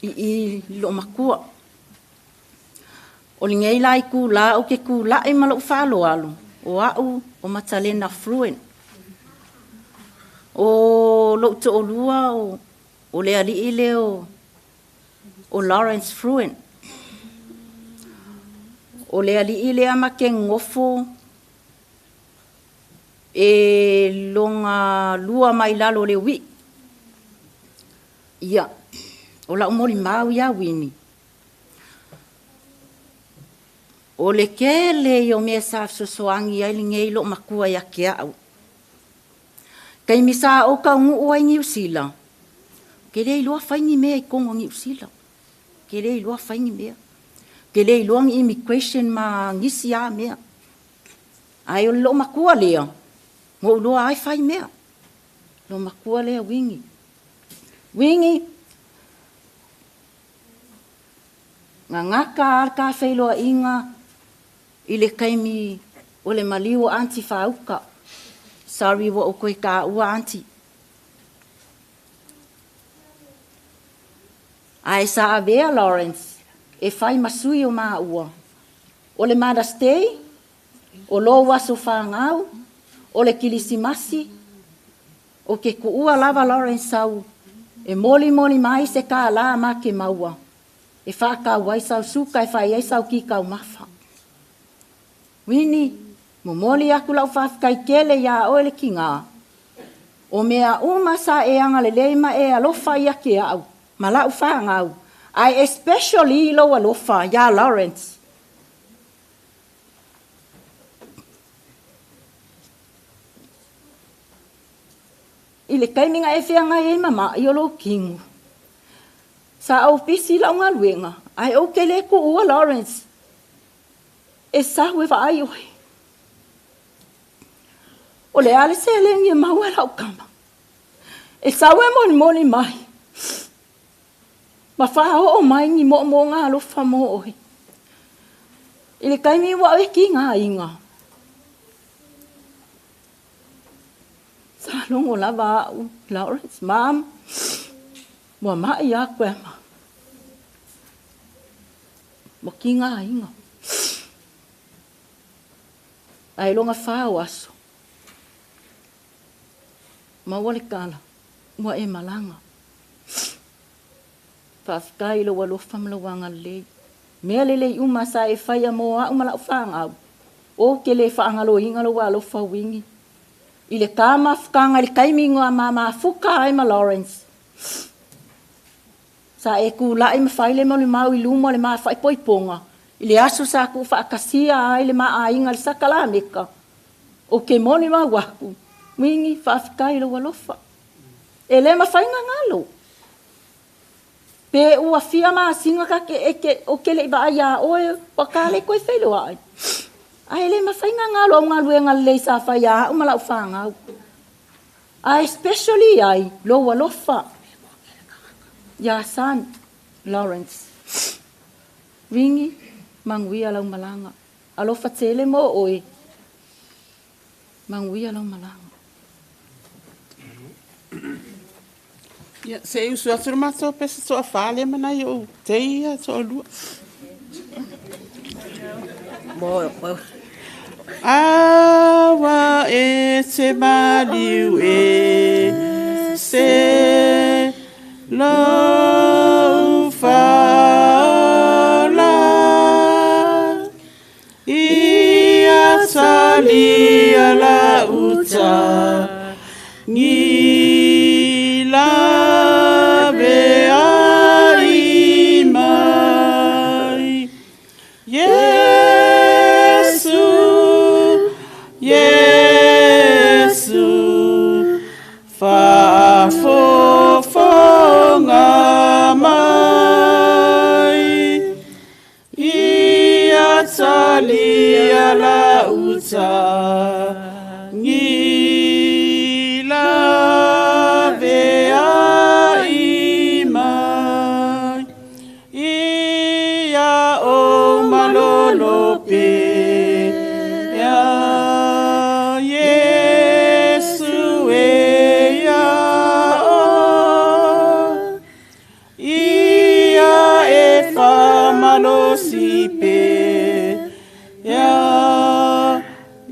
i loomatua. O lenei la i kūlā o ke kūlaʻi ma loʻu faaaloalo, o aʻu o Matalena Fruin. O loʻu toʻolua o le aliʻi lea o Lawrence Fruin. O le aliʻi lea ma ke gofo e loga lua mai lalo o le uiʻi. Ia, o la'u molimau iā Winnie. O le kele i o mea sa fesoasoani ai lenei loomatua ia te aʻu. Taimi sa ou taunuu ai Niu Sila, ke le iloa fai ni mea i totonu o Niu Sila. Ke le iloa fai ni mea. Ke le iloa ni immigration ma nisi a mea. Ae o le loomatua lea, na ou iloa ai fai mea. Loomatua lea Winnie. Winnie, gagata a le ta feiloaiga i le taimi o le maliu o Aunty Fauta. Sorry ua ou toe taua Aunty. Ae sa avea Lawrence e fai ma sui o maua. O le Mother's Day, o lou aso fanau, o le Kilisimasi, o ke kuua lava Lawrence sau e molimoli mai se kālā ma ke maua. E whākau ai sau suka e whai ai sau ki kau mawha. Wini, momoli aku lau whawhikai kele ia oe le ki ngā. O mea uma sa e anga le leima e alofa ia ke au, ma lau whangau. I especially lo alofa ia Lawrence. I le kaiminga e whianga e mama i o lo kingu. Sa au pisi lau ngaluenga, ai au ke le ku ua Lawrence. E sahu e vaai oe. O le ale se lengi e maua lau kama. E sau e moni moni mai. Ma wha o mai ni mo mo ngā alofa mo oe. I le kaimi ua e ki ngā inga. Sa longo lava au, Lawrence, mam. Mua mai a koe ma. Mo ki ngā inga. Ai longa whao aso. Maua le kala, ua e malanga. Whawhikai lo alofa ma lo anga lei. Mea lele i uma sa e whaia mō au ma lau whangau. O ke le whaangalo inga lo alofa wingi. I le kāma whakanga le kaimingo a mama fuka ai ma Lawrence. Sa e ku lai ma whaile mo le mau i luma le maa whai poiponga. I le aso sa ku whaakasia ai le maa inga le sakala meka. O ke moni mau waku. Wingi whawhikai lo alofa. E le mawhainga ngalo. Pe ua fia maasinga ka ke eke o ke le iwa ia oe o ka le koe whelo ai. Ai le mawhainga ngalo au ngaluenga le sa whaia au malau whangau. Ai especially ai lo alofa. Ya san Lawrence. Wingi manguia lau malanga. Alofa tele mo oe. Manguia lau malanga. Ia, se usu atu le matou pese toa whale mana i o teia toa lua. Mo. Awa e te maliu e se lo whaola. Ia talia la uta ni la ve ai mai. Yesu, Yesu, faafofoga mai. Ia talia la uta ni la ve ai mai. Ia o malolo pe ia Yesu e ia o. Ia e whamalosi pe ia i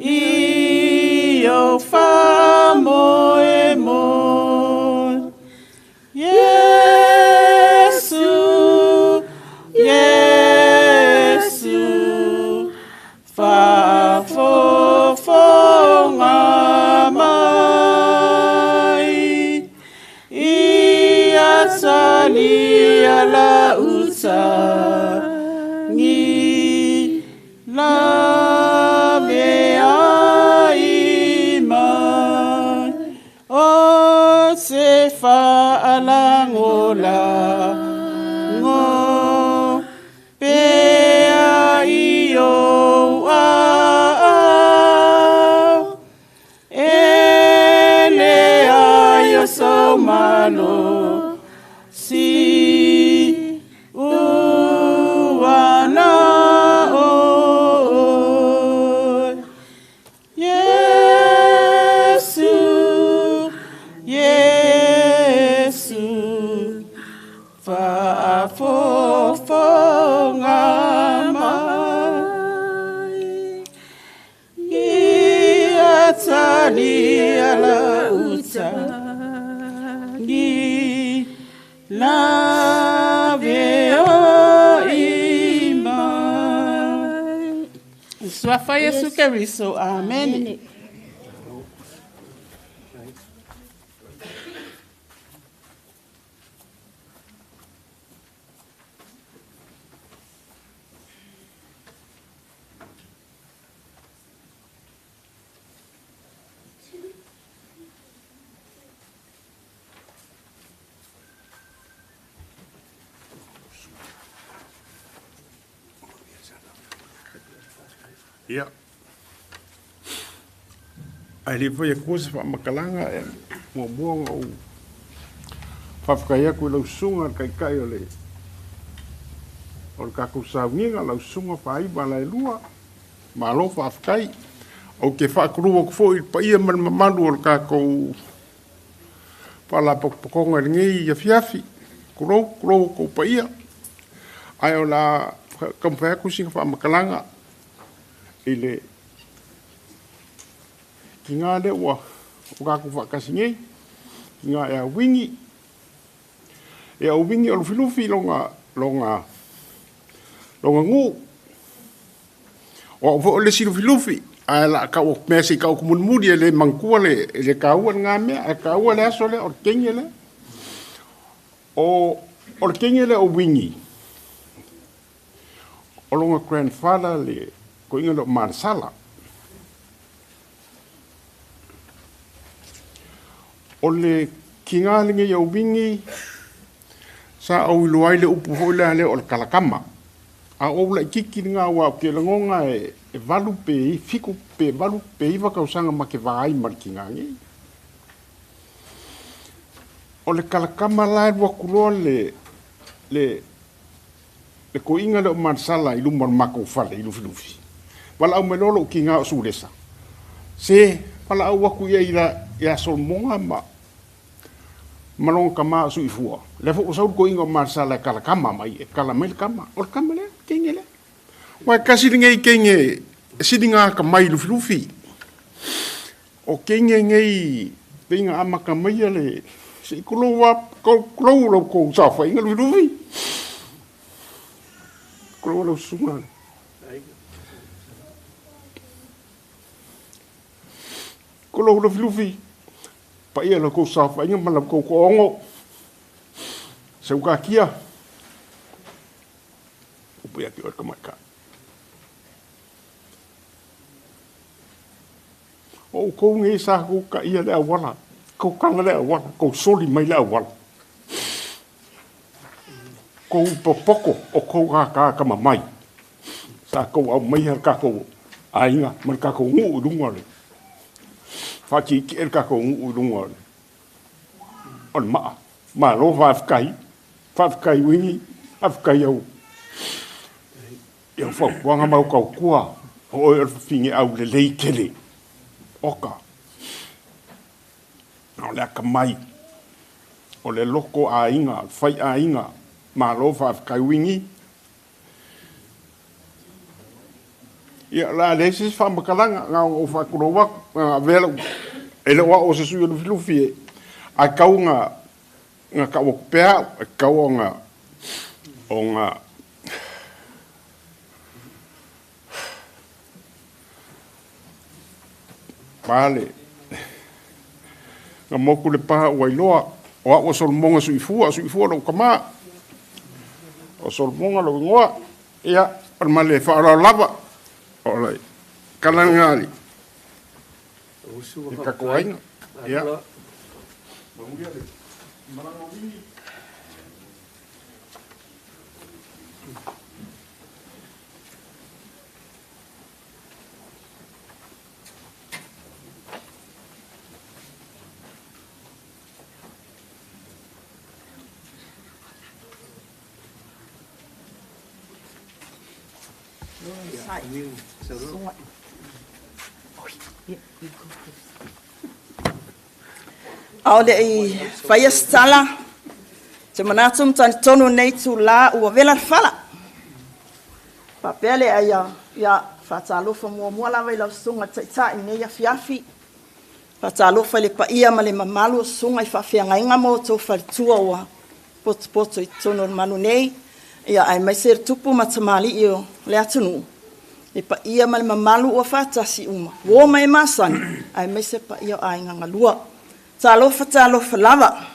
o whamoe mo. Yesu, Yesu, faafofoga mai. Ia talia la uta ni la ve ai mai. O se whaalango la ngo pe ai o a. E le ai o sau malo si uana o. Yesu, Yesu, faafofoga mai. Ia talia la uta ni la ve Suafa Iesu Keriso. Amene. Ia. Ae le i fai atua se faamatalaga e muamua ona ou faafetai atu i lau susuga le Taitai o le o le tatou sauniga, lau susuga Faaiva Alaelua. Malo faafetai. Ou te faatulou atu foi i le paia ma le mamalu o le tatou Faalapotopotoga i lenei afiafi. Tulou, tulou outou paia. Ae o le a taumafai atu sina faamatalaga i le tiga lea ua tatou faatasi nei, tiga ia Wini. Ia o Wini o Lufilufi lona, lona, lona nuu. O au foi o le isi Lufilufi, ae o le a tau atu mea se i tau atu mulimuli, e le manatua le, e le taua lena mea, ae taua le aso lea, o le teine lea. O, o le teine lea o Wini, o lona grandfather le toeaina lea o Malesala. O le tiga lenei o Wini, sa ou iloa ai le upu foi lea lea o le kalakama. A o ou laitiiti lena aua ou te lagona e 8 pe 7 pe 8 pe 9 tausaga ma te va ai ma le tiga nei. O le kalakama la e alu atu loa le le le toeaina lea o Malesala i luma o le matou fale i Lufilufi, valaau mai loa lou tiga o Sulesa, se valaau atu i ai ia Solomoga ma ma lona tama o Suifua. Lea foi ua sau le toeaina o Malesala e kalakama mai, e kala mai le kama. O le kama lea, le teine lea. Aua e tasi lenei teine e siliga atamai i Lufilufi. O teine nei pei na amata maia le se i tulou a tulou la outou saofaiga Lufilufi. Tulou lau susuga. Tulou Lufilufi. Paia la outou saofaiga ma la outou toaono. Seugakia. Upu ia te oe le tamaitai. O outou nei sa tou taia le auala, tou tala le auala, tou soli mai le auala. Tou popoto o tou gataata mai. Sa tou aumaia le tatou aiga ma le tatou nuu i luga o le faatietie le tatou nuu i luga o le maa. Malo faafetai, faafetai Uini, faafetai au i au fautuaga ma au tautua, o oe o le fafine aulelei tele. Oka. O le atamai, o le loto aiga, o le fai aiga, malo faafetai Uini. Ia, o le a leai se isi faamatalaga, na ona ou faatulou atu, na avea lau, e le o au o se sui o Lufilufi e, ae tau na, na tau atu pea au, e tatau ona, ona, pale, na motu le pa ua iloa, o au o Solomoga Suifua, o Suifua lou tama, o Solomoga lou igoa, ia, o le male faaaloalo lava, o le tala lena i le tatou aiga, ia. A o le i faia se tala, ou te manatu ma talitonu i lenei itula ua vela le fala. Faapea lea, ia, ia faatalofa muamua lava i lau Susuga i le Taitai i lenei afiafi. Faatalofa i le paia ma le mamalu o susuga i faafeagaiga ma outou faletua ua potopoto i totonu o le malu nei, ia aemaise le tupu ma tamalii o le atunuu. Le paia ma le mamalu ua faatasi uma, uo ma e masani, aemaise paia o aiga galua. Talofa, talofa lava.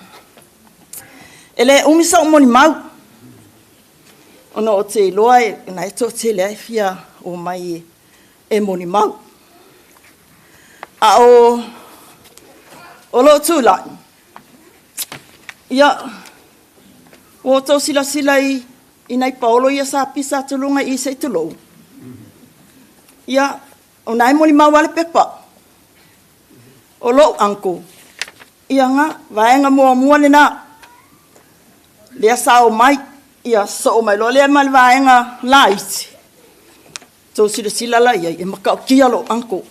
E le umi so'u molimau, ona o te iloa e na e to'atele ai fia o mai e molimau. A o loo tula'i, ia, ua outou silasila i nai paolo ia sa pisa atu luga i se i tulou. Ia, o nai molimau a le pepa. O lou uncle, ia nga, vaega muamua lena. Lea sa o mai, ia soo mai loa lea ma le vaega laiti. Tou silasila la iai, e matautia lou uncle.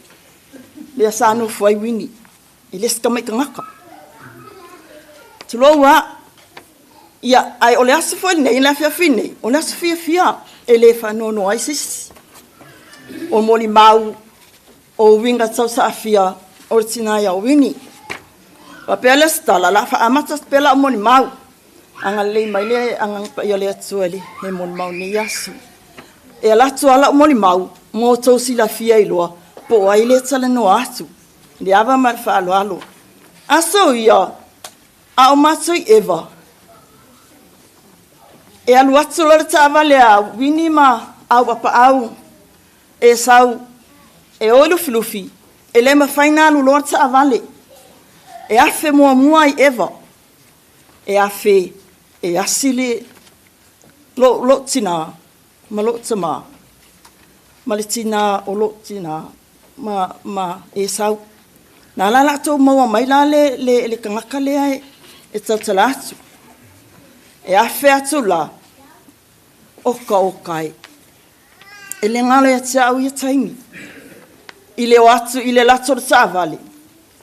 Lea sa nofo ai Wini, e le se tamaitagata. Tulou a, ia, ae o le aso foi lenei, le afiafi nei, o le aso fiafia, e le faanoanoa ai se isi. O molimau o uiga tausaafia o le tinā ia Wini. Faapea le tala, la faamata pea lau molimau. Agalelei mai le Agaga Paia o le Atua i le molimau nei aso. E ala atu lava lau molimau, mo outou silafia iloa, po o ai le talanoa atu. Le ava ma le faaaloalo. Aso ia, a o matou i Eva, e alu atu loa le taavale a Wini ma Auapaau e sau e o i Lufilufi, e le mafai ona alu loa le taavale. E afe muamua i Eva, e afe e asi le lou tinā ma lou tamā, ma le tinā o lou tinā ma Esau. Na la latou maua mai la le tagata lea e tautala atu. E afe atu la, oka oka e. E le galo ia te au ia taimi. I le o atu, i le lato o le taavale.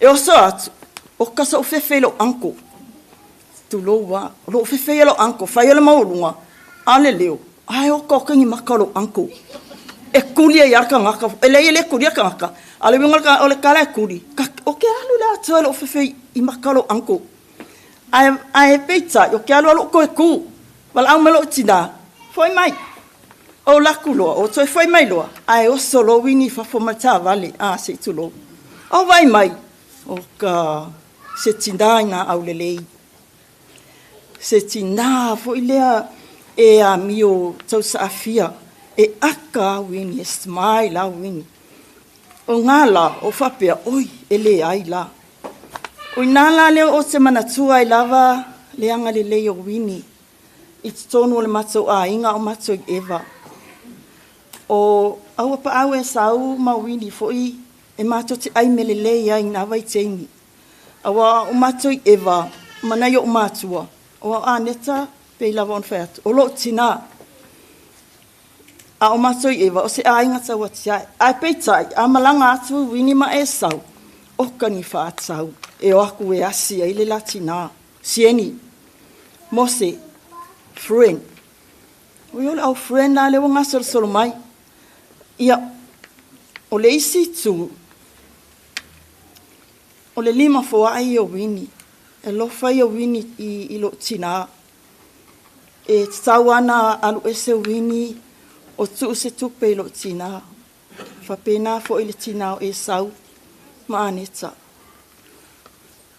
E oso atu, oka so'u fefe i lou uncle. Tulou a, o lou fefe ia lou uncle, fai o le maualuga, a o le leo, ae oka oka ni maka o lou uncle. E kuli ai a le tagata, e leai e le kulia le tagata, a o le uiga o le tala e kuli, o ke alu le atoa i lou fefe i maka o lou uncle. Ae peitai, o ke alu alu o toe ku, valaau mai lou tinā, foi mai. O laku loa, o toe foi mai loa, ae oso loa Wini i fafo ma le taavale, a se i tulou. O vai mai, o ka se tinā i ngā aulelei. Se tinā foi lea e amio tausaafia, e aka a Wini, e smile a Wini. O ngā la, o faapea, oi, e le ai la. O ina la lea o te manatua ai lava le agalelei o Wini, i totonu o le matou aiga o matou i Eva. O Auapaau e sau ma Wini foi e matou te ai mea lelei ai i nā vaitaimi. Auā o matou i Eva, ma nai o'u matua, o au Aneta, pei lava ona fai atu, o lou tinā. A o matou i Eva, o se aiga tauatiae. Ae peitai, a malaga atu Wini ma Esau, oka ni faatau e o aku e asi ai le la tinā. Sieni, Mose, friend. Oi o le au friend la lea ua gasolosolo mai. Ia, o le isi itu, o le lima foa'i ia o Wini. E alofa ia Wini i lou tinā. E tatau ana alu ese Wini o tuu se tupe i lou tinā. Faapena foi le tinā o Esau ma Aneta.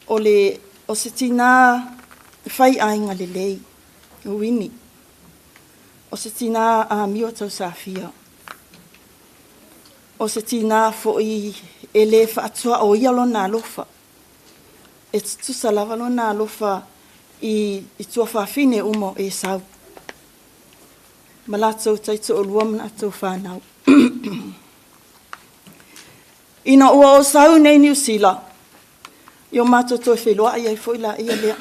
O le o se tinā e fai aiga lelei, o Wini. O se tinā amio tausafia. O se tinā foi e le faatuaoia lona alofa. E tutusa lava lona alofa i tuafafine uma o Esau. Ma latou taitoalua ma latou fanau. Ina ua o sau nei Niu Sila, ia o matou toe feiloai ai foi laia lea.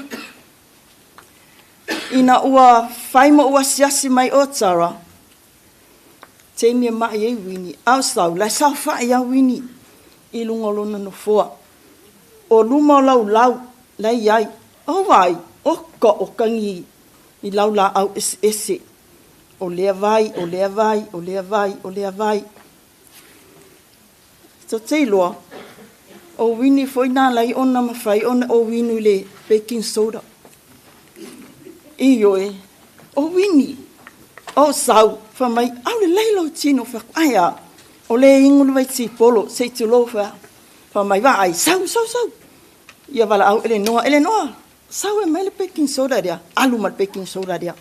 Ina ua fai ma ou asiasi mai o Tara, taimi e ma'i ai Wini, a o sau, la e saofa'i a Wini i luga o lona nofoa. O luma o laulau, la e i ai, o vai, oka oka ni i laulaau eseese. O lea vai, o lea vai, o lea vai, o lea vai. Tou te iloa, o Wini foi na ala ai ona mafai ona ou inu i le baking soda. Ioe, o Wini, o sau, fai mai, au lelei lou tino, fai atu, ae a? O lē inu le vaitipolo se i tulou fai mai vaai, sau sau sau. Ia valaau Elenoa, Elenoa, sau e aumai le baking soda lea, alu ma le baking soda lea.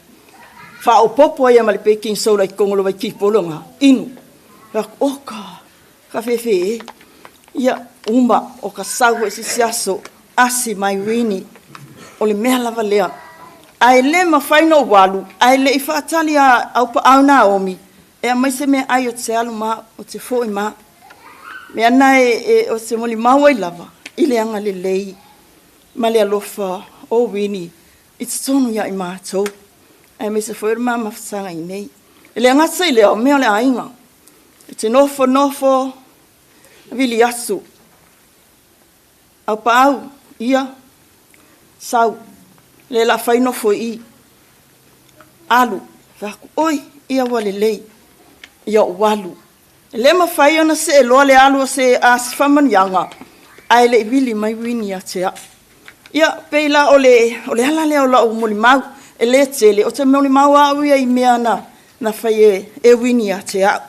Faaopoopo ai ma le baking soda i totonu o le vaitipolo lena, inu. Fai atu, oka, faafefe e. Ia, uma o ka sau foi se isi aso, asi mai Wini, o le mea lava lea. Ae le mafai ona ou alu, ae le i faatali a Aupaau Naomi, e aumai se meaai ou te alu ma au, ou te foi ma au. Mea na e ou te molimau ai lava i le agalelei ma le alofa o Wini i totonu ia i matou, aemaise foi o le ma mafutaga i nei. E le gata i lea, o mea o le aiga. E te nofo nofo, vili atu, Aupaau, ia, sau, lea o le a fai nofo i i. Alu, fai atu, oi, ia ua lelei, ia ou alu. E le mafai ona see loa le alu o se faamanuiaga, ae le i vili mai Wini ia te au. Ia, pei la o le, o le ala lea o lau molimau, e le tele, ou te molimau lava au ia i mea na fai e Wini ia te au,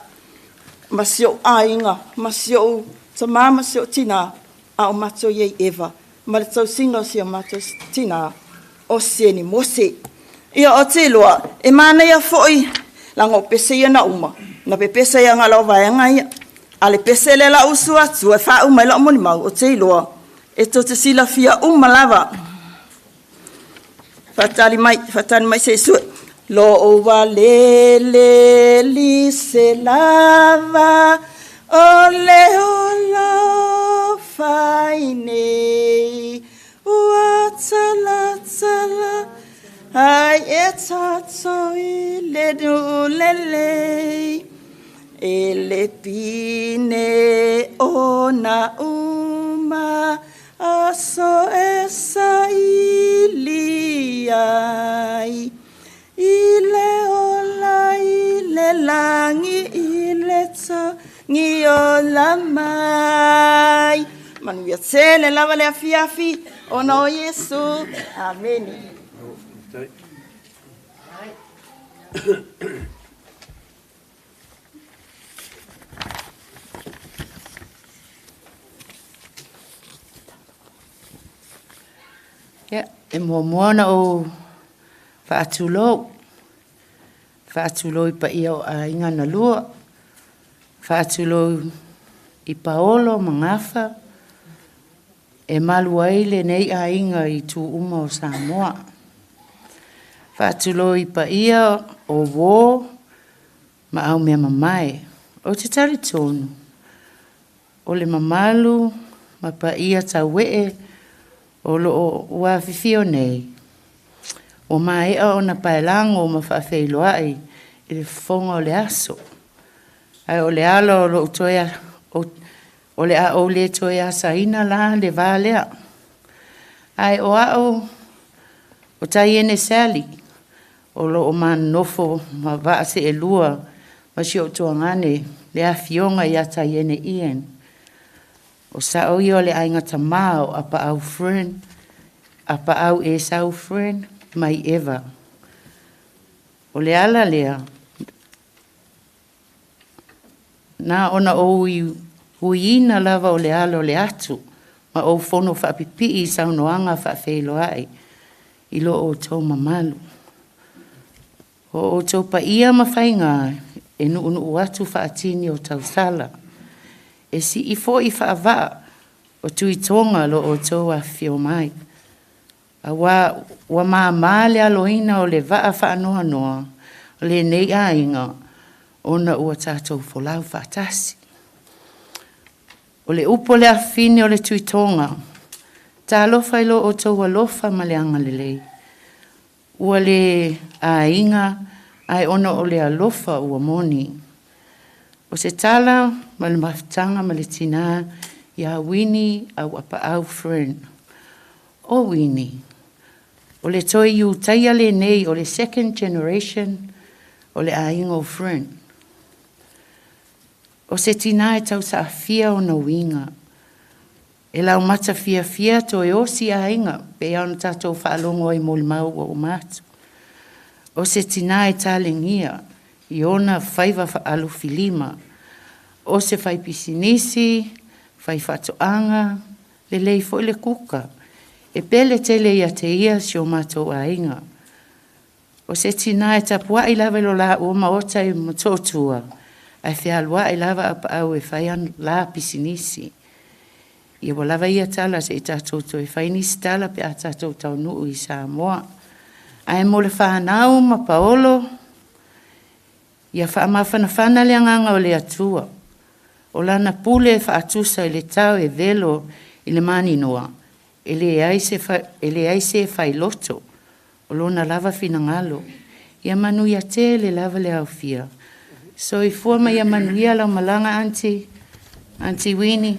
ma si ou aiga, ma si ou tamā ma si ou tinā, a o matou i ai Eva, ma le tausiga o si o matou tinā, o Sieni Mose. Ia, ou te iloa, e manaia foi, leaga o pese ia na uma, na pepesa ia na o vaega ia. A le pese lea la usu atu e faauma ai lau molimau, ou te iloa, e tou te silafia uma lava. Faatali mai, faatali mai se i sue. Lou alele lise lava o le ola o fai nei ua talatala ai e tatou i le nuu lelei e le pine ona uma aso e saili ai i le ola i le lagi i le togi ola mai. Manuia tele lava le afiafi ona o Iesu. Amene. Ia, e muamua ona ou faatulou, faatulou i paia o aiga na lua, faatulou i Paolo ma Gafa, e malu ai lenei aiga i itu uma o Samoa. Faatulou i paia o uō ma aumeamamae. Ou te talitonu, o le mamalu ma paia tauee o lo o ua afifio nei, ua maea ona paelago ma faafeiloai i le fofoga o le aso. Ae o le ala o lou toe o le a ou le toe asaina la le va lea. Ae o au o Taiene Sally, o lo o ma nonofo ma vaa seelua ma si ou tuagane le afioga ia Taiene Ian. O sao ia o le aiga tamā o Apaau Fern, Apaau Esau Fern mai Eva. O le ala lea, na ona ou uiina lava o le ala o le atu ma ou fono faapipii i saunoaga faafeiloai i lo outou mamalu. O outou paia ma faiga e nuunuu atu faatini o tausala, e sii foi faavaa o Tuitoga lo outou afifio mai. Aua ua māmā le aloina o le vaa faanoanoa o lenei aiga ona ua tatou folau faatasi. O le upu a le afafine o le Tuitoga, talofa i lo outou alofa ma le agalelei. Ua le aiga ae ona o le alofa ua moni. O se tala ma le mafutaga ma le tinā ia Wini Auapaau Fern. O Wini, o le toe Iutaia lenei o le second generation o le aiga o Fern. O se tinā e tausaafia ona uiga. E laumata fiafia toe osi aiga pei ona tatou faalogo ai molimau ua uma atu. O se tinā e talegia i ona faiva alofilima, O se faipisinisi, faifaatoaga, lelei foi le kuka. E pele tele ia te ia si o matou aiga. O se tinā e tapua'i lava i lo laua maota i Motootua, ae fealua'i lava aupaau e fai ana la pisinisi. Ia ua lava ia tala se'i tatou toe fai nisi tala pe a tatou taunuu i Samoa. Ae mo le fanau ma Paolo, ia faamafanafana le agaga o le Atua. O lana pule e faatusa i le tao e velo i le maninoa, e leai se e failoto, o lona lava finagalo. Ia manuia tele lava le aofia. Soifua ma ia manuia lau malaga Aunty, Aunty Winnie.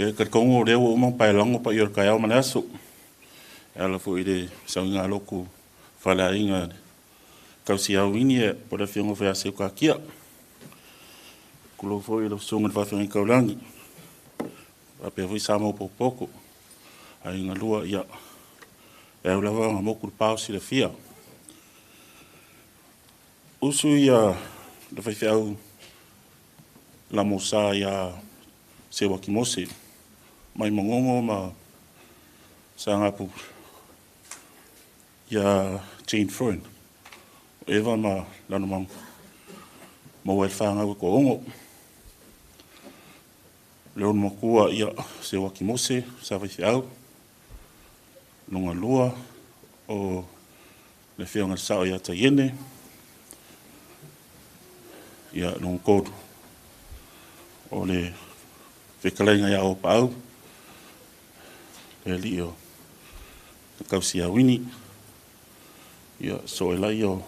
Ia, talitonu o lea ua uma ona paelago paia o le taeao ma le aso e ala foi i le sauiga a lotu faleaiga tausiauini po o le Afioga foi ia Seukatia. Tulou foi lau Susuga i le Faafeagaiga Taulagi, faapea foi Samo Popoto, Aiga Lua, ia, e au lava ona motu le pa o silafia. Usu ia le faifeau lamosa ia Seuaki Mose mai Magogo ma Sagapu ia Jane Fern, o Eva ma Lalomanu, maua ai le fanau e toaono. Le olomatua ia Seuaki Mose sa faifeau, lona lua o le Afioga i le Sao ia Taiene, ia lona tolu o le fetalaiga ia Opaau, le alii o Tausiauini, ia so e lai o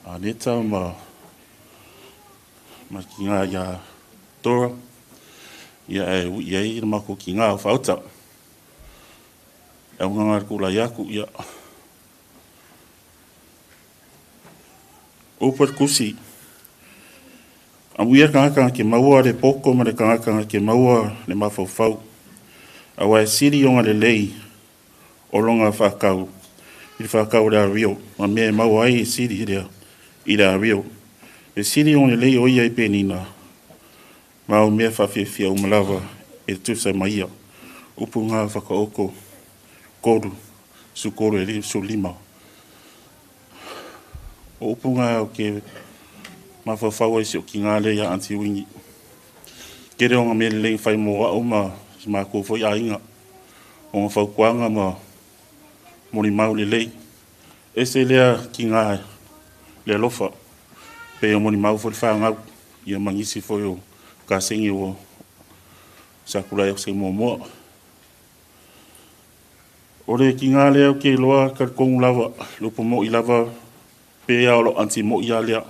Aneta ma kina ia Dora, ia e ui ai le matou kina o Faauta. E augaga le tulai atu, ia upu e le tusi, amuia le tagata na te maua le poto ma le tagata na te maua le mafaufau, aua e sili ona lelei o lona faatau i le faatau o le ario, ma mea e maua ai e sili lea i le ario. E sili ona lelei o ia i Penina, ma o mea faafiafia uma lava e tusa ma ia. Upu ngā whakaoko 3, 13 e 15. O upu ngā o ke mafaufau ai si o ki ngā lea ia Aunty Winnie. Kere o ngā mea lelei whai mō au ma si mākou foi āinga. O ngā whaukuanga ma mori mau lelei. Ese lea ki ngā le alofa. Pe o mori mau foi le whāngau. Ia mangisi foi o kasengi o sakura o se moa. O le ki ngā lea o ke loa ka kongu lava, lupu mo i lava, pe ia o lo anti mo i a lea.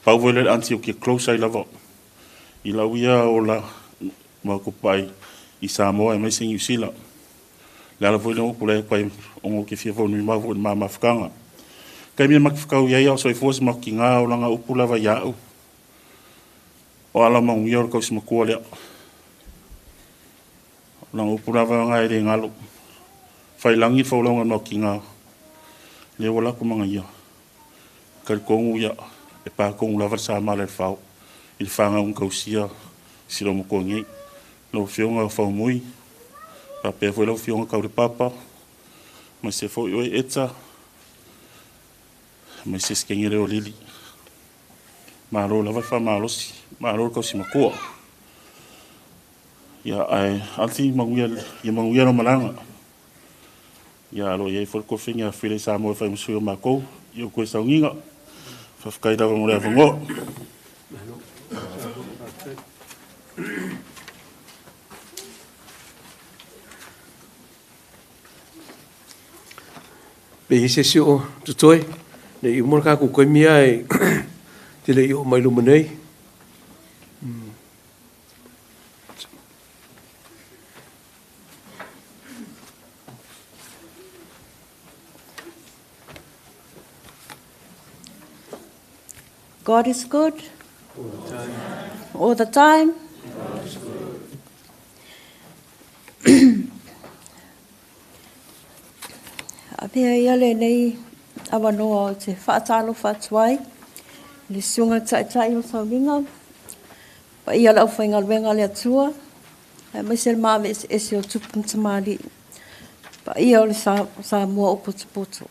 Pau voi le anti o ke close ai lava. I lau ia o la ma ko pai i Samoa e mai se New Zealand. Le ala voi le o le pai o ngo ke fia fo nui mau voi ma mafukanga. Kai mea makifukau ia ia o soifua se maku ki ngā o langa upu lava ia au. O ala maungia o le kausi makua lea. O langa upu lava ngā e le ngalo. Whai langi whaulonga no ki ngā. Lea wala ku manga ia. Kari kongu ia. E pā kongu lava sa mala le whao. I le whanga un kausia si lo moko ngei. Lau fionga o whao mui. Pā pēr foi lau fionga kau le papa. Mai se foi oe eta. Mai se skenge leo lili. Malo lava wha malosi. Malo kausi makua. Ia ai anti manguia ia manguia no malanga. Ia alo ia i fo kofinga file sa mo fa musu ma ko ia ko sa nginga. Fa fkai lava mo le avongo. Pe i se si o tutoi, ne i umor ka ku koe mia e te le i o mai luma nei. God is good. All the time. All the time. God is good. Avea ia lenei avanoa ou te faatalofa atu ai i le susuga taitai o Sauniga, paia o le aufaigaluega a le Atua, aemaise le maveeseese o tupu ma tamalii, paia o le Samoa o potopoto,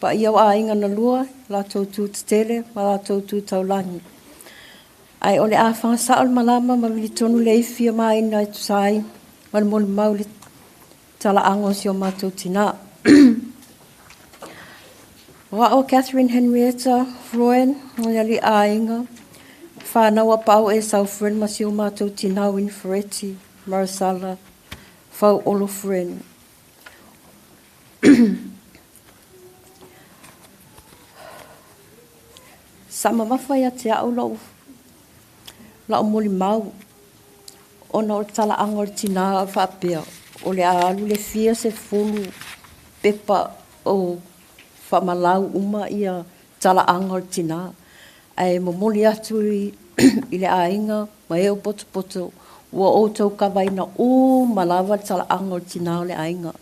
paia o aiga na lua, latou tu tetele ma latou tu taulagi. Ae o le a fagasao le malama ma vilitonu le ifi a maina e tusa ai ma le molimau i le talaaga o si o matou tinā. O au o Catherine Henrietta Freund, o le alii aiga, whānau a pau e Sau Friend ma si o mātou tinā Winifreti Marisala Fau Olo Friend. Sa mamafa ia te au lou lau molimau ona o le talaaga o le tinā faapea o le a alu le fia sefulu pepa o faamalau uma ia talaaga o le tinā ae momoli atu i le aiga ma e o potopoto ua outou kavaina uma lava le talaaga o le tinā o le aiga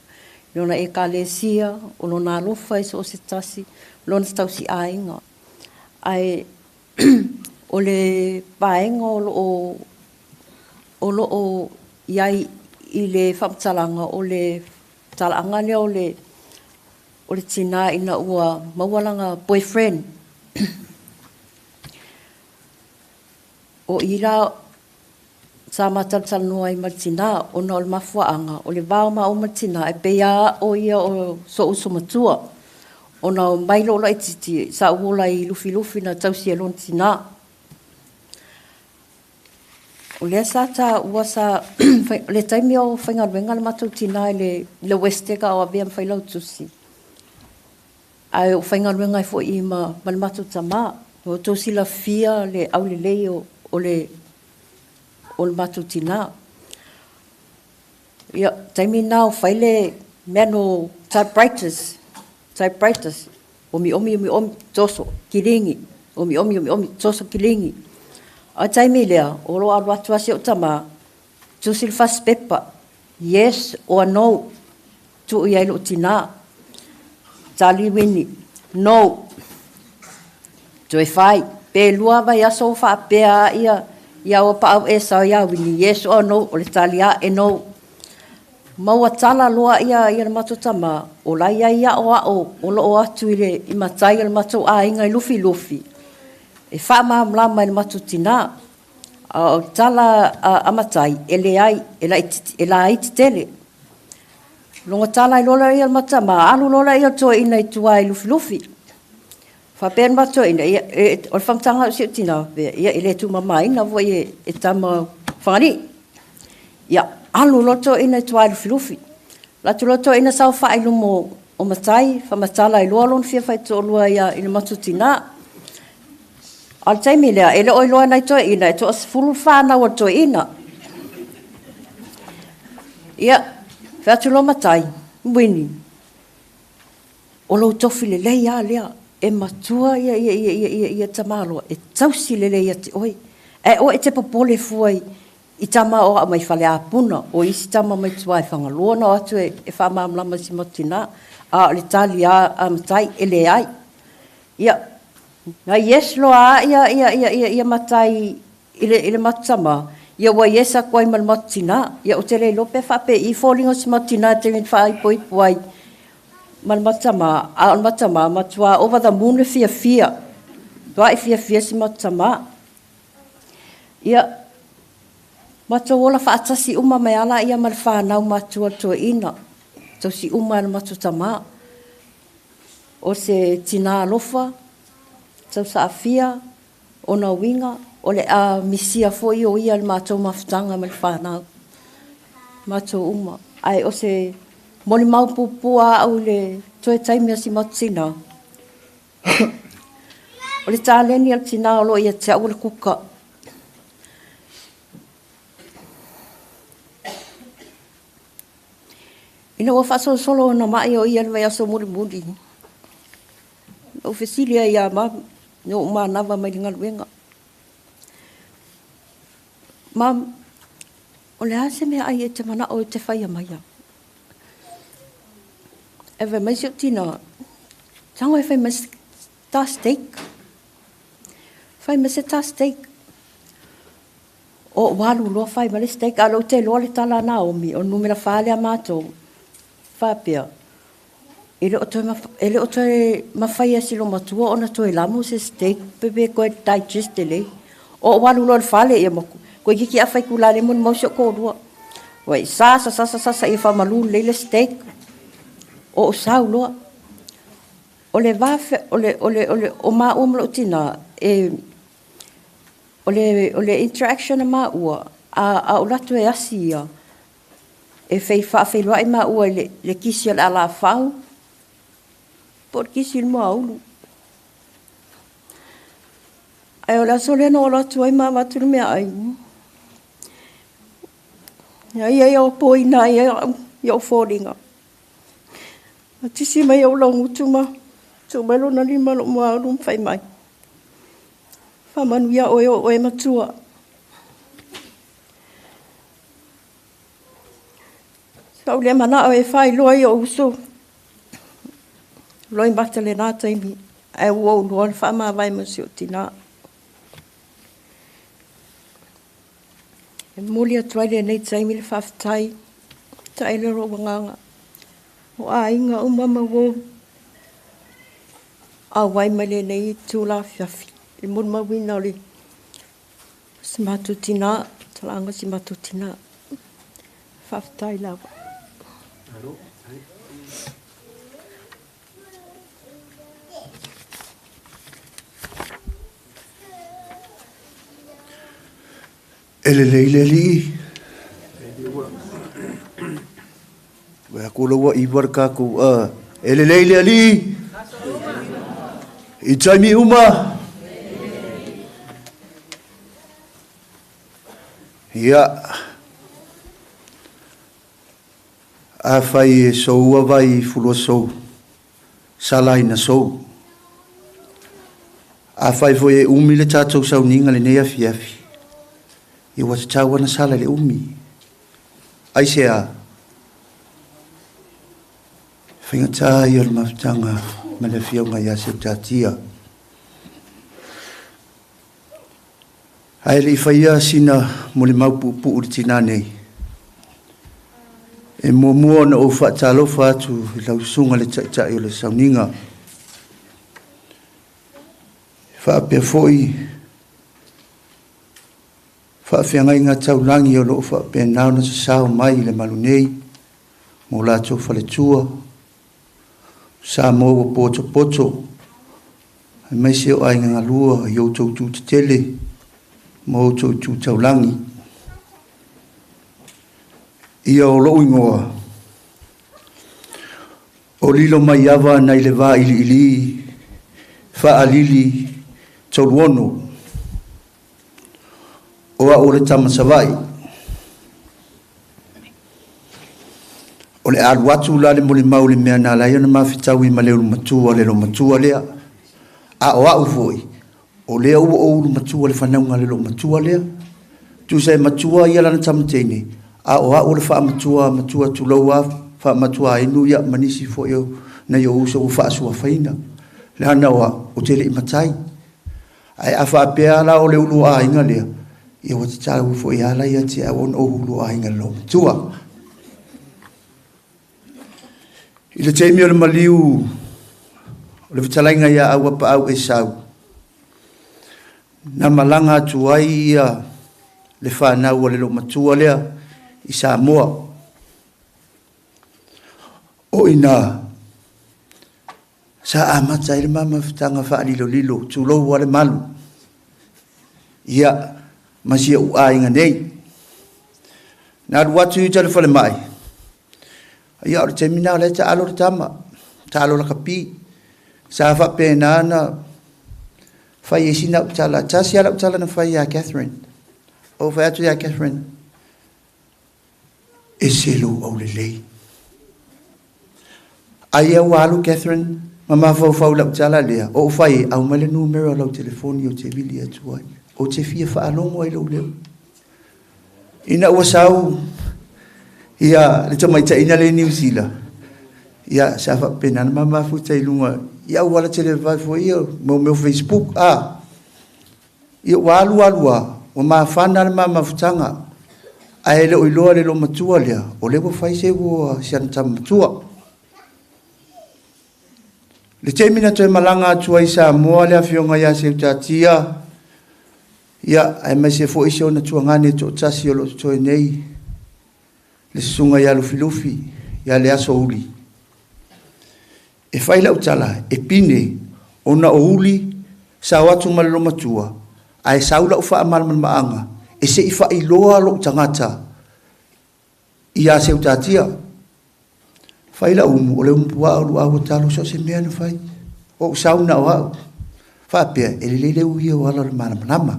i lona ekalesia, o lona alofa i so o se tasi, lona tausiaiga. Ae o le vaega o loo i ai i le faamatalaga o le talaaga lea o le tinā ina ua maua lana boyfriend. O i la sa matalatalanoa ai ma le tinā ona o le mafuaaga o le va o maua ma le tinā e pei lava o ia o so'u uso matua ona o mai lou laitiiti sa ou ola i Lufilufi na tausi e lona tinā. O lea sa taua sa le taimi o faigaluega le matou tinā i le Westec a o avea ma failautusi. Ae o faigaluega ai foi ma le matou tamā. Ua outou silafia le aulelei o le matou tinā. Ia, taimi na o fai le mea no typewriters, omi omi omi omi, toso, kiligi, omi omi omi omi, toso, kiligi. A taimi lea, o lo alu atu a si o tamā, tusi le fasi pepa, yes or no, tuu i ai lou tinā. Tali Wini, no. Toe fai, pe lua vaiaso o faapea ia ia ua paau e sao ia Wini, yes or no, o le tali a e no. Maua tala loa ia le matou tamā, o lai ai ao ao o loo atu i le i matai o le matou aiga i Lufilufi. E faamalamalama i le matou tinā. A o tala a matai, e leai, e laiti tele. Logo tala i lola ia le matou tamā, alu lola ia toeaina i tua i Lufilufi. Faapea le matou toeaina, ia, o le faamatalaga o si ou tinā, faapea, ia, e le tumamaina foi e tama Fagalii. Ia, alu loa toeaina i tua i Lufilufi. Alu atu loa toeaina saofai i luma o matai, faamatala ai loa lona fia faitoalua ia i le matou tinā. A o le taimi lea, e le o iloa e nai toeaina, e toasefulu le fanau a le toeaina. Ia, fai atu loa matai, Wini, o lou tofi lelei lava lea, e matua ia ia ia ia ia ia tamaloa, e tausi lelei ia te oe. Ae oe e te popole fua i tama o au mai Faleapuna, o isi tama mai tua i Fagaloa na o atu e faamalamalama i si matou tinā. A o le tali a matai, e leai. Ia, na yes loa a ia ia ia ia ia matai i le matou tamā, ia ua yes atu ai ma le matou tinā. Ia ou te le iloa pe faapei i foliga o si matou tinā i le taimi na faaipoipo ai ma le matou tamā, a o le matou tamā, matua over the moon le fiafia. Matuai fiafia si matou tamā. Ia, matou ola faatasi uma mai lava laia ma le fanau matua o le toeaina, tausi uma e le matou tamā. O se tinā alofa, tausaafia, ona uiga, o le a misia foi o ia i le matou mafutaga ma le fanau, matou uma. Ae o se molimau puupuu lava au i le toe taimi o si matou tinā, o le taleni a le tinā o lo o ia te au o le kuka. Ina ua faasolosolo ona mai o ia i le vaiaso mulimuli, na ou fesili ai ia mama, Na ou manava mai le galuega. Mum, o le a se meaai e te manao e te faia maia? E fai mai si ou tina, tago e fai mai se ta steak. Fai mai se ta steak. O ou alu loa fai mai le steak, a o lea ou te iloa le tala a Naomi, o le numera fa lea a matou. Faapea, e le o toe, e le o toe mafai e si olomatua ona toe lamo se steak pe pe toe digest lelei. O ou alu loa i le fale, ia ma toeitiiti afa itula lea e molimau si ou toalua. Ua sasa sasa sasa ia faamalu lelei le steak. O ou sau loa. O le va, o le, o le, o le, o maua ma lou tinā, e, o le, o le interaction a maua, a, a ou alu atu e asi ia, e fei faafeiloai maua i le, le kisi o le alafau, po o le kisi i le moaulu. Ae o le aso lea na ou alu atu ai ma avatu le meaai. Ia ia ia o poina ai au i ou foliga. Na tisi mai ou laugutu ma tuu mai lona lima lou moaulu ma fai mai. Faamanuia oe o oe matua. Sa ou le manao e faailoa i ou uso loimata lena taimi, ae ua ou iloa le faamavae ma si ou tinā. E momoli atu ai lenei taimi le faafetai, taele lou agaga, o aiga uma ma uo auai mai lenei itula afiafi, i le molimauina o le si matou tinā, talaaga o si matou tinā. Faafetai lava. E lelei le alii. Ua aku la ua iwa le kākou. E lelei le alii. I taimi uma. Ia. Afai e soua vai i Fuluasou, sala ina sou. Afai foi e umi le tatou sauniga lenei afiafi, ia ua tatau ona sala i le umi. Aisea? Faigata ia o le mafutaga ma le Afioga ia Seutatia. Ae le i faia sina molimau puupuu i le tinā nei, e muamua ona ou faatalofa atu i lau susuga le Taitai o le Sauniga, faapea foi faafeagaiga taulagi o lo o faapena ona sasao mai i le malu nei ma o latou faletua, Samoa ua potopoto, aemaise o aiga galua i outou itu tetele ma outou itu taulagi. Ia o lou igoa, o lilo mai ava nai le va iliili, faalili toluono, o au o le tama Savaii. O le alu atu la le molimau i le mea na ala ai ona mafitaui ma le ulumatua le lomatua lea. A o au foi, o lea ua ou ulumatua le fanauga a le lomatua lea. Tusa e matua ia lana tama teine, a o au o le faamatua matua tulou a faamatua inu ia ma nisi foi o nai ou uso ua faasuafaina. Leaga o au, ou te le i matai. Ae a faapea la o le ulu aiga lea, ia ua tatau foi a la ia te au ona ou ulu aiga le loomatua. I le taimi o le maliu o le fetalaiga ia Auapaau Esau, na malaga atu ai ia le fanau a le loomatua lea i Samoa. O ina sa amata ai le mamafutaga faalilolilo, tulou a le malu, ia, ma si ou aiga nei. Na alu atu i uta i le falemai, ia, o le taimi lena o la e taalo le tama, taalo lakapi. Sa faapena ona fai ai sina au tala, tasi lava lau tala na fai ia Catherine. Ou fai atu ia Catherine, ese lou aulelei. Ai ua alu Catherine ma mafaufau i lau tala lea, ou fai ai, Aumai le numera o lau telefoni ou te vili atu ai. Ou te fia faalogo ai i lou leo. Ina ua sau ia le tamaitaiina lea i Niu Sila, ia sa faapena ona ma mafuta i luga i auala televavave foi ia, mo mea o Facebook, a. Ia ua alu alu lava, ua mafana le ma mafutaga, ae le o iloa e le loomatua lea, o lea ua fai se uo a si ana tama matua. Le taimi na toe malaga atu ai i Samoa le afioga ia Seutatia, ia, aemaise foi si ona tuagane toatasi o lo o totoe nei, le susuga ia Lufilufi, ia Leasouli. E fai lau tala, e pine, ona o Uli sao atu ma le loomatua, ae sau lau faamalamalamaga e se i faailoa lou tagata iā Seutatia. Fai lau umu, o le umu puaa o luau o talo, so o se mea na fai. Ou sau na o au. Faapea, e lelei le uia o ala o le malamalama.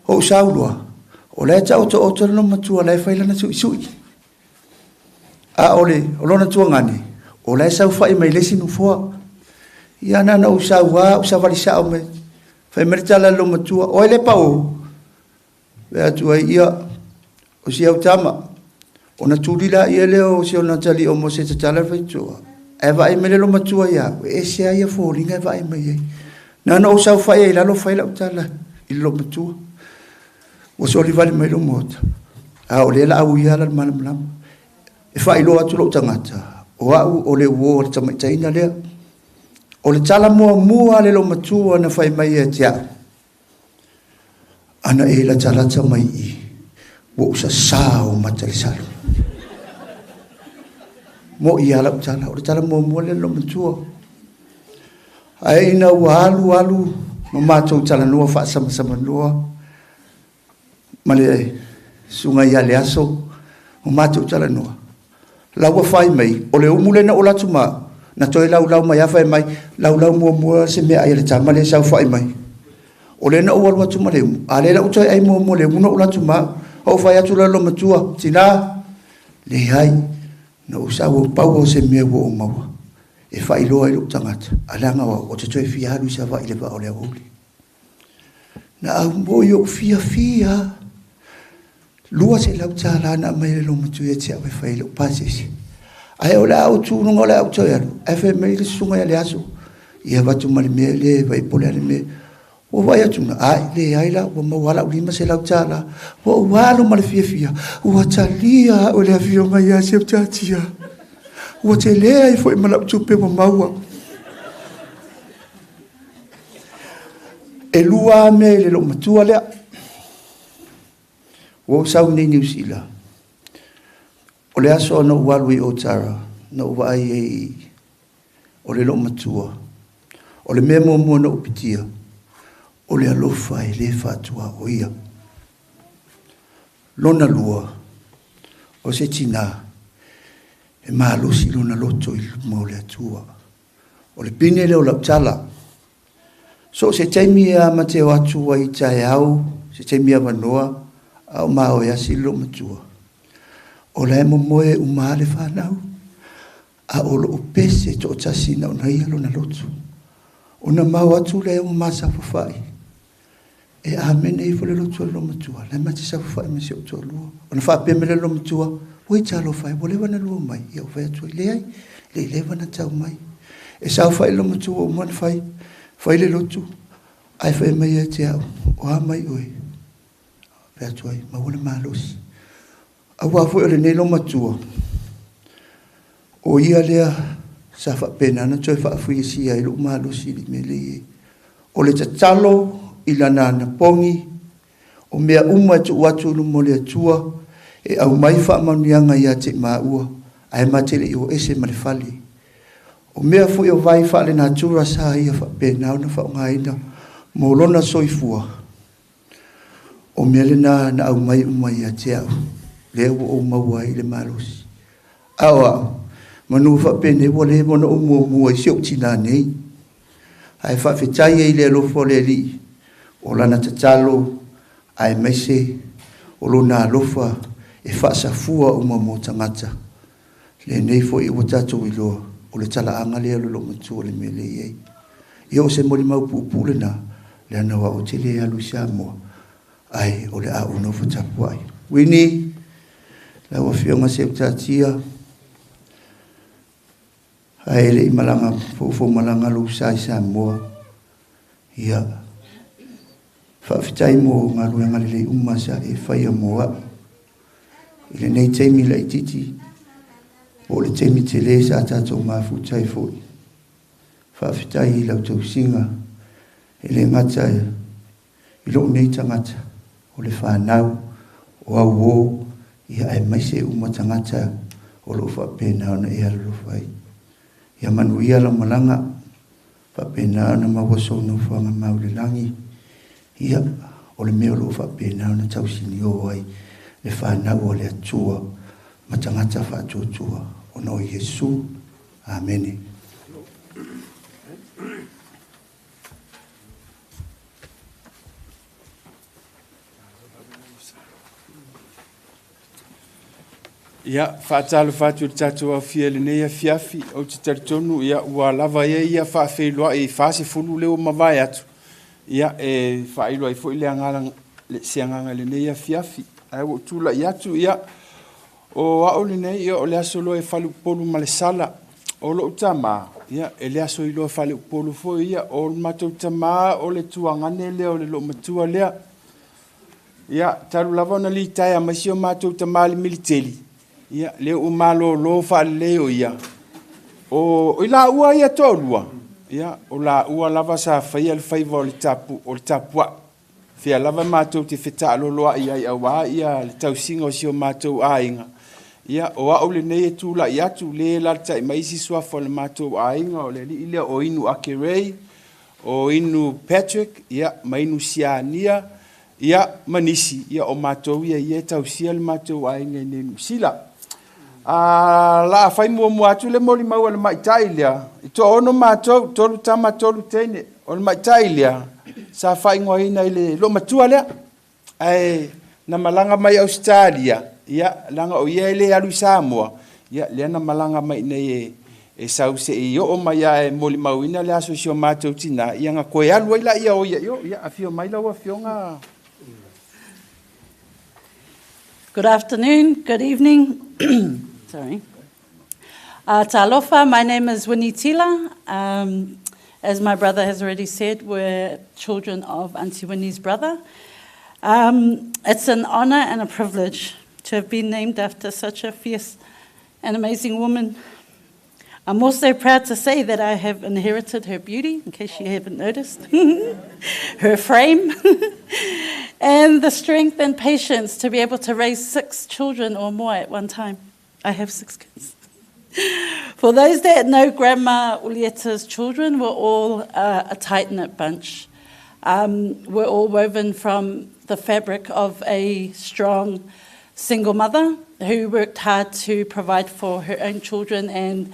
Ou sau loa, o la e taotooto le loomatua, o la e fai lana suisui. A o le, o lona tuagane, o la e saofai mai le isi nofoa. Ia na ona ou sau lava, ou savali sao mai. Fai mai le tala a le loomatua, o ai le pao? Fai atu ai, ia, o si au tama. Ona tuli laia lea o si ona atalii o Mose e tatala le faitotoa. Ae vaai mai le loomatua ia au, e ese lava ia foliga e vaai mai ai. Na ona ou saofai ai i lalo fai lau tala i le loomatua. Ua solivali mai lou maota, a o lea la au ia ala le malamalama. E faailoa atu lou tagata, o au o le uo o le tamaitaiga lea. O le tala muamua a le loomatua na fai mai ia te au, ana e latalata mai i i, ua ou sasā ou mata i le salo. Moʻi lava lau tala, o le tala muamua lea le loomatua. Ae ina ua alu alu ma matou talanoa faasamasamanoa ma le susuga ia Leaso, ma matou talanoa, la ua fai mai, o le umu lea na ou alu atu ma au, na toe laulau mai lava fai mai, laulau muamua se meaai a le tama lea e saofai mai. O lea na ou alu atu ma le umu, a o lea la ua toe ai muamua le umu na ou alu atu ma au. Ou fai atu loa i le loomatua, Tina, leai, na ou sau au pau o se mea ua ou maua. E faailoa ai lou tagata, a leaga o au, ou te toe fia alu i Savaii i le vaa o le aoauli. Na aumoe ou fiafia $200 na aumai e le loomatua ia te au e fai ai lou pasese. Ae o le a ou tu i luga o le a ou toe alu, ae fai mai le susuga ia Leaso, ia avatu ma le mea lea e vaai po o le a le mea. Ua vaai atu na, ai, leai la, ua maua lava lau $500. Ua ou alo ma le fiafia, ua talia au e le afioga ia Seutatia. Ua tele ai foi ma lau tupe ua maua. E lua lava mea i le loomatua lea. Ua ou sau nei Niu Sila. O le aso na ou alu i Otara, na ou vaai ai i o le loomatua. O le mea muamua na ou pitia, o le alofa e le faatuaoia. Lona lua, o se tinā e malosi lona loto i luma o le Atua. O le pine lea o lau tala. So o se taimi e amata o atu ai i taeao, se taimi avanoa, a o maoe asi le loomatua. O la e momoe uma lava le fanau, a o loo pese toatasi na ona ia lona loto. Ona mao atu lea ua masafafa'i. E amene ifo le loto o le loomatua, la e ma te safafa'i ma si ou toalua. Ona faapea mai lea o le loomatua, Oi talofa e, ua leva ona lua mai? Ia ou fai atu ai, Leai, le i leva ona tau mai. E saofai le loomatua ua uma ona fai, fai le lotu, ae fai mai ia te au, O a mai oe? Fai atu ai, Maua le malosi. Aua foi o lenei loomatua, o ia lea sa faapena ona toe faafuiesia ai lou malosi i le mea lea i ai. O le tatalo i lana anapogi, o mea uma e tuu atu i luma o le Atua, e aumai faamanuiaga ia te maua, ae ma te le i o ese ma le fale. O mea foi o vai faalenatura sa ia faapena ona faaaogaina mo lona soifua, O mea lena na aumai uma ia te au, lea ua ou maua ai le malosi. A o au, manu faapenei ua leva ona ou muamua i si ou tinā nei. Ae faafetai ai i le alofa o le Alii, o lana tatalo aemaise o lona alofa e faasafua uma mo tagata. Lenei foi ua tatou iloa, o le talaaga lea o le loomatua i le mea lea e i ai. Ia o se molimau puupuu lenā, leaga o au ou te le alu i Samoa, ae o le a ou nofo tapuai. Winnie, lau Afioga se i ou taatia, ae le i malaga foufou malaga lou sa i Samoa, ia, faafetai mo galuega lelei uma sa e faia mo au. I lenei taimi laitiiti, po o le taimi tele sa tatou mafuta ai foi. Faafetai i lau tausiga, e le gata i lou nei tagata, o le fanau, o au uo, ia aemaise uma tagata o lo o faapena ona e alolofa ai. Ia manuia lau malaga, faapena ona maua sou nofoaga mau i le lagi, ia, o le mea o lo o faapena ona tausinio ai le fanau a le Atua ma tagata faatuatua ona o Iesu. Amene. Ia, faatalofa atu i le tatou aofia i lenei afiafi. Ou te talitonu, ia, ua lava ia ia faafeiloai 40 lea ua mavae atu, ia, e faailoa ai foi le agaga, se agaga i lenei afiafi. Ae ua ou tulai atu, ia, o au lenei, ia, o le aso loa e faleupolu ma le sala. O lou tamā, ia, e le aso iloa faleupolu foi ia. O le matou tamā, o le tuagane lea o le loomatua lea. Ia, talu lava ona litaea mai si o matou tamā i le militeli, ia, lea ua malōlō faalelei o ia. O i laua ia toalua, ia, o laua lava sa faia le faiva o le tapu, o le tapuai. Fea lava matou te fetaaloloai ai auā ia le tausiga o si o matou aiga. Ia, o au lenei e tulai atu, lea e alaalatai mai isi suafa o le matou aiga, o le alii lea o Inu Akerei, o Inu Patrick, ia, ma Inu Siania, ia, ma nisi, ia, o matou ia ia e tausia le matou aiga i nei Niu Sila. A la fai muamua atu le molimau a le ma'itai lea, e toaono matou, tolu tama, tolu teine. O le ma'itai lea, sa faaigoaina i le loomatua lea, ae na malaga mai Ausetalia, ia, leaga o ia e le alu i Samoa, ia, lea na malaga mai iinei e e sau se'i oo mai lava e molimauina le aso i si o matou tinā, ia na toe alu ai laia o ia i o. Ia, afio mai lau Afioga. Good afternoon, good evening. Sorry. Talofa, my name is Winnie Tila. As my brother has already said, we're children of Auntie Winnie's brother. It's an honor and a privilege to have been named after such a fierce and amazing woman. I'm also proud to say that I have inherited her beauty, in case you haven't noticed, her frame, and the strength and patience to be able to raise six children or more at one time. I have six kids. For those that know Grandma Ulieta's children were all a tight-knit bunch. We're all woven from the fabric of a strong single mother who worked hard to provide for her own children and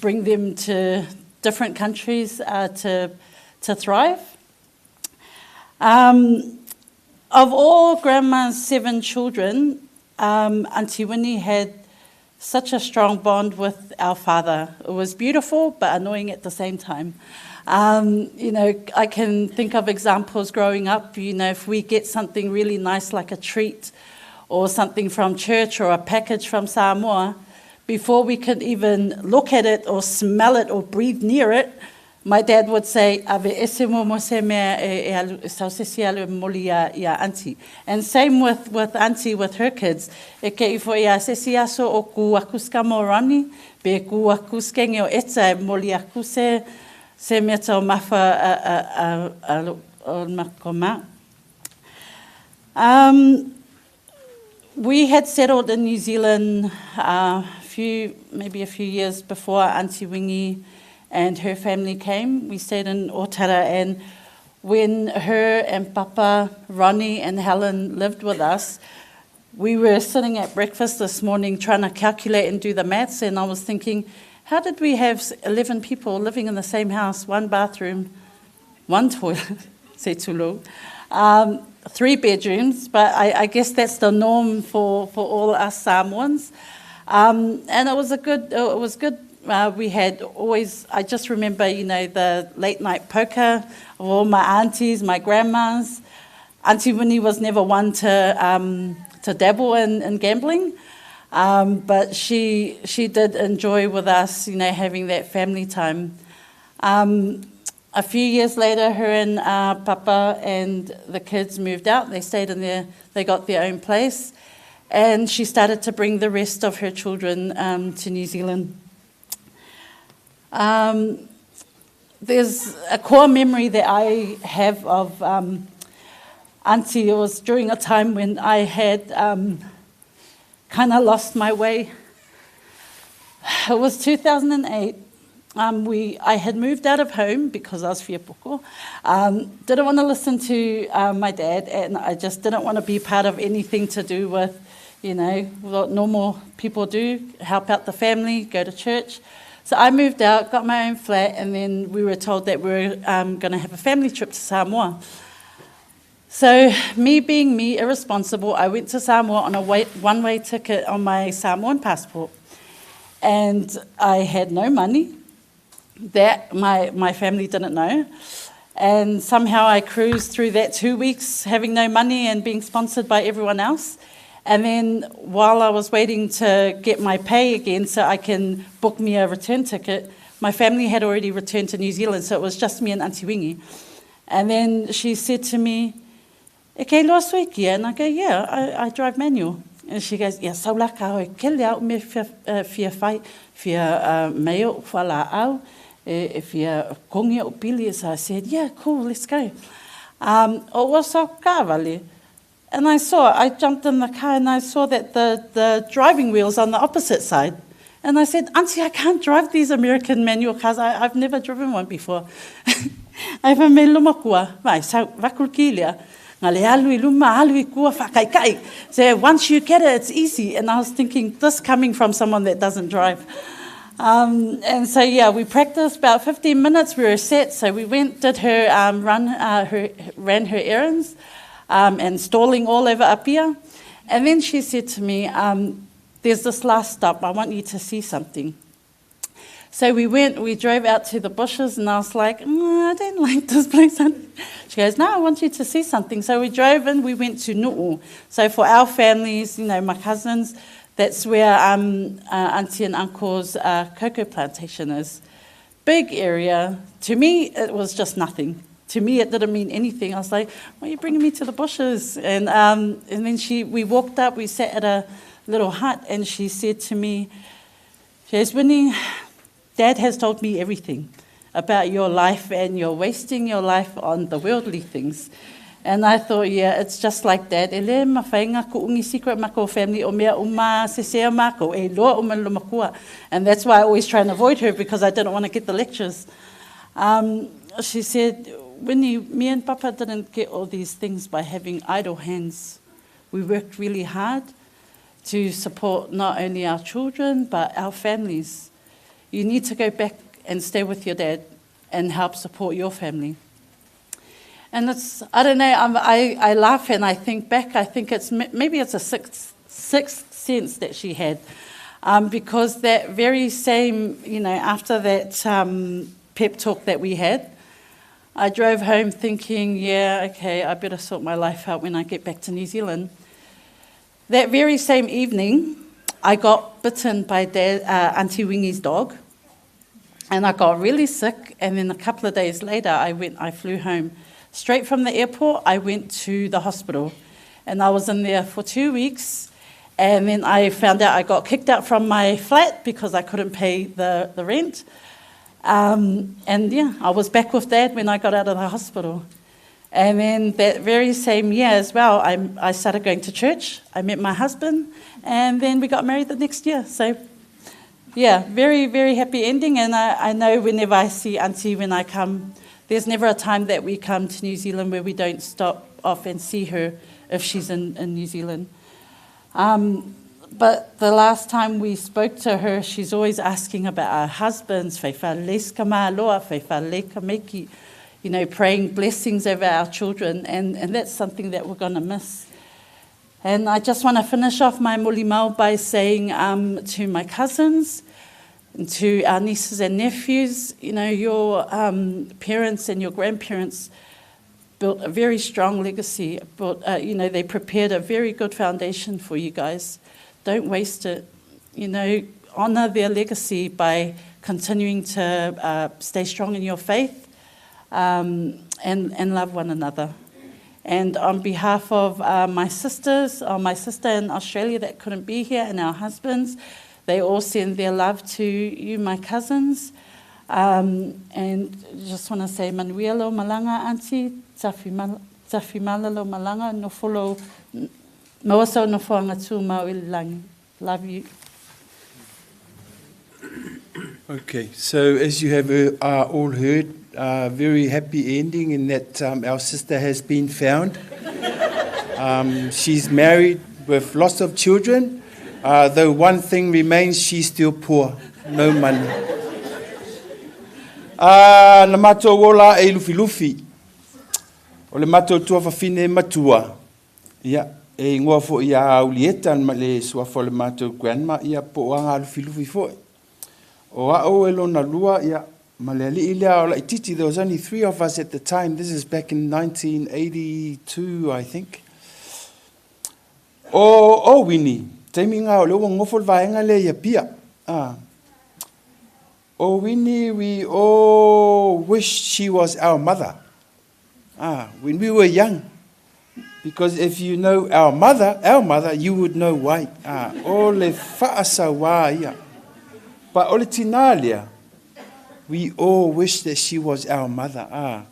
bring them to different countries to thrive. Of all Grandma's seven children, Auntie Winnie had such a strong bond with our father. It was beautiful, but annoying at the same time. I can think of examples growing up, if we get something really nice like a treat or something from church or a package from Samoa, before we could even look at it or smell it or breathe near it, my dad would say, ave ese muamua se mea e, e alu, e sau se si alu e momoli ia, ia auntie. And same with auntie with her kids. E ke ifo ia se si aso o ku aku ska mo Ronnie, pe ku aku skenge o eta e momoli aku se, se mea tau mafa a, a, a, a, o makoma. We had settled in New Zealand few, maybe a few years before Auntie Wingy and her family came. We stayed in Otara, and when her and Papa, Ronnie and Helen lived with us, we were sitting at breakfast this morning trying to calculate and do the maths, and I was thinking, how did we have 11 people living in the same house, one bathroom, one toilet, say tulu, three bedrooms, but I guess that's the norm for all us Samoans. And it was a good, it was good. We had always, I just remember, you know, the late night poker of all my aunties, my grandmas. Auntie Winnie was never one to, to dabble in, in gambling, but she, she did enjoy with us, you know, having that family time. A few years later, her and Papa and the kids moved out. They stayed in their, they got their own place. And she started to bring the rest of her children to New Zealand. There's a core memory that I have of Auntie. It was during a time when I had kind of lost my way. It was 2008. We, I had moved out of home because I was fiapoko. Didn't want to listen to my dad, and I just didn't want to be part of anything to do with, you know, what normal people do, help out the family, go to church. So I moved out, got my own flat, and then we were told that we were going to have a family trip to Samoa. So, me being me, irresponsible, I went to Samoa on a one way ticket on my Samoan passport. And I had no money that my, my family didn't know. And somehow I cruised through that two weeks having no money and being sponsored by everyone else. And then while I was waiting to get my pay again so I can book me a return ticket, my family had already returned to New Zealand, so it was just me and Auntie Wingi. And then she said to me, E loa soe kia? And I go, yeah, I, I drive manual. And she goes, yeah, saula ka hoi, ke lea me fia, fia whai, fia meo, whala au, e, e fia kongi o pili. So I said, yeah, cool, let's go. O wasa ka And I saw, I jumped in the car and I saw that the, the driving wheel's on the opposite side. And I said, Auntie, I can't drive these American manual cars. I, I've never driven one before. Ai fa me luma kua, mai, sa vakulkilia. Nga le alu i luma, alu i kua, whakaikai. So once you get it, it's easy. And I was thinking, this coming from someone that doesn't drive. And so, yeah, we practiced about 15 minutes. We were set. So we went, did her run, her, ran her errands, and stalling all over Apia. And then she said to me, there's this last stop. I want you to see something. So we went, we drove out to the bushes, and I was like, I don't like this place. She goes, No, I want you to see something. So we drove and we went to Nu'u. So for our families, you know, my cousins, that's where auntie and uncle's cocoa plantation is. Big area. To me, it was just nothing. To me, it didn't mean anything. I was like, why are you bringing me to the bushes? And, and then she, we walked up, we sat at a little hut, and she said to me, she goes, Winnie, Dad has told me everything about your life, and you're wasting your life on the worldly things. And I thought, yeah, it's just like that. E le mawhainga ko ungi secret mako family o mea uma sesea mako e loa uma lumakua. And that's why I always try and avoid her because I didn't want to get the lectures. She said, Winnie, me and Papa didn't get all these things by having idle hands. We worked really hard to support not only our children, but our families. You need to go back and stay with your dad and help support your family. And it's, I don't know, I'm, I, I laugh and I think back, I think it's maybe it's a sixth, sixth sense that she had. Because that very same, you know, after that pep talk that we had, I drove home thinking, yeah, okay, I better sort my life out when I get back to New Zealand. That very same evening, I got bitten by Dad, Auntie Wingy's dog, and I got really sick. And then a couple of days later, I went, I flew home. Straight from the airport, I went to the hospital, and I was in there for two weeks. And then I found out I got kicked out from my flat because I couldn't pay the, the rent. And yeah, I was back with Dad when I got out of the hospital. And then that very same year as well, I, I started going to church. I met my husband, and then we got married the next year. So, yeah, very, very happy ending. And I, I know whenever I see Auntie when I come, there's never a time that we come to New Zealand where we don't stop off and see her if she's in, in New Zealand. But the last time we spoke to her, she's always asking about our husbands, you know, praying blessings over our children, and, and that's something that we're going to miss. And I just want to finish off my mulimau by saying to my cousins, And to our nieces and nephews, you know, your um, parents and your grandparents built a very strong legacy. Built, uh, you know, they prepared a very good foundation for you guys. Don't waste it. You know, honour their legacy by continuing to uh, stay strong in your faith um, and, and love one another. And on behalf of uh, my sisters, uh, my sister in Australia that couldn't be here, and our husbands, they all send their love to you, my cousins. Um, and just want to say, Manuelo Malanga, Auntie, Tawhimalalo Malanga, Nofolo, Mawaso Nofoanga Tūmau i Langi. Love you. Okay, so as you have uh, all heard, uh, very happy ending in that um, our sister has been found. Um, she's married with lots of children, uh, though one thing remains, she's still poor, no money. Uh, na matou ola e lufilufi. O le matou tuafafine matua. Ia, e ingoa foi ia Aulieta ma le suafa o le matou grandma, ia po o aga lufilufi foi. O a'u e lona lua, ia, ma le ali'i lea o laitiiti, there was only three of us at the time, this is back in 1982, I think. O, o Winnie, taimi ngā o le ua ngofo le vaega lea i Apia. Ah. O Winnie, we all wish she was our mother. Ah, when we were young. Because if you know our mother, our mother, you would know why. Ah, o le whaasauā ia. But o le tinā lea, we all wish that she was our mother. Ah.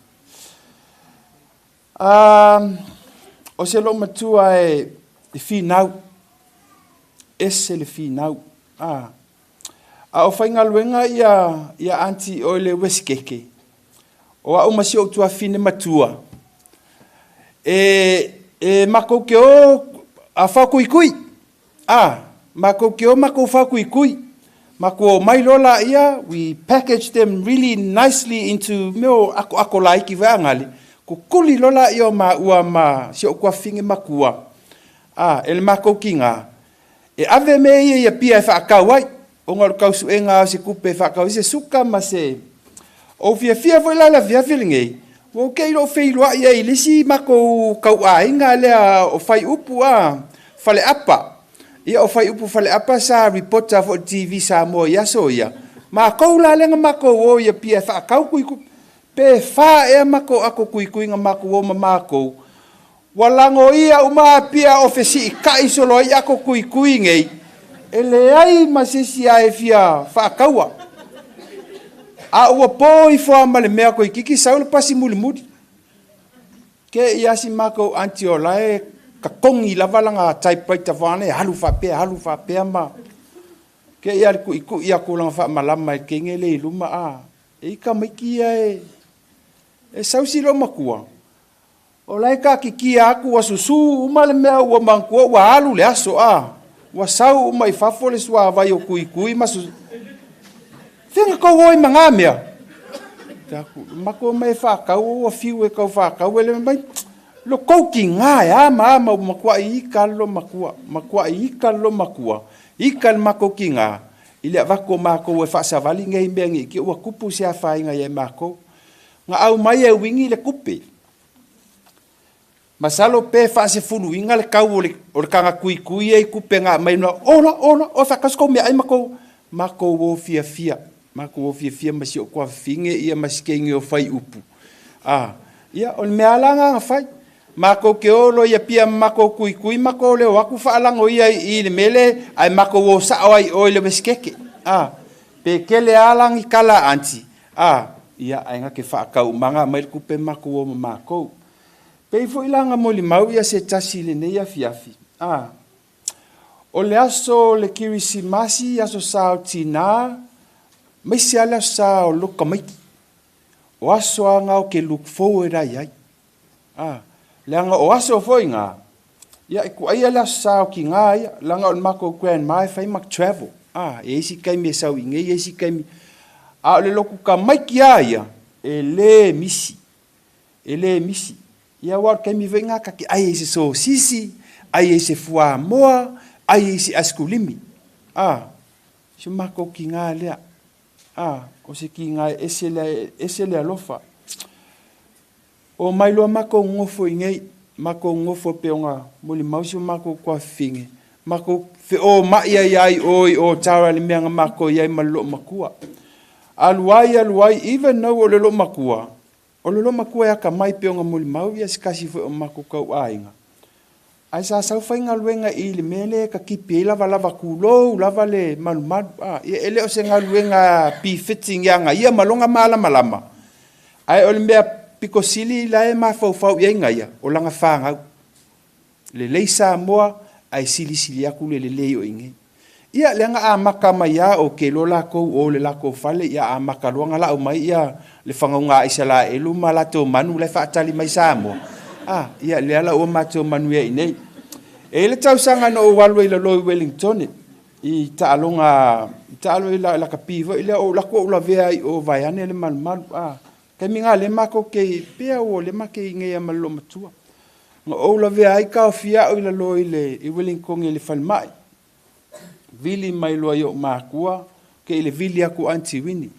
Um, o se loo matua e, e whinau. Ese le whinau. Ah. A o whaingaluenga ia, ia auntie o le Westkeke. O a'u ma si ou tuafine matua, e, e makou ke o a whakuikui. A, makou ke o makou whakuikui. Makou o mai loa laia, we package them really nicely into mea o akoako laiki vaeagale, kukuli loa laia o maua ma si ou tuafine makua. A, e le makou kiga, e ave mea ia i Apia e whaakau ai, ona o le tausuega o se tupe e faatau ai se suka ma se Ou fiafia foi la i le afiafi lenei, ua ou te i lou feiloai ai i le isi matou tauaiga lea o Faiupu a, Faleapa. Ia o Faiupu Faleapa sa reporter foi i le TV Samoa i aso ia. Makou la lea na makou o i Apia e faatau kuikui, pe fa ea makou ato kuikui na makou o ma makou. Ua lagoia uma Apia o fesiikai solo ai ato kuikui nei, e leai ma se isi a e fia faataua. A ua po ifo lava ma le mea toeitiiti sau le pasi mulimuli. Ke ia si makou aunty o la e katogi lava lana typewriter foana e alu faapea alu faapea ma ke ia le ku'iku'i atu o lana faamalama e le kege lea i luma a e i tamaiti ia e e sau si loomatua. O la e taatitia atu ua susū uma le mea ua manatua ua alu le aso a ua sau uma i fafo le suāvai o Tuitui ma su Fea na tou o ai ma nā mea? Te aku, matou mai e whākau, ua whiu e kau whākau e le mai, lo kou ki ngā e ama ama ua matua i ika lo makua, matua i ika lo makua, ika le makou ki ngā, i le avatu o makou e whaasavali nei mea nei ki ua kupu se awhainga ia e makou. Nga au mai e wingi le kupe. Masalo pe faasefuluina le kau o le, o le kagakuikui ia i kupe nga aumai na ola, ola, ola faakasi kou meaai ma kou, makou o fiafia, makou o fiafia ma si ou tuafafine ia ma si keini o Faiupu. A, ia, o le mea lava lena na fai. Makou ke o loa i Apia ma makou kuikui, makou le o atu faalagoia i i le mea lea, ae makou o sao ai i o i le Uesetete. A, pe kele lava la ni tala a aunty. A, ia, ae na te faataumaga mai le tupe makou o ma makou. Pei foi la na molimau ia se tasi i lenei afiafi. A, o le aso o le Kirisimasi, aso sa o tinā, maise lava le aso sa o loku tamaiti. O aso a na o ke look forward ai ai. A, leaga o aso foi na, ia, e kuaia le aso sa o kina ia, leaga o le makou grandma e fai ma travel. A, e isi taimi e sau i nei, e isi taimi. A o le loku tamaiti a ia, e le misi. E le misi. Ia aua o le taimi foi lena ta te ai ai i se sosisi, ai ai i se fuamoa, ai ai i se aisikulimi. A, si o makou kiga lea. A, o se kiga e ese lea e ese le alofa. O mai loa makou gofo iinei, makou gofo e pei ona molimau si o makou tuafafine, makou feoma'i ai lava i o i Otara i le mea na matou i ai ma le loomatua. Alu ai, alu ai, even though o le loomatua, o le loomatua e atamai e pei ona molimau ia se tasi foi o matou tauaiga, ae sa sau faigaluega i le mea lea e tatipi ai lavalava tulou lava le malumalu. A, ia e le o se galuega befitting ia gaia ma lona malamalama, ae o le mea pito sili la e mafaufau i ai gaia, o lana fanau. Lelei Samoa ae silisili atu le lelei o inei. Ia lea na amata mai a o ke loa lakou o le lakou fale ia amata loa na lau mai ia le fagauga a Isalaelu ma latou manu la e faatali mai Samoa. A, ia lea la ua matou manuia inei. E i ai le tausaga na ou alu ai i lalo i Wellingtone i taaloga i taalo i lakapi foi lea ou lako ou lavea ai i o vaeane le malumalu. A, taimi na lea matou te pea ua lea matou te inei a ma le loomatua. Na ou lavea ai taofia au i lalo i le i Wellingtone i le falemai. Vili mai loa i ou makua, ke i le vili aku Aunty Winnie.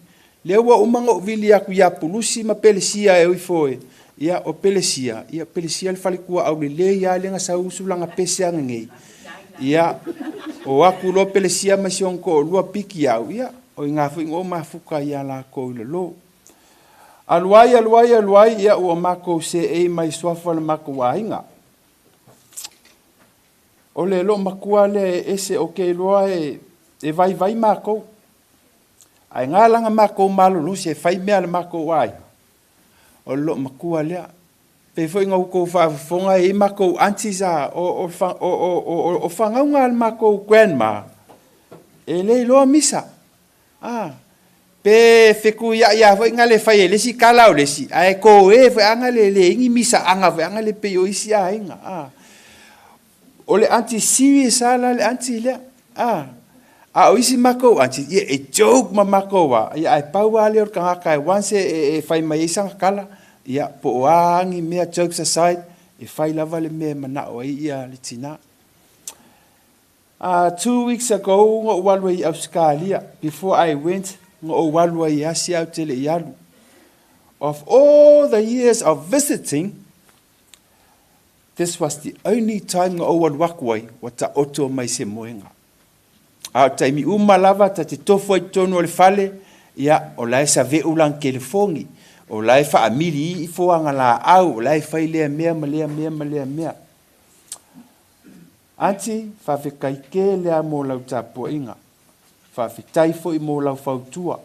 Lea ua uma ona ou vili atu ia Pulusi ma Pelesia e o ifo e, ia, o Pelesia, ia, Pelesia le faletuaau lelei lava lea na sau usu lana pese ananei. Ia, o atu loa Pelesia ma si ona toalua piki au, ia, o i ina foi na ou mafuta ai ia lakou i lalo. Alu ai, alu ai, alu ai, ia, ua makou seei mai suafa o le makou aiga. O le loomatua lea e ese o ke iloa e, e vaivai makou. Ae ga laga makou malolosi e fai mea a le makou aiga. O le loomatua lea. Pei foi ona outou faafofoga e i ai makou aunties a, o, o, o, o, o, o fagauga a le makou grandma, e le iloa misa. A, pe fetuia'i lava foi gale fai e le isi tala o le isi, ae toē foi lava gale e leai ni misaaga foi lava gale pei o isi aiga. A, o le aunty serious lava la le aunty lea. A, a o isi makou aunty, ia e joke ma makou lava, ia ae pau lava lea o le tagata e once e, e fai mai ai sana tala, ia po o a ni mea jokes aside, e fai lava le mea e mana'o ai ia le tinā. 2 weeks ago na ou alu ai i Ausekalia. Before I went, na ou alu ai e asi ae ou te le i alu. Of all the years of visiting, this was the only time na ou alu atu ai ua taoto mai se moega. A o taimi uma lava ta te tofo ai totonu o le fale, ia, o la e save'u lana telefoni, o la e faamili i foaga laau, o la e fai lea mea ma lea mea ma lea mea. Aunty, faafetai tele lava mo lau tapuaiga. Faafetai foi mo lau fautua.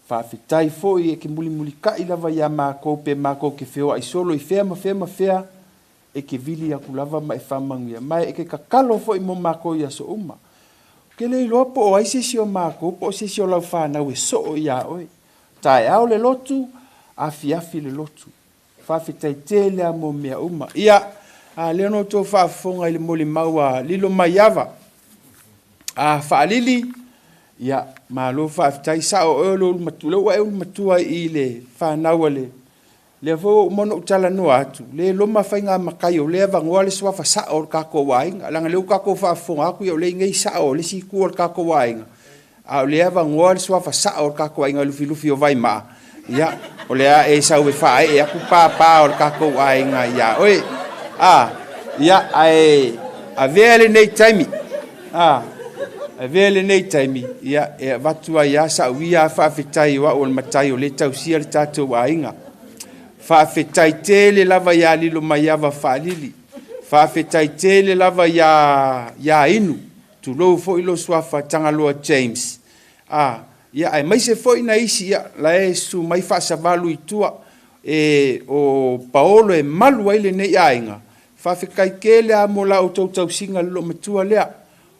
Faafetai foi e ke mulimulita'i lava iā makou pe makou te feoa'i solo i fea ma fea ma fea, e ke vili aku lava ma e faamanuia mai, e ke tatalo foi mo makou i aso uma. Ou te le iloa po o ai se isi o makou po o se isi o lau fanau e soo iā oe. Taeao le lotu, afiafi le lotu. Faafetai tele lava mo mea uma. Ia, a lea na outou faafofoga i le molimau a Lilomaiava. A Faalili, ia, malo faafetai, sao oe o le ulu matua, lea ua e ulu matua i le fanau a le, lea foi ua uma ona ou talanoa atu, le loma faiga matai o lea avanoa le suafa sao o le tatou aiga, leaga lea ua tatou faafofoga atu, ia o lea i inei sao o le isi itu o le tatou aiga, A o lea avanoa le suafa sao o le tatou aiga Lufilufi o Vaimaa, ia, o le a e sau e faaee atu pāpā o le tatou aiga iā oe. A, ia, ae avea lenei taimi, a, avea lenei taimi, ia, e avatu ai lava sau ia a faafetai o au o le matai o lea e tausia le tatou aiga. Faafetai tele lava iā Lilomaiava Faalili. Faafetai tele lava iā, iā Inu. Tulou foi lou suafa Tagaloa James. A, ia, aemaise foi nai isi, ia, la e susu mai Faasavalu i tua, e, o Paolo e malu ai lenei aiga. Faafetai tele lava mo la outou tausiga i le loomatua lea.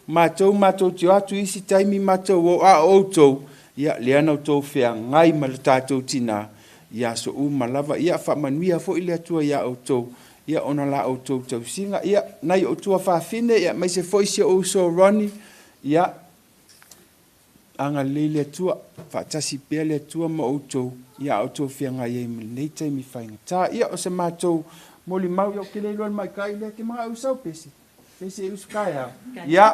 O matou, matou te o atu i isi taimi matou o, a o outou, ia, lea na outou feagai ma le tatou tinā i aso uma lava. Ia, faamanuia foi le Atua iā outou ia ona la outou tausiga. Ia, nai ou tuafafine, ia, aemaise foi si ou uso Ronnie, ia, agalelei le Atua, faatasi pea le Atua ma outou, ia a outou feagai ai ma lenei taimi faigata. Ia, o se matou molimau, ia, ou te le iloa le maita'i lea, ke mana'o i sau pese, pese i usu taeao. Ia,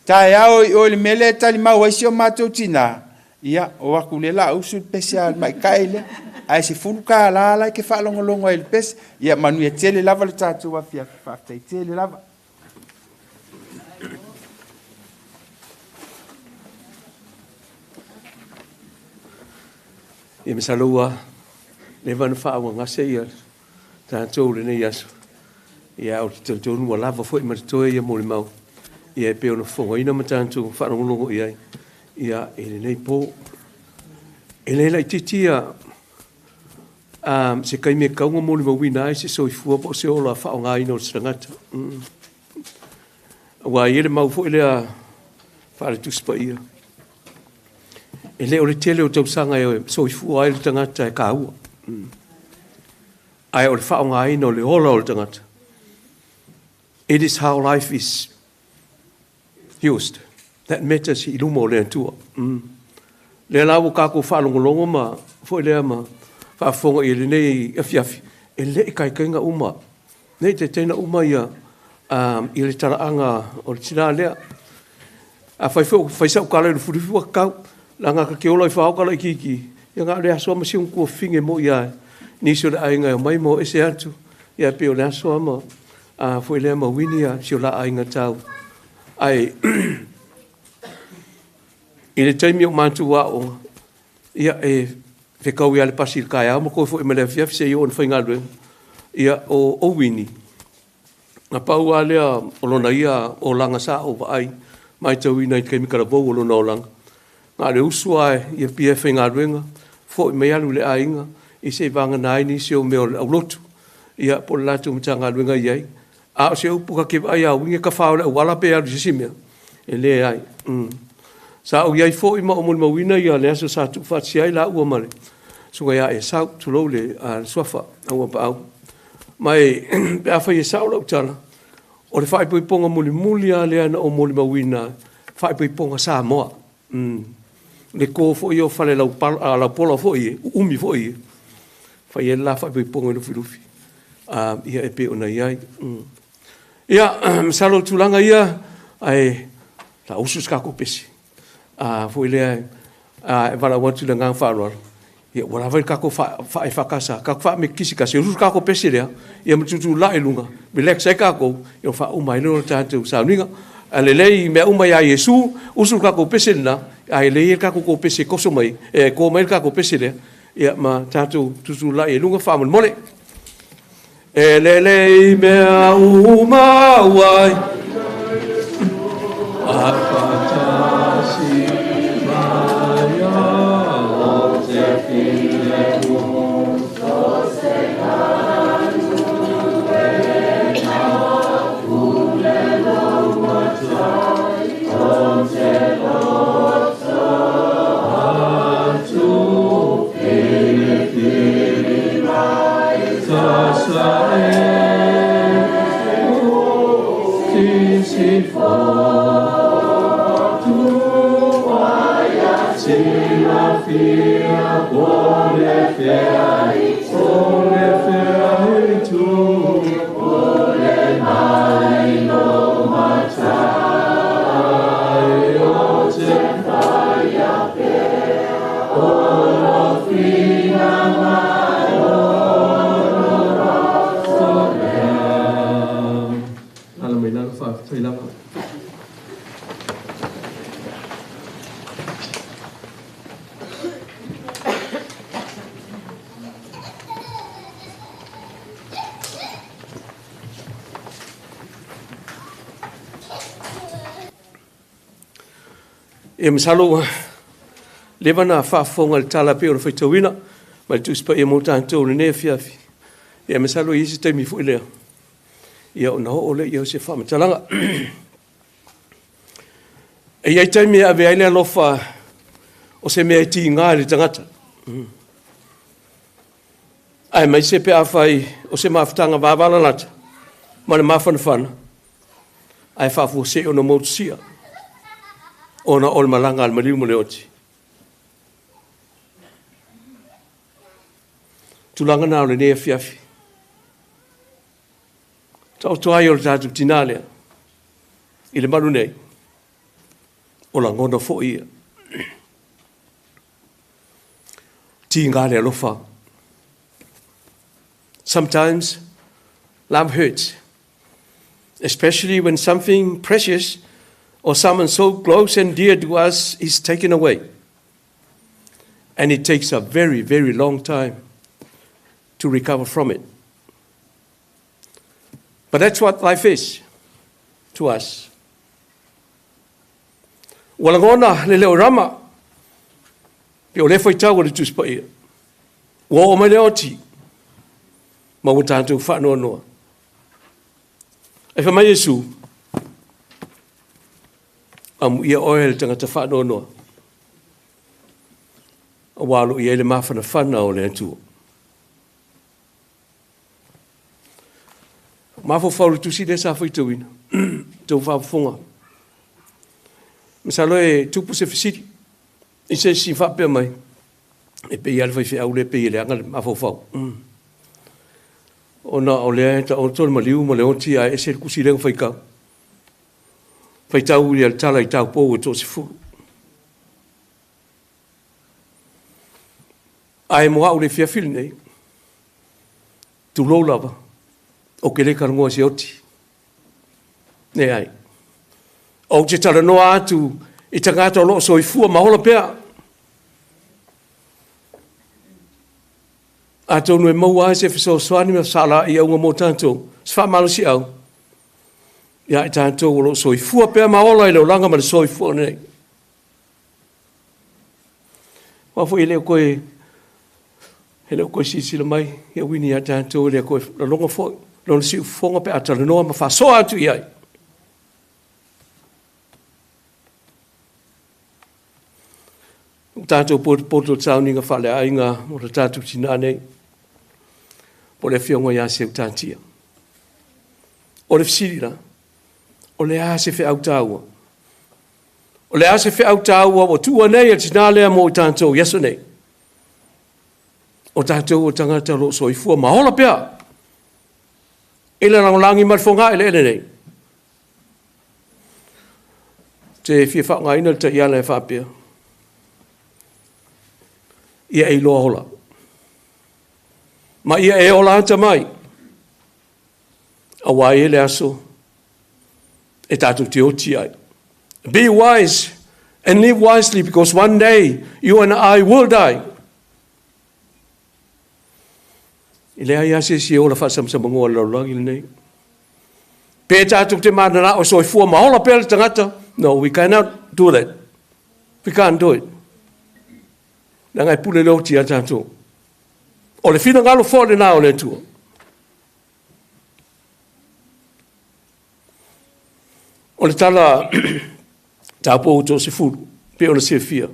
taeao i o i le mea lea e talimau ai si o matou tinā, Ia, o atu lea la usu le pese a le maita'i lea. Ae $10 la e te faalogologo ai i le pese. Ia manuia tele lava le tatou afiafi. Faafetai tele lava. Ia masalo ua leva ona faaauagase ia tatou i lenei aso. Ia ou te talitonu ua lava foi ma totoe ia molimau ia e pei ona fofogaina ma tatou faalogologo i ai ia i lenei po. E le laitiiti ia se taimi e tatau ona molimauina ai se soifua po o se ola faaaogaina o se tagata. Aua e i ai le mau foi lea faale-Tusi Paia, e le o le tele o tausaga e soifua ai le tagata e taua, ae o le faaaogaina o le ola o le tagata. It is how life is used that matters i luma o le Atua. Lea la ua tatou faalogologo ma foi lea ma faafofoga i lenei afiafi, e le i taitaiga uma, le i taitaiga uma ia i le talaaga o le tina lea. Afai foi ua fai sau tala i Lufilufi ua tatau, leaga ta te ola i Faaoka laitiiti, ia na o le aso lava ma si ona tuafafine moi lava, nisi o le aiga e omai ma o ese atu, ia pei o le aso lava ma foi lea ma uini si o la aiga tau. Ae i le taimi o matou aoga, ia e fetaui lava le pasi i le taeao ma toe foi mai le afiafi seia oo ina faigaluega. Ia o Owini, na pau lava lea o lona ia olaga sa ou vaai matauina i le taimi talavou o lona olaga. Na o le usu lava i Apia e faigaluega, foi mai alu i le aiga, i se i vagana ai nisi o mea o le aulotu, ia po o le latou Matagaluega e i ai. A o se upu ta te vaai ia Uini e tafa o le auala pe alu i se isi mea, e leai. Sa ou i ai foi ma ou molimauina ia le aso sa tuufaatasia ai laua ma le susuga ia Esau, tulou le suafa a Uapaau. Ma e, pe afai e sao lau tala, o le faaipoipoga mulimuli lava lea na ou molimauina, faaipoipoga Samoa. Le to foi o fale laupola foi e, uumi foi e, fai ai le la faaipoipoga i Lufilufi. Ia e pei ona i ai. Ia, masalo o tulaga ia, ae la usu se tatou pese. Foi lea e valaau atu i le agaga faaaloalo, ia ua lava le tatou faafakasa, tatou faametisi tasi, usu se tatou pese lea, ia ma tutulai i luga, relax ai tatou, ia faauma ai lea o le tatou sauniga. A lelei mea uma ia Iesu, usu le tatou pese lena, ae lelei le tatou kou pese toso mai, e ko mai le tatou pese lea, ia ma tatou tutulai i luga faamolemole. E lelei mea uma ai, a mai o te Ia masalo ua leva na faafofoga i le tala pei ona faitauina mai le Tusi Paia mo tatou i lenei afiafi. Ia masalo e i ai se taimi foi lea, ia ona oo lea i ai o se faamatalaga. E i ai taimi e ave ai le alofa o se mea e tiga i le tagata. Aemaise pe afai o se mafutaga vavalalata ma le mafanafana, ae faafuasei ona motusia ona o le malaga a le maliu ma le oti. Tulaga na o lenei afiafi. Taoto ai o le tatou tinā lea i le malu nei, o lagona foi ia. Tigā le alofa. Sometimes love hurts, especially when something precious or someone so close and dear to us is taken away. And it takes a very, very long time to recover from it. But that's what life is to us. Ua lagona le leo rama, pe o le faitau o le Tusi Paia. Ua oo mai le oti, ma ua tatou faanoanoa. Ae fai mai Iesu, Amuia oe le tagata faanoanoa, aua o lo o i ai le mafanafana o le Atua. Mafaufau i le tusi lea sa faitauina, tou faafofoga. Masalo e tupu se fesili i se isi faapea mai, e pei lava le faifeau lea pei e leaga le mafaufau. Ona o lea e taoto le maliu ma le oti ae ese le tusi lea na faitau. Faitau ia le tala i taupou e toasefulu. Ae mo au le fiafi lenei, tulou lava, ou te le talanoa i se oti. Leai. Ou te talanoa atu i tagata o lo o soifua ma ola pea. Atonu e maua ai se fesoasoani ma fesalaiauga mo tatou, se faamalosiau ia i tatou o lo o soifua pea ma ola i le olaga ma le soifua nei. Aua foi e le o toe e le o toe silasila mai ia Wini ia tatou, e le o toe laloga foi lona siufofoga pe a talanoa ma faasoa atu i ai. O tatou potopoto le sauniga faaleaiga o le tatou tinā nei, po o le afioga ia Seutatia. O le fesili la, o le a se feau taua? O le a se feau taua ua tuua nei e le tinā lea mo i tatou i aso nei? O tatou o tagata o lo o soifua ma ola pea i le lagolagi ma le fogaeleele nei. Te fia faaaogaina le taiala e faapea, ia e iloa ola, ma ia e ola ata mai, aua e le aso e tatou te oti ai. Be wise and live wisely because one day you and I will die. E leai lava se isi e ola faasamsamagoa i le lalolagi lenei. Pe tatou te mananao e soifua ma ola pea le tagata, no, we cannot do that. We can't do it. Leaga e pule le oti ia tatou. O le finagalo foi lena o le Atua. O le tala taupou toasefulu, pei ona silafia,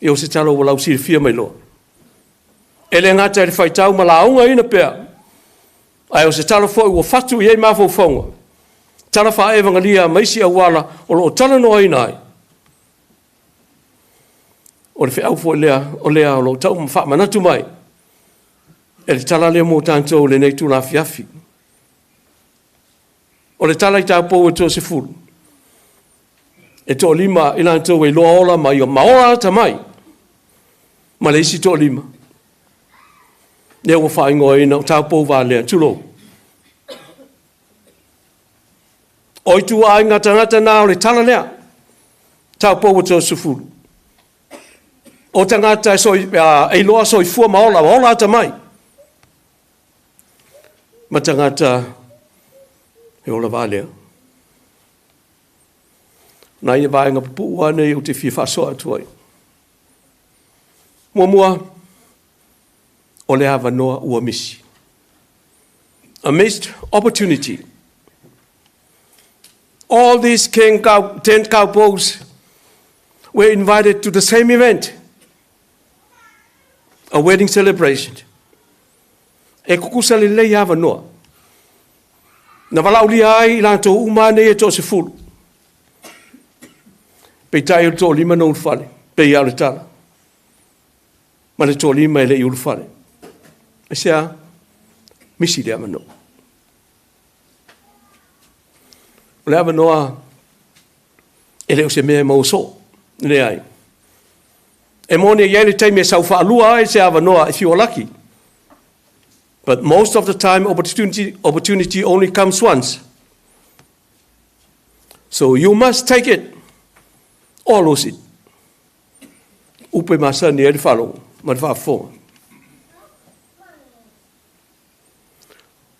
ia o se tala ua lausilafia mai loa. E le gata i le faitau ma laugaina pea, ae o se tala foi ua fatu i ai mafaufauga, tala faaevagalia ma isi auala o lo o talanoaina ai. O le feau foi lea o lea o lo o tau ma faamanatu mai e le tala lea mo tatou i lenei itula afiafi. O le tala i taupou e toasefulu, e toalima i latou e iloa ola ma ia maola ata mai, ma le isi toalima, lea ua faaigoaina o taupou valea, tulou. O ituaiga tagata na o le tala lea, taupou e toasefulu. O tagata e, soi, e iloa soifua ma ola, ola ata mai. Ma tagata e ola valea. Na ia vaega pupuu lava nei ou te fia faasoa atu ai. Muamua, o le avanoa ua misi. A missed opportunity. All these king cow, 10 cowboys were invited to the same event, a wedding celebration. E kukusa lelei avanoa. Na valaaulia ai i latou uma nei e toasefulu. Peitai o le toalima na ulufale, pei lava o le tala. Ma le toalima e le i ulufale. Aisea? Misi le avanoa. O le avanoa e le o se mea e maua soo. Leai. E moni e i ai le taimi e sau faalua ai se avanoa if you are lucky. But most of the time opportunity, opportunity only comes once. So you must take it or lose it. Upu e masani ai le faalogo ma le faafofoga.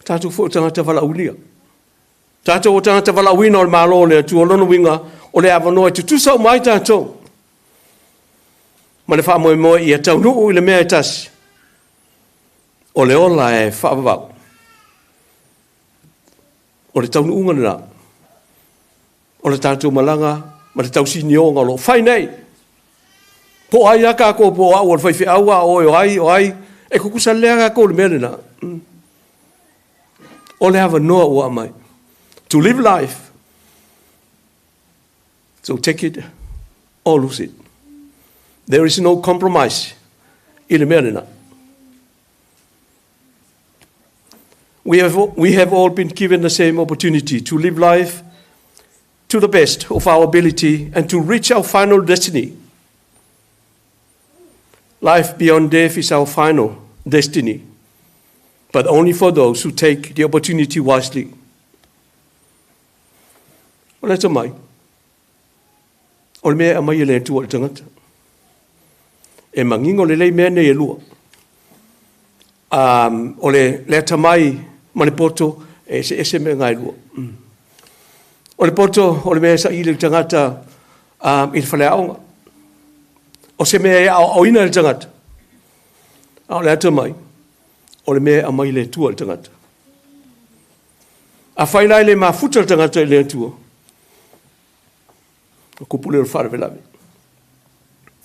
Tatou foi o tagata valaaulia. Tatou o tagata valaauina o le Malo o le Atua, o lona uiga, o le avanoa e tutusa uma ai tatou. Ma le faamoemoe ia taunuu i le mea e tasi, o le ola e faavavau. O le taunuuga lena, o le tatou malaga ma le tausinioga o lo o fai nei. Po o ai lava tatou, po o au o le faifeau, a o oe o ai, o ai, e tutusa lelei lava tatou i le mea lena. O le avanoa ua aumai. To live life. So take it or lose it. There is no compromise i le mea lena. We have, we have all been given the same opportunity to live life to the best of our ability and to reach our final destiny. Life beyond death is our final destiny, but only for those who take the opportunity wisely. O le atamai, o le mea e aumai e le Atua i le tagata. E manino lelei mea nei e lua. Um, o le, le atamai ma le poto, e ese ese mea ngai lua. Mm. O le poto, o le mea e saili i le tagata um, i le faleaoga. O se mea e aoaoina i le tagata. A o le atamai, o le mea e aumai e le Atua i le tagata. Afai la e le mafuta le tagata i le Atua, o kupu lea o le faalavelave.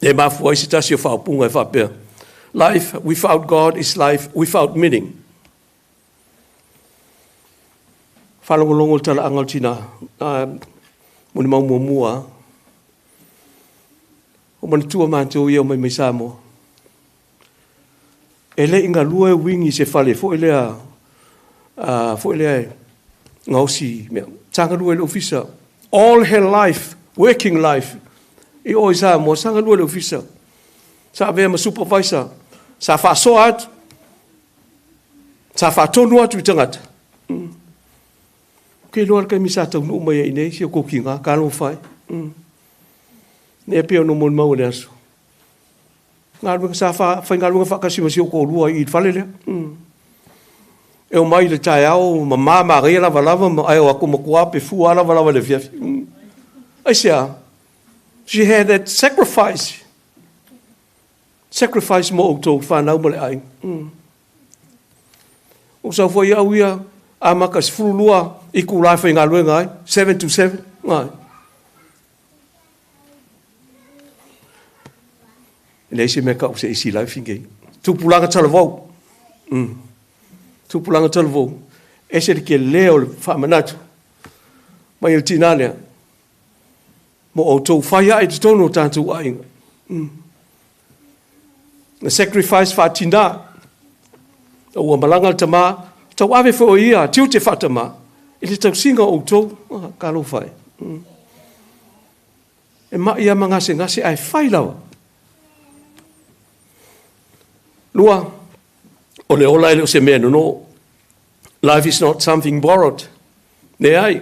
E mafua ai se tasi o faaupuga e faapea, Life without God is life without meaning. Faalogologo le talaaga o le tina, mo le mau muamua, o manatua matou ia o mai mai Samoa. E le i galue uiga i se fale foi lea, foi lea e gaosi mea. Sa galue i le ofisa. All her life, working life, i o i Samoa, sa galue i le ofisa. Sa avea ma supervisor, sa faasoa atu, sa faatonu atu i tagata. Mm. Ke iloa le taimi sa taunuu mai ai i inei si o kou kiga, talofa e. Mm. Nea pei ona molimau e le aso. Galuega sa faigaluega faatasi ma si ou toalua i le fale lea. Mm. E omai i le taeao mamā manaia lavalava ma ae o atu matua pe fua lava lava i le afiafi. Mm. Aisea? She had that sacrifice. Sacrifice mo outou whanau ma le aiga. Mm. O sau foi au ia, amata 12 i kula e faigaluega ai, 7 to 7. Ai. E leai se mea tau se isi life nei. Tupulaga talavou. Mm. Tupulaga talavou. Ese le tele o le faamanatu mai o le tinā lea. Mo outou fai ae i totonu o tatou aiga. Mm. Na sacrifice faatinā. Ua malaga le tamā, tauave foi o ia tiute faatamā i le tausiga o outou. Ah, talofa e. Mm. E ma'i lava ma gasegase ae fai lava. Lua, o le ola e le o se mea nonoo. Life is not something borrowed. Leai.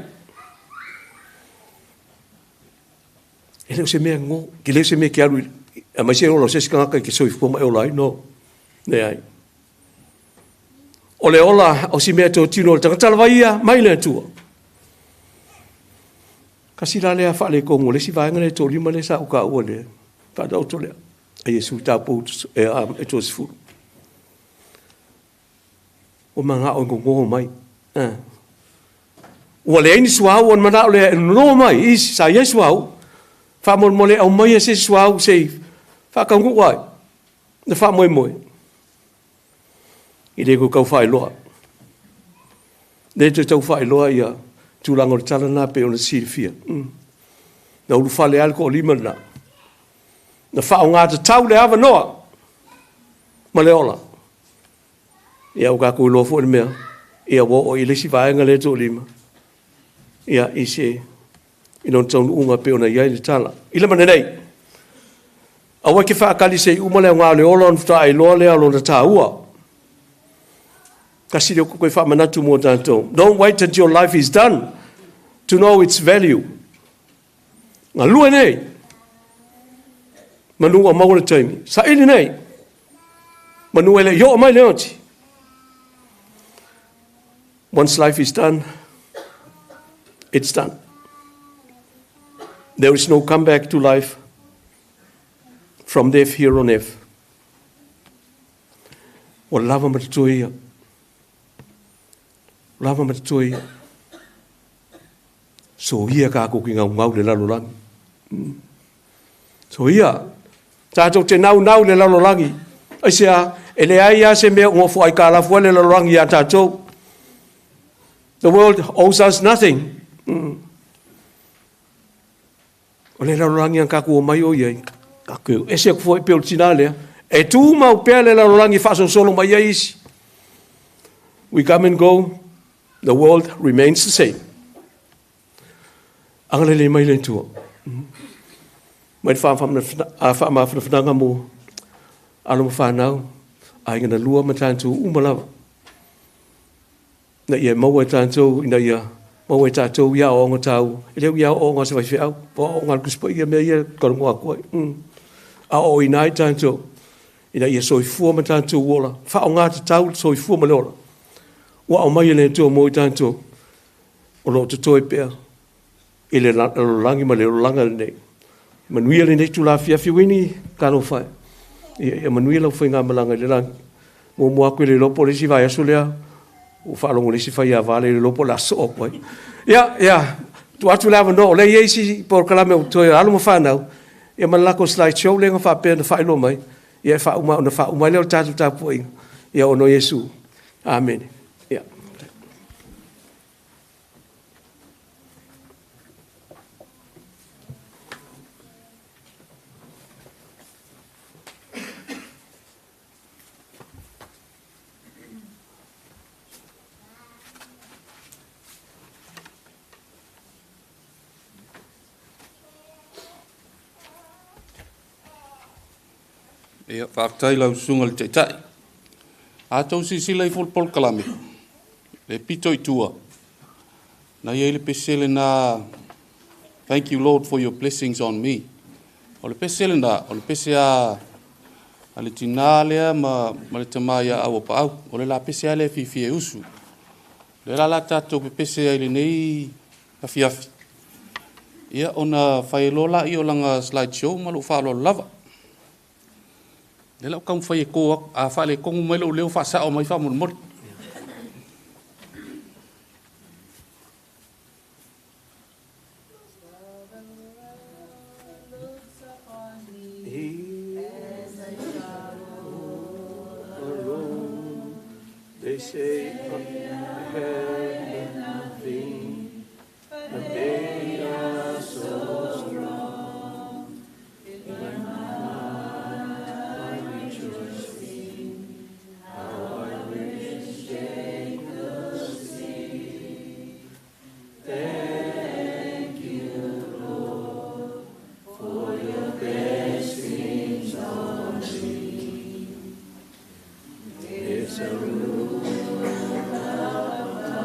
E le o se mea ngo, ke le o se mea ke alu i, aemaise e ola o se isi tagata i ke soifua ma e ola ai, no. Leai. O le ola o si mea totino o le tagata lava ia mai le Atua. Kasi la lea faaletonu o le isi vaega lea e toalima lea sa ou taua le faataoto lea a Iesu taupou e, e toasefulu. Ua manao e gogo mai. Eh. Ua leai ni suauu ona manao lea e nono mai isi sa i ai suauu. Faamolemole aumaia se isi suauu se i faataunuu ai le faamoemoe. E le toe tau faailoa. Le toe tau faailoa ia tulaga o le tala lena pei ona silafia. Mm. Na ulufale lava le toalima lena. Na faaaoga tatau le avanoa ma le ola. Ia ua tatou iloa foi le mea, ia ua oo i le isi vaega lea toalima, ia i se i lona taunuuga pei ona i ai le tala. I le mana nei, Aua e te faatali se i uma le aoga o le ola ona faatoa e iloa lea o lona taua. Tasi lea o toe faamanatu mo tatou. Don't wait until life is done to know its value. Galue nei. Manu ua maua le taimi. Saili nei. Manu e le i oo mai le oti. Once life is done, it's done. There is no comeback to life from death here on earth. Ua lava ma totoe ia. Lava ma totoe ia. Soia kākou ki ngaungau le lalolagi. Soia. Tātou te naunau le lalolagi. Aisea, e leai lava se mea o nofo aikalafu ai le lalolagi iā tātou. The world owes us nothing. O le lalolagi a kākou omai o i ai, kākou ese atu foi pei o le tinā lea, e tumau pea le lalolagi e faasolosolo mai ai isi. We come and go, the world remains the same. Agalelei mai le Atua. Mai le faamafanafanaga mo alo ma fanau, aiga na lua ma tatou uma lava. Ina ia maua e tatou, ina ia maua e tatou ia aoaoga taua. E le o ia aoaoga a se faifeau, o aoaoga a le Tusi Paia mea ia e talanoa atu ai. Aoaoina ai tatou, ina ia soifua ma tatou ola, faaaoga tatau le soifua ma le ola ua aumai e le Atua mo i tatou, o lo o totoe pea i le lalolagi ma le olaga lenei. Manuia lenei itula afiafi Wini, talofa e. Ia, ia manuia lau faigamalaga i le lagi. Muamua atu e le iloa po o le isi vaiaso lea, ua faalogo i le isi faiava lea e le iloa po o le a sosoo atu ai. Ia, ia, tuu atu le avanoa, o lea e i ai isi polokalame o totoe a alo ma fanau, ia ma le latou slide show lea na faapea na faailoa mai, ia e faauma, ona faauma ai lea o le tatou tapuaiga, ia ona o Iesu. Amene. Ia. Ia, faafetai lau susuga i le Taitai. A tou silasila ifo i le polokalame, le pito i tua, na i ai le pese lena, Thank you Lord for your blessings on me. O le pese lena, o le pese a, a le tinā lea ma, ma le tamā ia Auapaau. O le la pese a lea e fiafia e usu. O lea la la tatou pepese ai lenei afiafi. Ia, ona fai loa laia o lana slide show ma lou faaaloalo lava. Lea la ou taumafai e to atu, a faaletonu mai lou leo faasao mai faamolemole. They say I have nothing, but they are so strong. In my heart I rejoice in how I wish they could see. Thank you, Lord, for your blessings on me. There's a roof above.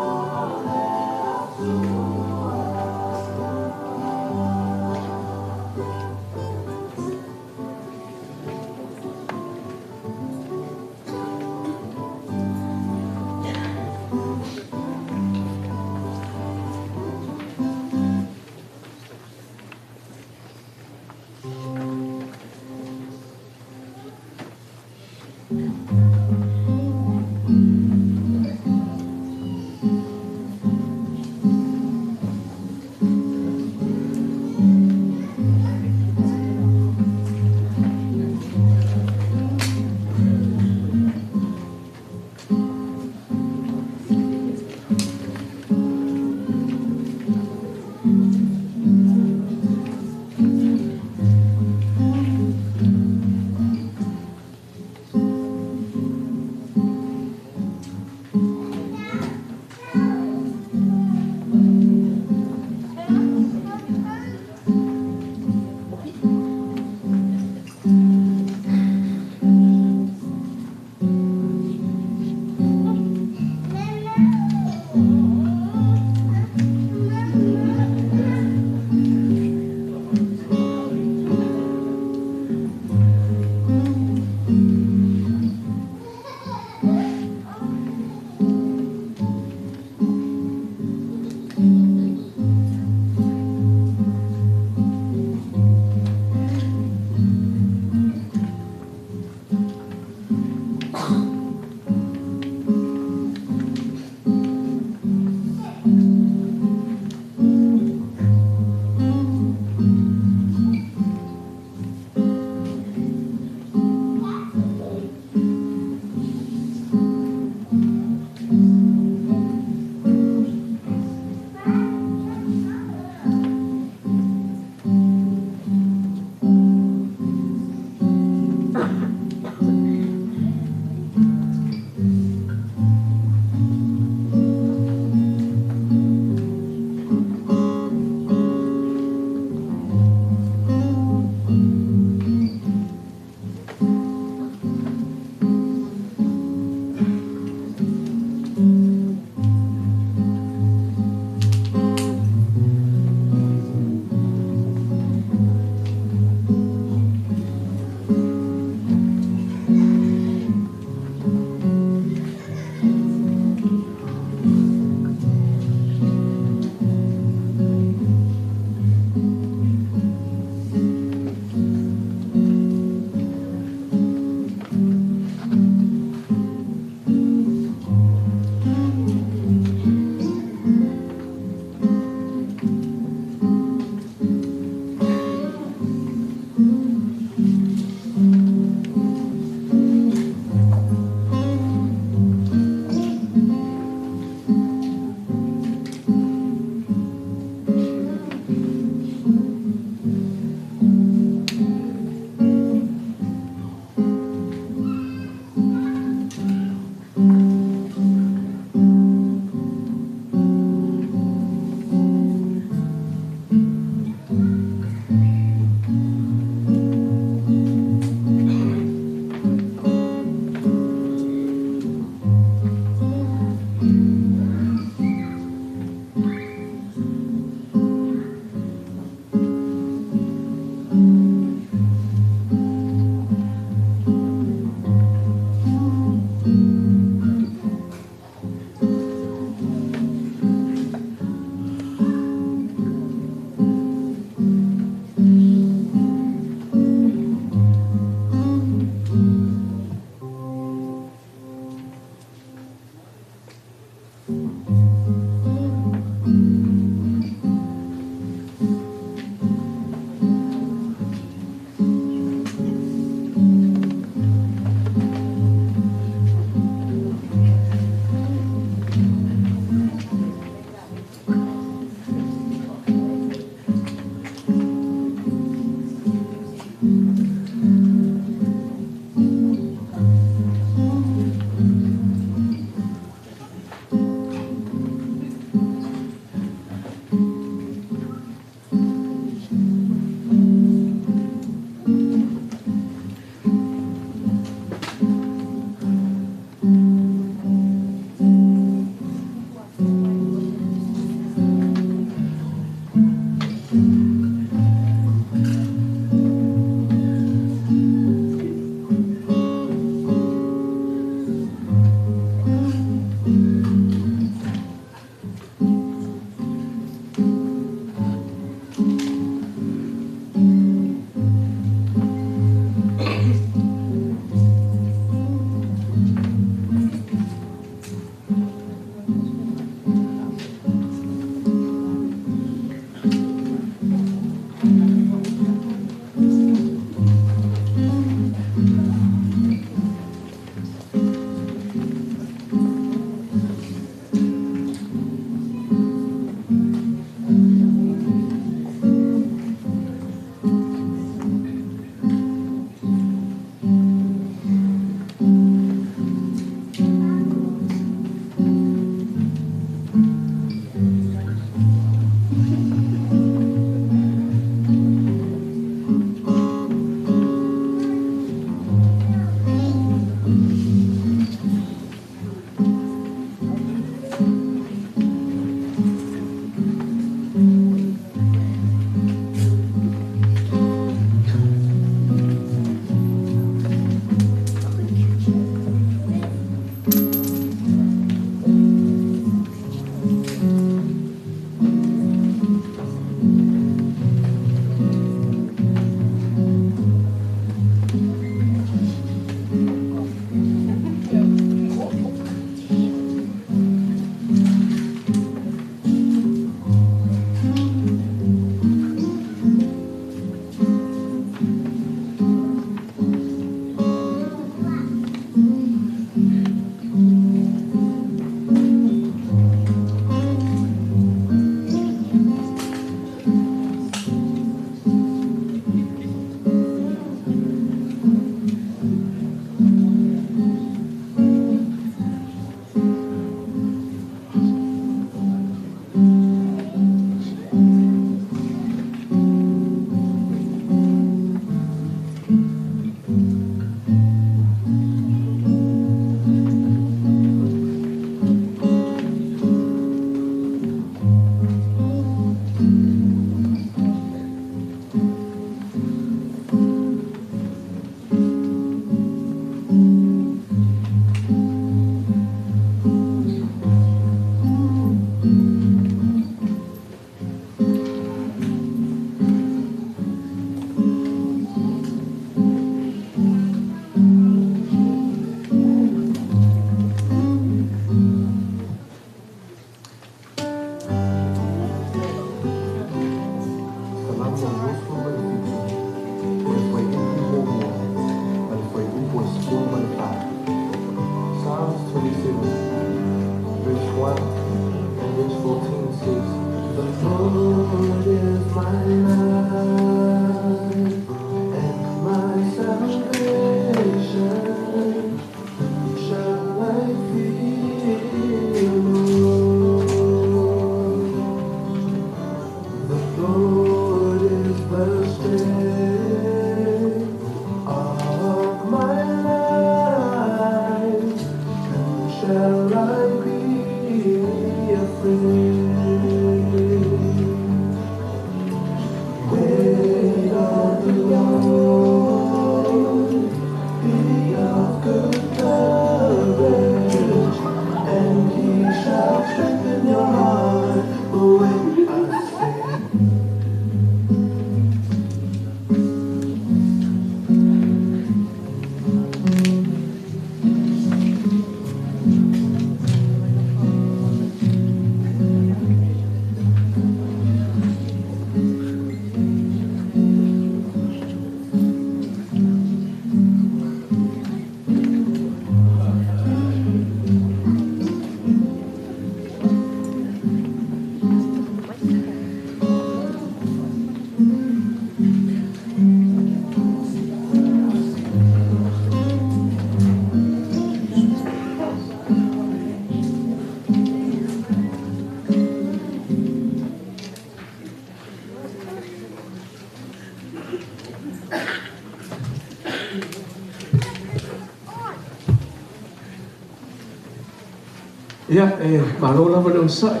Ia, e malo lava le onosai.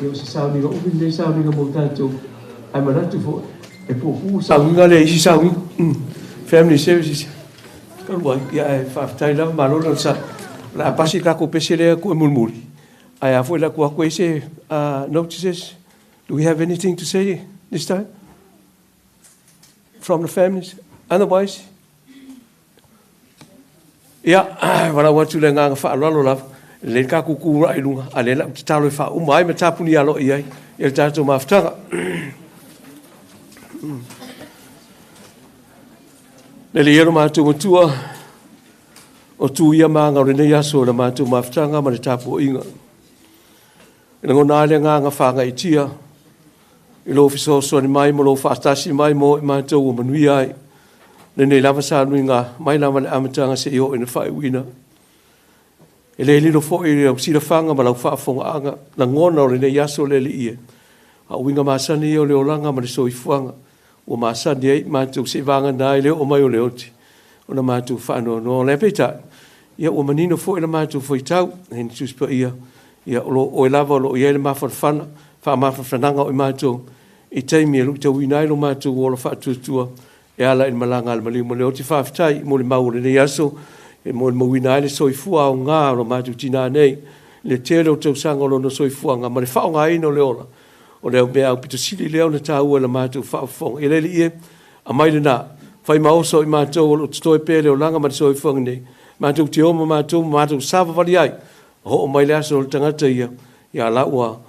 Ia, o se sauniga umi lenei sauniga mo tatou. Ae manatu foi, e puupuu sauniga lea i isi sauniga. Family services. Talu ai, ia, ae faafetai lava, malo le onosai. O le a pasi le tatou pese lea ku e mulimuli. Ae a foi le atu atu e se notices. Do we have anything to say this time? From the families? Otherwise? Ia, valaau atu le agaga faaaloalo lava, e lelei le tatou tulai i luga, a o lea o le a ou tatalo e faauma ai ma tapuni aloaia ai le tatou mafutaga. Lele ia lo matou matua, o tu ia ma aga o lenei aso o le matou mafutaga ma le tapuaiga. E lagona ai le agaga faagaitia i lou fesoasoani mai ma lou faatasi mai mo i matou ua manuia ai. Lenei lava sauniga mai lava le amataga seia oo ina faaiuina. E le lilo foi i lau silafaga ma lau faafofogaaga lagona o lenei aso le Alii e. A o uiga masani ia o le olaga ma le soifuaga ua masani ai matou seivagana ai le oo mai o le oti ona matou faanoanoa. O le peitai, ia ua manino foi la matou faitau, e ni Tusi Paia, ia o lo oe lava o lo o i ai le mafanafana, faamafanafanaga o i matou i taimi e luitauina ai lo matou ola faatuatua e ala i le malaga a le maliu ma le oti. Faafetai mo le mau o lenei aso e molimauina ai le soifua aoga o lo matou tinā nei, le tele o tausaga o lona soifuaga ma le faaaogaina o le ola o le mea aupito sili lea ona taua i la matou faafofoga. Ia le Alii e, aumai lena, fai ma oso i matou o lo o totoe pea le olaga ma le soifuaga nei, matou te o ma matou ma matou savavali ai, oo mai le aso o le tagata ia, ia la ua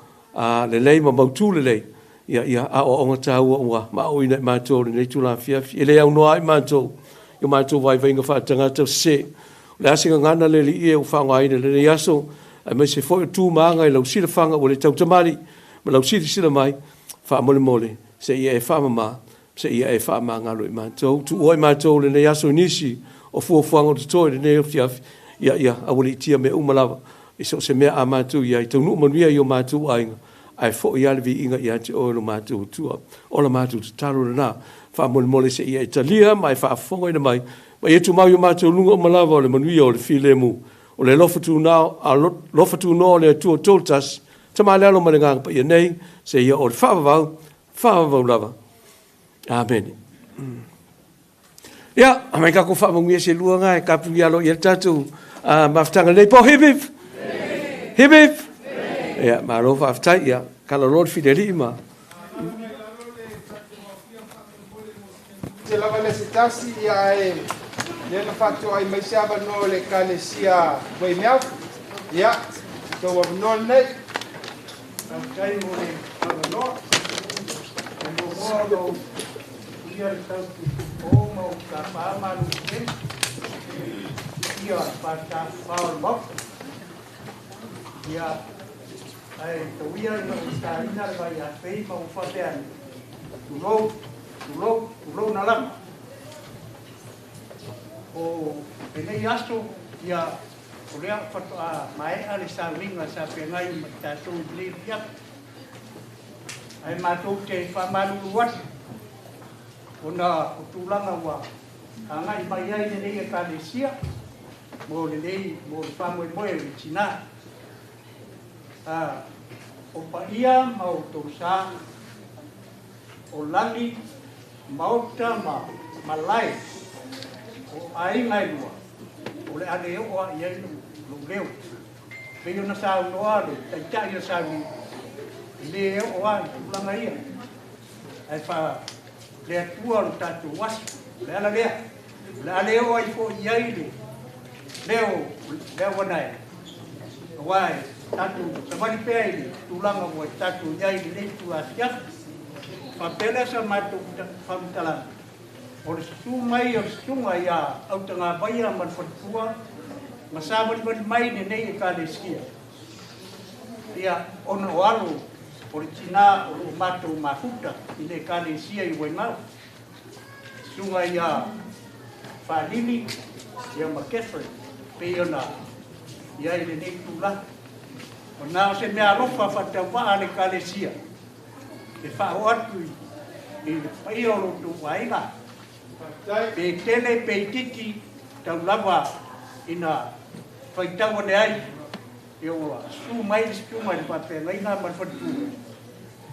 lelei ma mautu lelei, ia ia aoaoga taua ua maaoina i matou o lenei tulaga afiafi. E le aunoa ai matou i o matou vaivaiga faatagata o sese. O le a se gagana le Alii e ua faaaogaina i lenei aso, aemaise foi o tu ma aga i lau silafaga ua le tautamali ma lau silasila mai, faamolemole, seia e faamama, seia e faamagalo i matou. Tuua i matou lenei aso i nisi o fuafuaga o totoe i lenei afiafi, ia ia aualiitia mea uma lava i so o se mea a matou i ai, taunuu manuia i o matou aiga, ae foi lava le viiga ia te oe lo matou Atua. O la matou tatalo lena, faamolemole seia e talia ma e faafofogaina mai, ma ia tumau i o matou luga uma lava o le manuia o le filemu, o le alofa tunoa o le Atua Toatasi, Tama le Alo ma le Agaga Paia nei, seia o le faavavau, faavavau lava. Amene. Ia, mai tatou faamanuia se lua na e tapuni alo i ai le tatou mafutaga nei po. Hip hip! Hip hip! Ia, malo faafetai. Ia, kala loa le filialii ma Te lava le se tasi, ia ae lea na faatoai mai se avanoa o le Ekalesia Weymouth. Ia, tou avanoa lenei. Faafetai mo le avanoa. E muamua ona ou tuia le tautuo ma ou tapa malu tele. Ia faatafafao o le Maota. Ia, ae tauia ina ou taina le vaiafei ma ua faapea ane, tulou, tulou, tulou na lava. O lenei aso, ia, o lea faatoa maea le sauniga sa feagai ma tatou i lenei afiafi. Ae matou te faamalulu atu ona o tulaga ua agai mai ai lenei Ekalesia mo lenei mo le faamoemoe o le tinā. O paia ma outou sa, o lagi, maota ma malae o aiga e lua, o le a le oo lava i ai lou leo. Pei ona saunoa le Taitai o Sauni, e le oo lava i tulaga ia, ae fa le Atua lo tatou aso, o le ala lea, o le a le oo ai foi i ai le leo o le auanae, aua e tatou savali pea i le tulaga ua tatou i ai i lenei itula afiafi. Faapea lea sa matou faamatalaga, o le susu mai o le susuga ia Autagavaia ma le faletua ma savalivali mai lenei Ekalesia, ia ona o alo o le tinā o lo o matou mafuta i le Ekalesia i Waimau, susuga ia Faalili ia ma Catherine, pei ona i ai lenei tulaga. O na o se mea alofa faatauvaa a le Ekalesia e faaoo atu i i le paia o lo outou aiga. Pe tele pe itiiti tau lava ina faitau ane ai ia ua susu mai le susuga i le faafeagaiga ma le faletua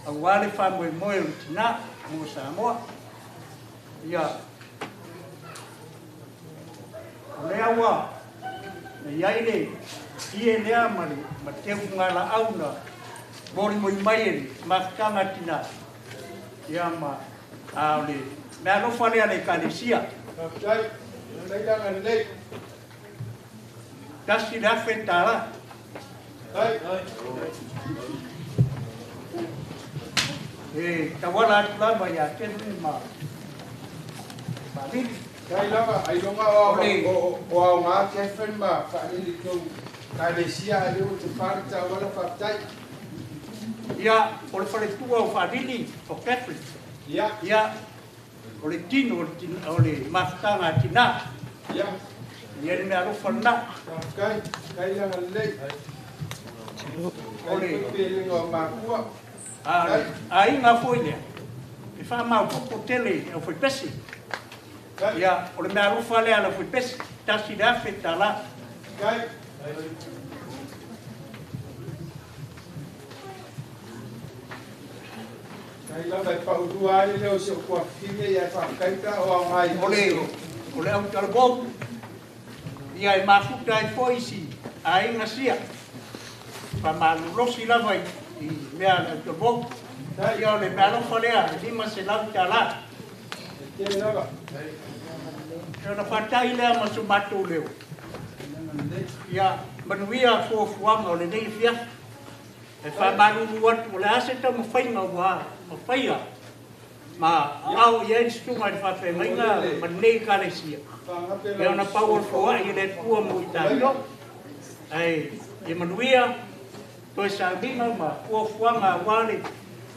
aua le faamoemoe o le tinā mo Samoa. Ia o lea ua na i ai le ie lea ma le ma teugalaau na molimoli mai e le mafutaga a tinā ia ma a o le meaalofa lea a le Ekalesia. Faafetai. Lelei le agalelei. $1,000. E tauala atu lava ia Kevin ma Faalili. Tai lava, ailoga o aoga Kevin ma Faalili i tou Ekalesia ae le ua te fa le tauala faafetai. Ia, o le faletua o Faalili o Kevin. Ia. Ia, o le tino o le mafutaga a tinā. Ia. Ia le meaalofa lena. Faafetai, faafetai le agalelei. O le pelega o makua. A le aiga foi lea, e faamaopoopo tele i le aufaipese. Ia, o le meaalofa lea a le aufaipese, $1,000. Faafetai. Tai lava e paulua ai le leo o si ou tuafafine, ia e faafetai pe a o aoga i O le, o le autalavou, ia e mafuta ai foi si aiga sia. Faamalolosi lava i mea a le autalavou. Ia o le meaalofa lea, e $500. Tele lava. Ia ona faatai lea ma so matou leo. Ia manuia fuafuaga o lenei afiafi. E faamalulu atu o le a se taumafaiga ua mafaia ma aao i ai le susuga i le faafeagaiga ma lenei Ekalesia. Ia ona pau o le foai e le Atua mo i tatou. Ae ia manuia toe sauniga ma fuafuaga aua le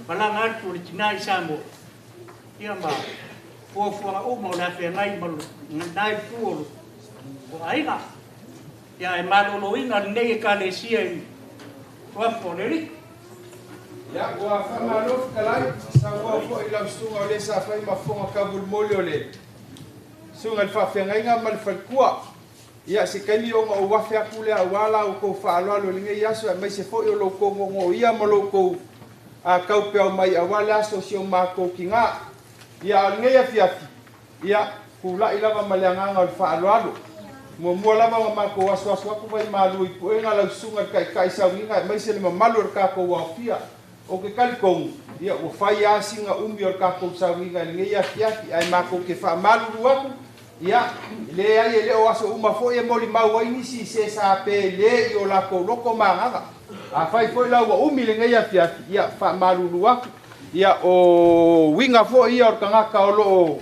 malaga atu o le tinā i Samoa. Ia ma fuafuaga uma o le a feagai ma lena itu o aiga. Ia e maloloina lenei Ekalesia i suafa o le Alii. Ia, ua faamalo fetalai, saunoa foi i lau susuga o le sa fai ma fofoga taumolimoli o le susuga i le faafeagaiga ma le faletua. Ia, se taimi ona ou afe atu lea aua la outou faaaloalo i lenei aso, aemaise foi o lo outou noonoia ma lo outou taupeao mai aua le aso o si o matou tinā. Ia, a o lenei afiafi, ia, tulai lava ma le agaga o le faaaloalo. Muamua lava ona matou asuasu atu vai malu i puega lau susuga i le taitai sauniga aemaise le mamalu o le tatou aofia. Ou te talitonu, ia, ua fai lava sina umi o le tatou sauniga i lenei afiafi, ae matou te faamalulu atu, ia, leai e le o aso uma foi e molimau ai nisi i se sa pe le i o latou loto ma agaga. Afai foi la ua umi lenei afiafi, ia, faamalulu atu. Ia, o uiga foi ia o le tagata o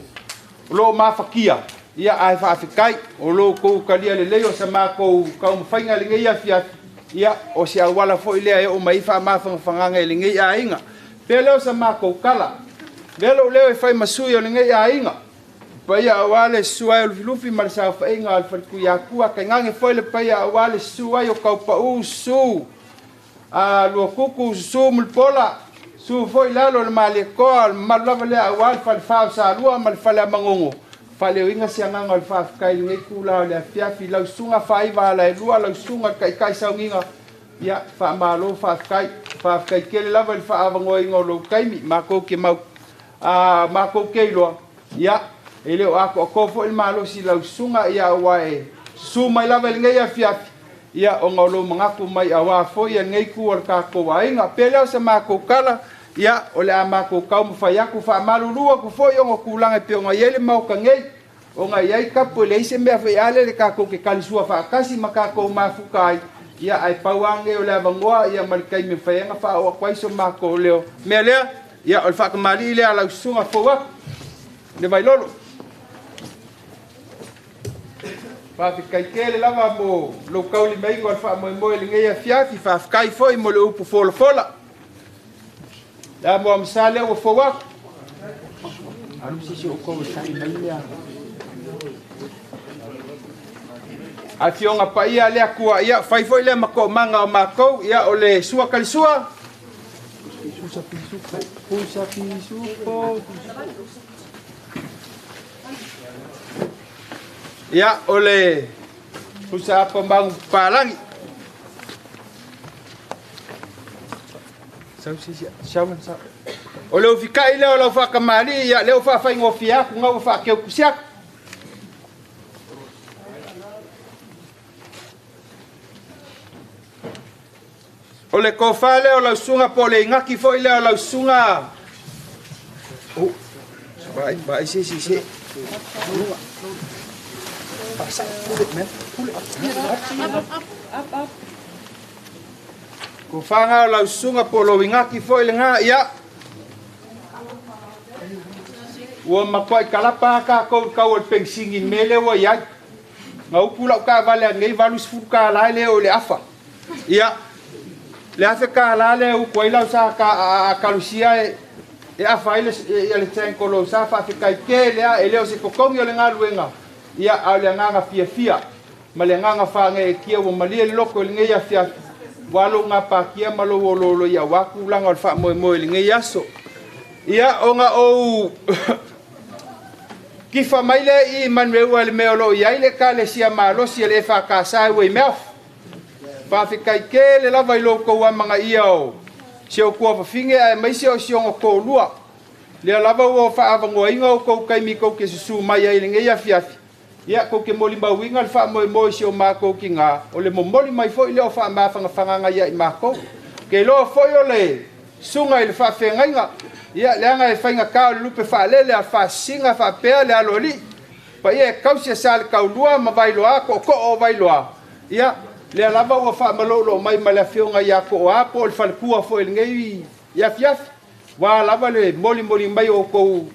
loo mafatia, ia, ae faafetai o lo outou talia lelei o sa matou taumafaiga i lenei afiafi, ia, o se auala foi lea e oo mai ai faamafagafagaga i lenei aiga. Pea lea o sa matou tala, lea lou leo e fai ma sui o lenei aiga, paia aua le susu ai o Lufilufi ma le saofaiga o le Faletuiatua, tainane foi le paia aua le susu ai o Taupau, susu a Luakuku, susu Mulipola, susu foi lalo o le Malietoa, o le mamalu lava lea aua le Falefa o Salua ma le Faleamanono. Faaleoina se agaga o le faafetai i lenei tula o le afiafi, lau susuga Faaiva Alaelua, lau susuga i le taitai sauniga, ia, faamalo faafetai. Faafetai tele lava i le faaavanoaina o lou taimi, matou te mau matou te iloa, ia, e le o atoatoa foi le malosi i lau susuga, ia, aua e susu mai lava i lenei afiafi, ia, ona o lou manatu mai aua foi lenei itu o le tatou aiga. Pe lea o se matou tala, ia, o le a matou taumafai atu, faamalulu atu foi ona o tulaga e pei ona i ai le Maota nei, ona e i ai tapu e leai se mea foi a lele tatou te talisua faatasi ma tatou mafuta ai, ia, ae pau lava lenei o le avanoa, ia, ma le taimi e mafai ai ona faaoo atu ai so matou leo. Mea lea, ia, o le faatamalii lea a lau susuga fou atu le Vailolo. Faafetai tele lava mo lou taulimaina o le faamoemoe i lenei afiafi. Faafetai foi mo le upu folafola. Le a moamasa lea ua fou atu. Alu se si o kou e sa'i mai lea. Afioga paia le Atua, ia fai foi lea ma toomaga o matou, ia o le sua kalisua. Pusa pisupo. Ia, o le pusa apa magu palangi. Sau si si, sau sau. O le ufikai lea o lau whakamali, ia leo whawhaingofia aku ngau whakeukusiaku. O le kofa lea o lau sunga po le ingaki foi lea o lau sunga. O, vai, vai, si, si, si. Pasa, pull it, man. Pull it. Up, up, up. Kofa ngā o lau sunga po lo ingaki foi le ngā, ia. Ua makuai kalapa ka kou kau o le pengsingi mele ua iai. Ngā upu lau ka vale ngei valu sifuru ka lai le o le afa. Ia. Le afe ka la le uku ai lau sa ka a kalusia e afa ai le ia le tenko lo sa fa fe kai ke le a e leo se kokongi o le ngā luenga. Ia au le nganga fia fia. Ma le nganga whange e kia ua malie le loko le ngei afia. Walo ngā pākia ma lo lo lo ia waku langa o le wha moe moe le ngei aso. Ia o ngā ou kifa mai le i manueua le mea o lo iai le ka le sia malosi e le e whakasa e wei meaf. Whawhikai ke le lava i lo kou amanga ia o se o kua whawhinge ae mai se o si ongo kōlua. Lea lava ua o whaawangoa inga o kou kaimi kou ke susu mai ai le ngei afiafi. Ia kou ke moli mauinga le wha moe moe si o mākou ki ngā. O le momoli mai foi le o wha mawhangawhanganga ia i mākou. Ke loa foi o le sunga i le whawhengainga. Ia leanga e whainga kā o le lupe whaalele a whasinga whapea le aloli. Pa ia e kausia sa le kaulua ma vailoa ko ko o vailoa. Ia lea lava ua whaamalolo mai ma le afioga ia ko o apo o le whalepua foi le ngei i afiafi. Wā lava le moli moli mai o kou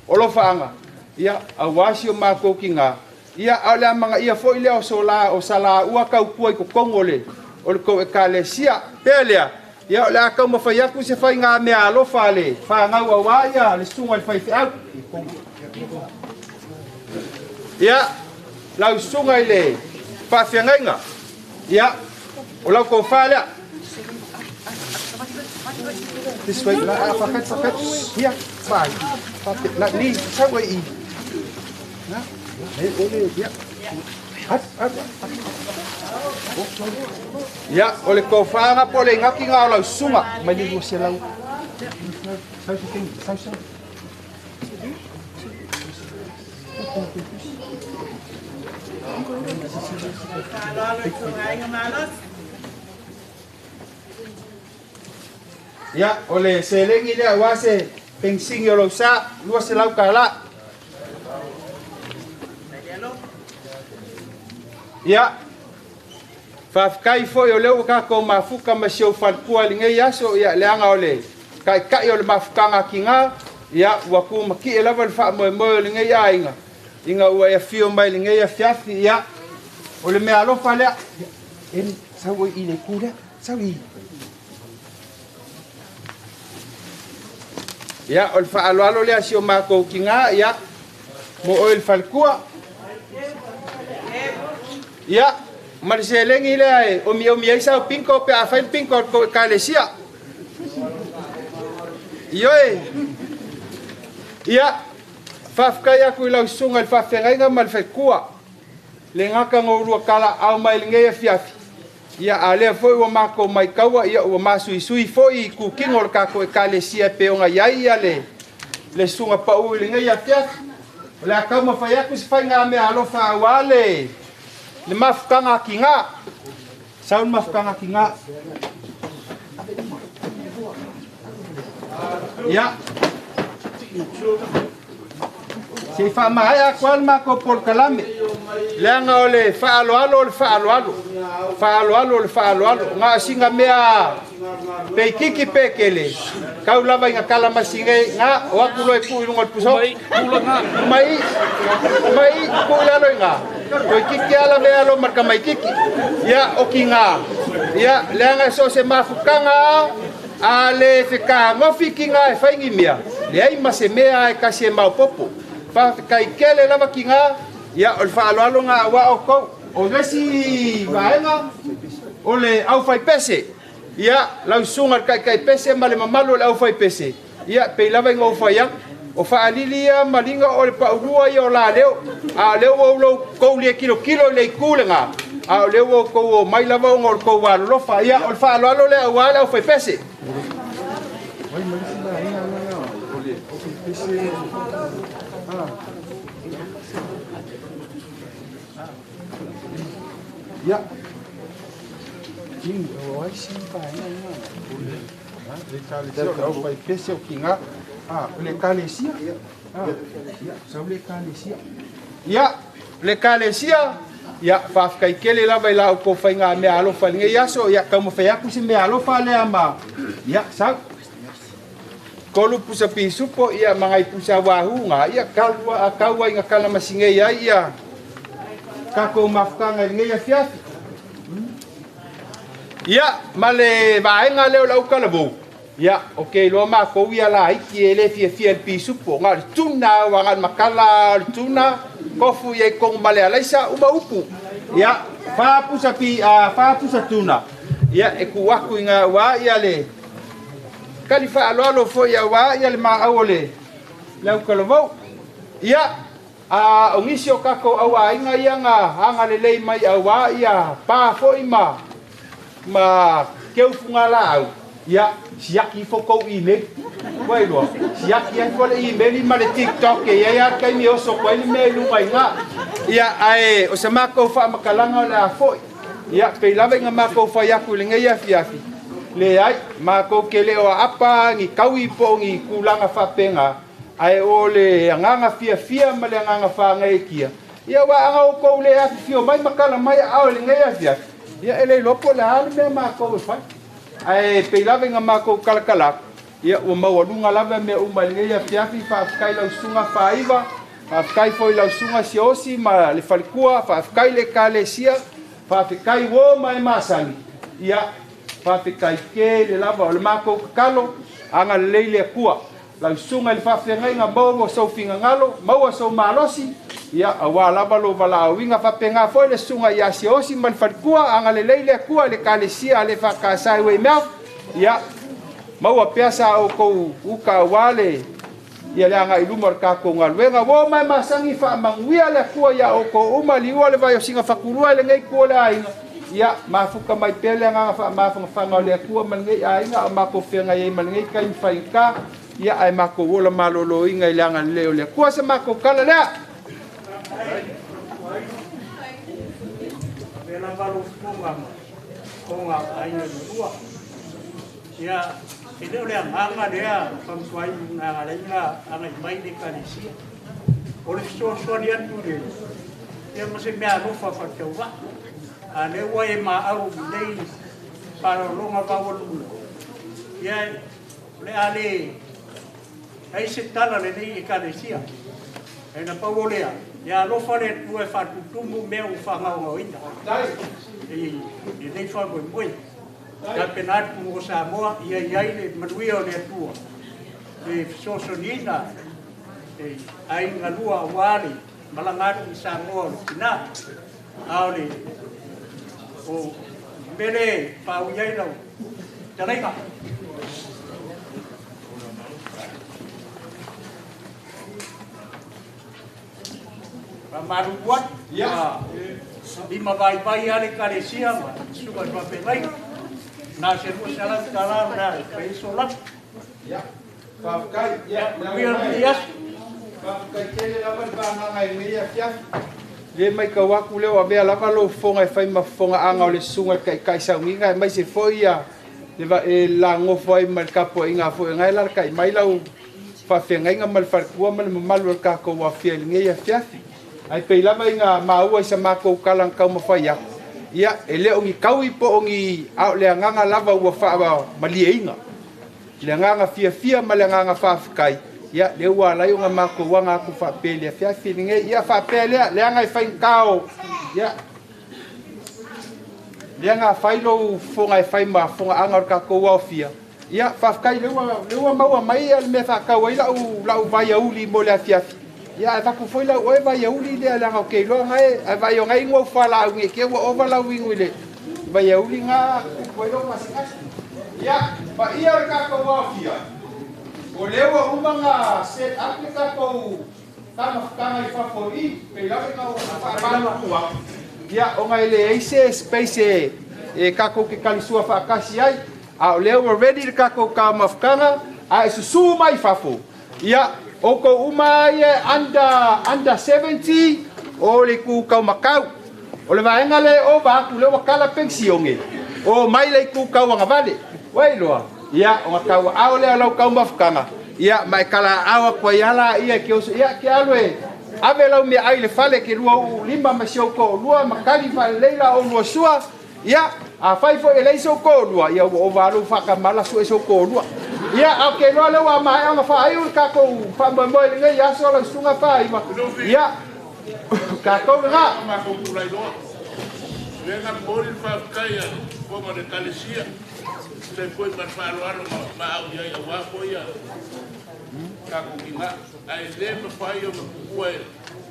olofaanga. Ia a wasi o mākou ki ngā. Ia au le amanga ia foi lea o sola o sala ua kaupua i kokongo le o le kou e kalesia. Pea lea. Ia o le a kau mawhai aku se whai ngā mea alofa le whangau au a ia le sunga le whai whiau. Ia lau sunga i le whawhiangainga. Ia o lau kou wha lea. This way, la, whakat, whakat. Ia, whai. La, ni, sau i. Na, e, ole, ia. At, at, at. Ia, o le kōwhanga po le ngaki ngā o lau sunga. Mai le rua se lau. Sau se tengi, sau sau. Ia, o le selengi lea ua se pengsingi o lau sa, lua se lau ka la. Ia, whawhikai foi o leo ka kou mafuka ma si o whalpua li ngei aso, ia leanga o le kai kai o le mafukanga ki ngā, ia ua ku maki e lava le wha moe moe o le ngei ainga. Inga ua e whio mai le ngei afiafi, ia o le mea alofa lea. En, sau i le ku lea, sau i. Ia, o le whaaloalo lea si o mākou ki ngā, ia, mo oe le whalkua. Ia, ma le selengi lea e omi omi ai sau pinko pe a whai pinko ko e kalesia. Ioe. Ia, whawhikai aku i lau sunga le whawhengainga ma le whaikua. Le ngaka ngō kala au mai le ngei afiafi. Ia, a lea foi ua mākou mai kaua, ia ua masuisui foi i kukingo le kako e kalesia pe onga iai ia le sunga pau i le ngei afiafi. O le akau mawhai aku se whai ngā mea alofa au le le mafukanga ki ngā. Sau le mafukanga ki ngā. Ia. Se i whaamaea aku ale mākou pol kalame. Leanga o le whaaloalo o le whaaloalo. Whaaloalo o le whaaloalo. Ngā singa mea peikiki pekele. Kau lava inga kalamasi ngei ngā o aku loe ku i lunga o le puso. Mai, mai, ku i lalo i ngā. Toi kiki ala mea lo marka mai kiki. Ia o ki ngā. Ia leanga e so se mafukanga a le whika ngofi ki ngā e whaingi mea. Le ai ma se mea e kasi e maupopo. Whawhikai kele lava ki ngā. Ia o le whaaloalo ngā awa o kou. O lesi vaenga o le au whai pese. Ia, lau susuga i le taitai pese ma le mamalu o le aufaipese, ia, pei lava ina ou fai atu, o faalili ia ma liga o le paulua ia o laleo, a o lea ua outou le tilotilo i le itu lena, a o lea ua outou omai lava ona o le tou alolofa. Ia, o le faaaloalo lea aua le aufaipese. Ia. O ai si vaega ina o le ekalesia o le aufaipese o tiga, o le ekalesia, ia sau le ekalesia, ia le ekalesia, ia faafetai tele lava i la outou faigamea alofa i lenei aso. Ia taumafai atu se mea alofa lea ma ia sau 3 pusa pisupo, ia ma nai pusa uahuga, ia tau ai ina kalamasigei ai ia tatou mafutaga i lenei afiafi. Ia, ma le vaega lea o le autalavou, ia, o ke iloa makou ia laiti e le fiafia i le pisupo, na o le tuna, ua na o le makala o le tuna, kofu ia i tonu ma le alaisa, uma upu. Ia, 4 pusa pi, 4 pusa tuna, ia, e tuu atu i ngā ua, ia le kali faaaloalo foi auā ia le maau o le autalavou. Ia, o nisi o tatou auaiga ia na agalelei mai auā ia pa foi ma keufuga laau, ia siaki ifo kou email. Ua iloa siaki ai fo le email ma le TikTok e iai a taimi e oso atu ai le mea i luga i gā. Ia ae o se makou faamakalaga o le a fo'i, ia pei lava ina makou fai atu i lenei afiafi, leai makou ke le o aapa ni taui po o ni tulaga faapega, ae o le agaga fiafia ma le agaga faagaeetia, ia ua aga outou le afifio mai ma tala mai aao i lenei afiafi, ia e le iloa po o le a le mea makou e fai. Ae pei lava ina makou kalakala atu, ia ua maualuga lava mea uma i lenei afiafi. Faafetai lau susuga Faaiva, faafetai foi lau susuga Siosi ma le falekua, faafetai le ekalesia, faafetai uo ma e masani, ia faafetai tele lava. O le makou tatalo, agalelei le Atua lau susuga i le faafeagaiga, maua sou finagalo, maua sou malosi, ia auā lava lou valaauina. Faapega foi le susuga ia Siosi ma le falekua, agalelei le Atua i le ekalesia a le Faakasai Weymouth, ia maua pea sa outou uka auā le ia le agai i luma o le tatou galuega. Ua o mai masagi faamanuia le Atua ia outou uma, liua le vaiosiga fatulua i lenei itu o le aiga. Ia mafuta mai pea le agaga faamafanafana o le Atua ma lenei aiga o matou feagai ai ma lenei taimi faigata, ia ae matou ola malōlōina i le agalelei o le Atua. Se matou tala lea. Avea lava lou fofoga ma fofoga o aiga e lua. Ia, e le o le agaga lea fautuai na agalaina agai mai le ekalesia. O le fesoasoani atu i le ia ma se mea alofa faatauvaa. A lea ua e maau i nei faalologa maualuga. Ia, o le a le ai se tala lenei ekalesia. E na pau o lea, ia alofa le Atua e faatutumu mea ua faagaogaoina i lenei faamoemoe. Tapena atu mo Samoa, ia iai le manuia o le Atua, le fesoasoaniina e aiga lua auā le malaga atu i Samoa o le tinā. A o le o mea le pāui ai lau fetalaiga. Faamalumu atu, lima vaivai lava le ekalesia ma susuga i le faafeagaiga. Na o se $200 lena e fai ai so lata. Ia, faafetai. Ia, manuia lenei aso. Faafetai tele lava le faaagaga i lenei afiafi. Le maitau atu lea o avea lava lou fofoga e fai ma fofogaaga o le susuga i le taitai sauniga, aemaise foi ia le lagofo ai ma le tapuaiga foi o e alalatai mai lau faafeagaiga ma le faletua ma le mamalu o le tatou afia i lenei afiafi. Ae pei lava ina maua i sa matou tala na taumafai atu, ia e le o ni taui po o ni a o le agaga lava ua faamalieina le agaga fiafia ma le agaga faafetai, ia lea ua alai ona matou aga atu faapea i le afiafi lenei. Ia faapea lea, leaga e faigata o ia leaga fai lou fofoga e fai ma fofogaaga o le tatou aofia. Ia faafetai lea ua maua mai le mea faatau ai lau vaiauli mo le afiafi. Ia ae avatu foi lau oe vaiauli lea, leaga o ke iloa ngai ae vai o ngai inu au faalaau nei ke ua ova lau inu i le vaiauli ngā tupu ai lou gasegase. Ia, paia o le tatou aofia, o lea ua uma ona set up le tatou taumafataga i fafo i i, pei lava ona faamalulu atu, ia, ona e leai se space e tatou te talisua faatasi ai, a o lea ua ready le tatou taumafataga, a e susū mai fafo, ia, outou uma ia under, under 70, o le itu taumatau. O le vaega lea e ova atu lea ua tala penisione, omai le itu tauagavale. Ua iloa? Ia, ona tauaao lea o lau taumafataga, ia, ma e talaaao atu ai lava laia e te oso, ia, te alu e ave lau meaai i le fale e te lua uu lima ma si ou toalua ma kali faalelei la oulua sua. Ia, afai foi e leai sou toalua, ia ua ova lava lou faatamala sue sou toalua. Ia, ae ou te iloa lea ua maea ona faaiu le tatou faamoemoe i lenei aso lau susuga Faaiva. Ia, tatou lena. Matou tulai loa. Lea na momoli le faafetai a fofoga o le Ekalesia, tusa ai foi ma le faaaloalo ma au i ai aua foi a tatou tina. Ae le mafai ona tuua e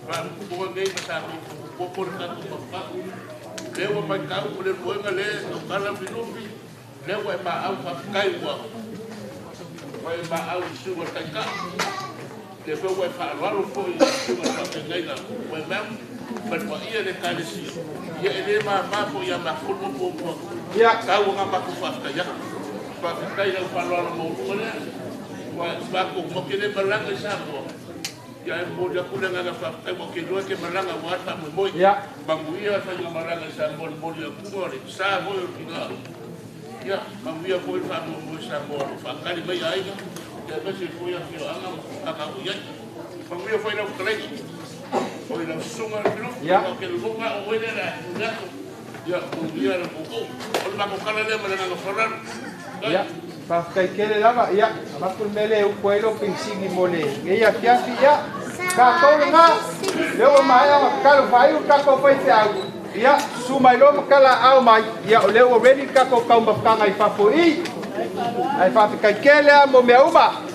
Faalapotopotoga nei ma tatou popo le tatou mafutaga. Lea ua matau o le luega lea e tautala Lufilufi, lea ua e maau faafetai ua e maau i le susuga i le Taitai. Lea foi ua e faaaloalo foi i le susuga i le faafeagaiga ua e mau ma le paia i le Ekalesia. Ia e le mama foi ia matou le muamua tau ona matou faafetai atu. Faafetai i lau faaaloalo maualuga lea. Ua matou matou te le malaga i Samoa. Ia e momoli atu le agaga faafetai ua te iloa e te malaga aua le faamoemoe. Manuia le faigamalaga i Samoa i le momoli atuga o le sa foi o le tina. Ia manuia foi le faamoemoe i Samoa o lo o faatali mai aiga ia aemaise foi afioaga ma tulaga o i ai. Manuia foi lau fetalaiga o i lau susuga Lufilufi aua ou te lagona o oe lea o le a pule atu. Ia manuia lau koukou. O le matou tala lea ma le agaga faaaloalo. Ia, faafetai tele lava. Ia, avatu le mea lea e upu ai lou penisini mo lenei afiafi. Ia, tatou lena, lea ua maea ona tatalo faaiu le tatou faifeau. Ia, susu mai loa ma talaaao mai. Ia, o lea ua ready le tatou taumafataga i fafo i i. Ae faafetai tele lava mo mea uma.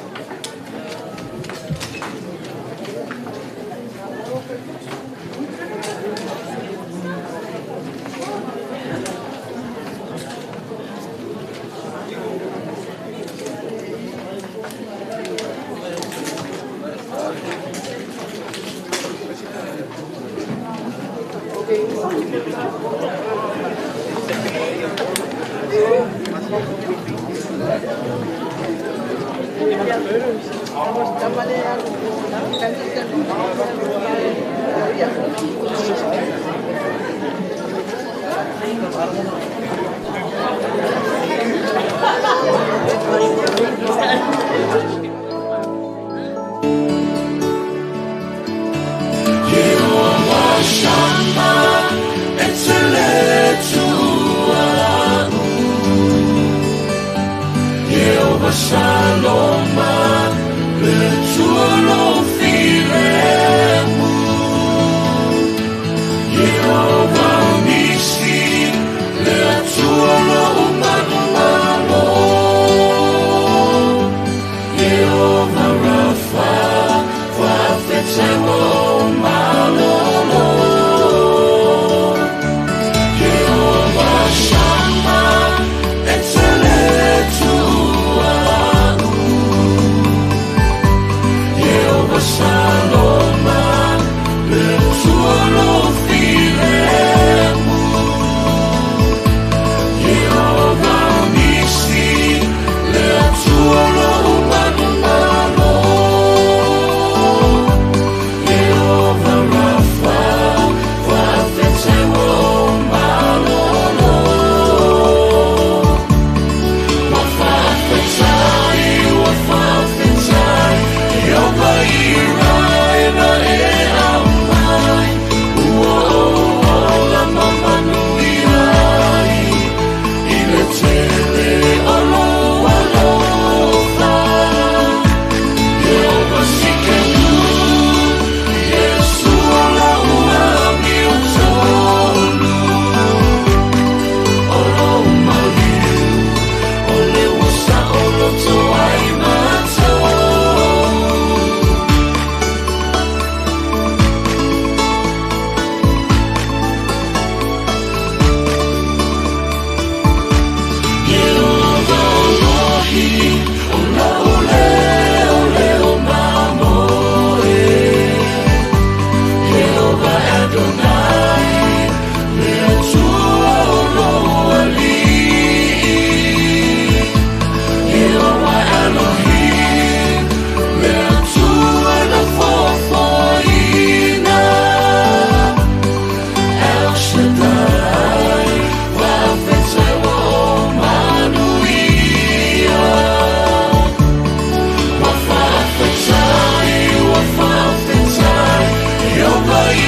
Iova i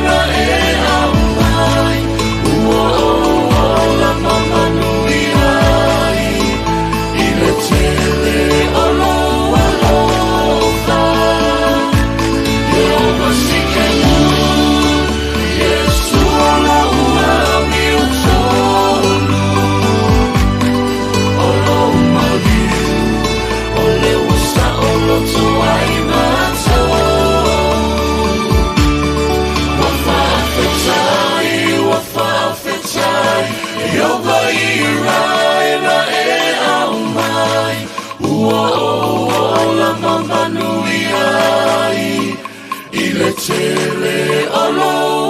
na e aumai, ua ou ola ma manuia ai, i le tele o lou alofa. Iova Sikemu, Iesu o lau amiotonu, o lou maliu, o le ua saoloto ai matou. Ua faafetai, ua faafetai, Iova i na e aumai, ua ou ola ma manuia ai, i le tele o lou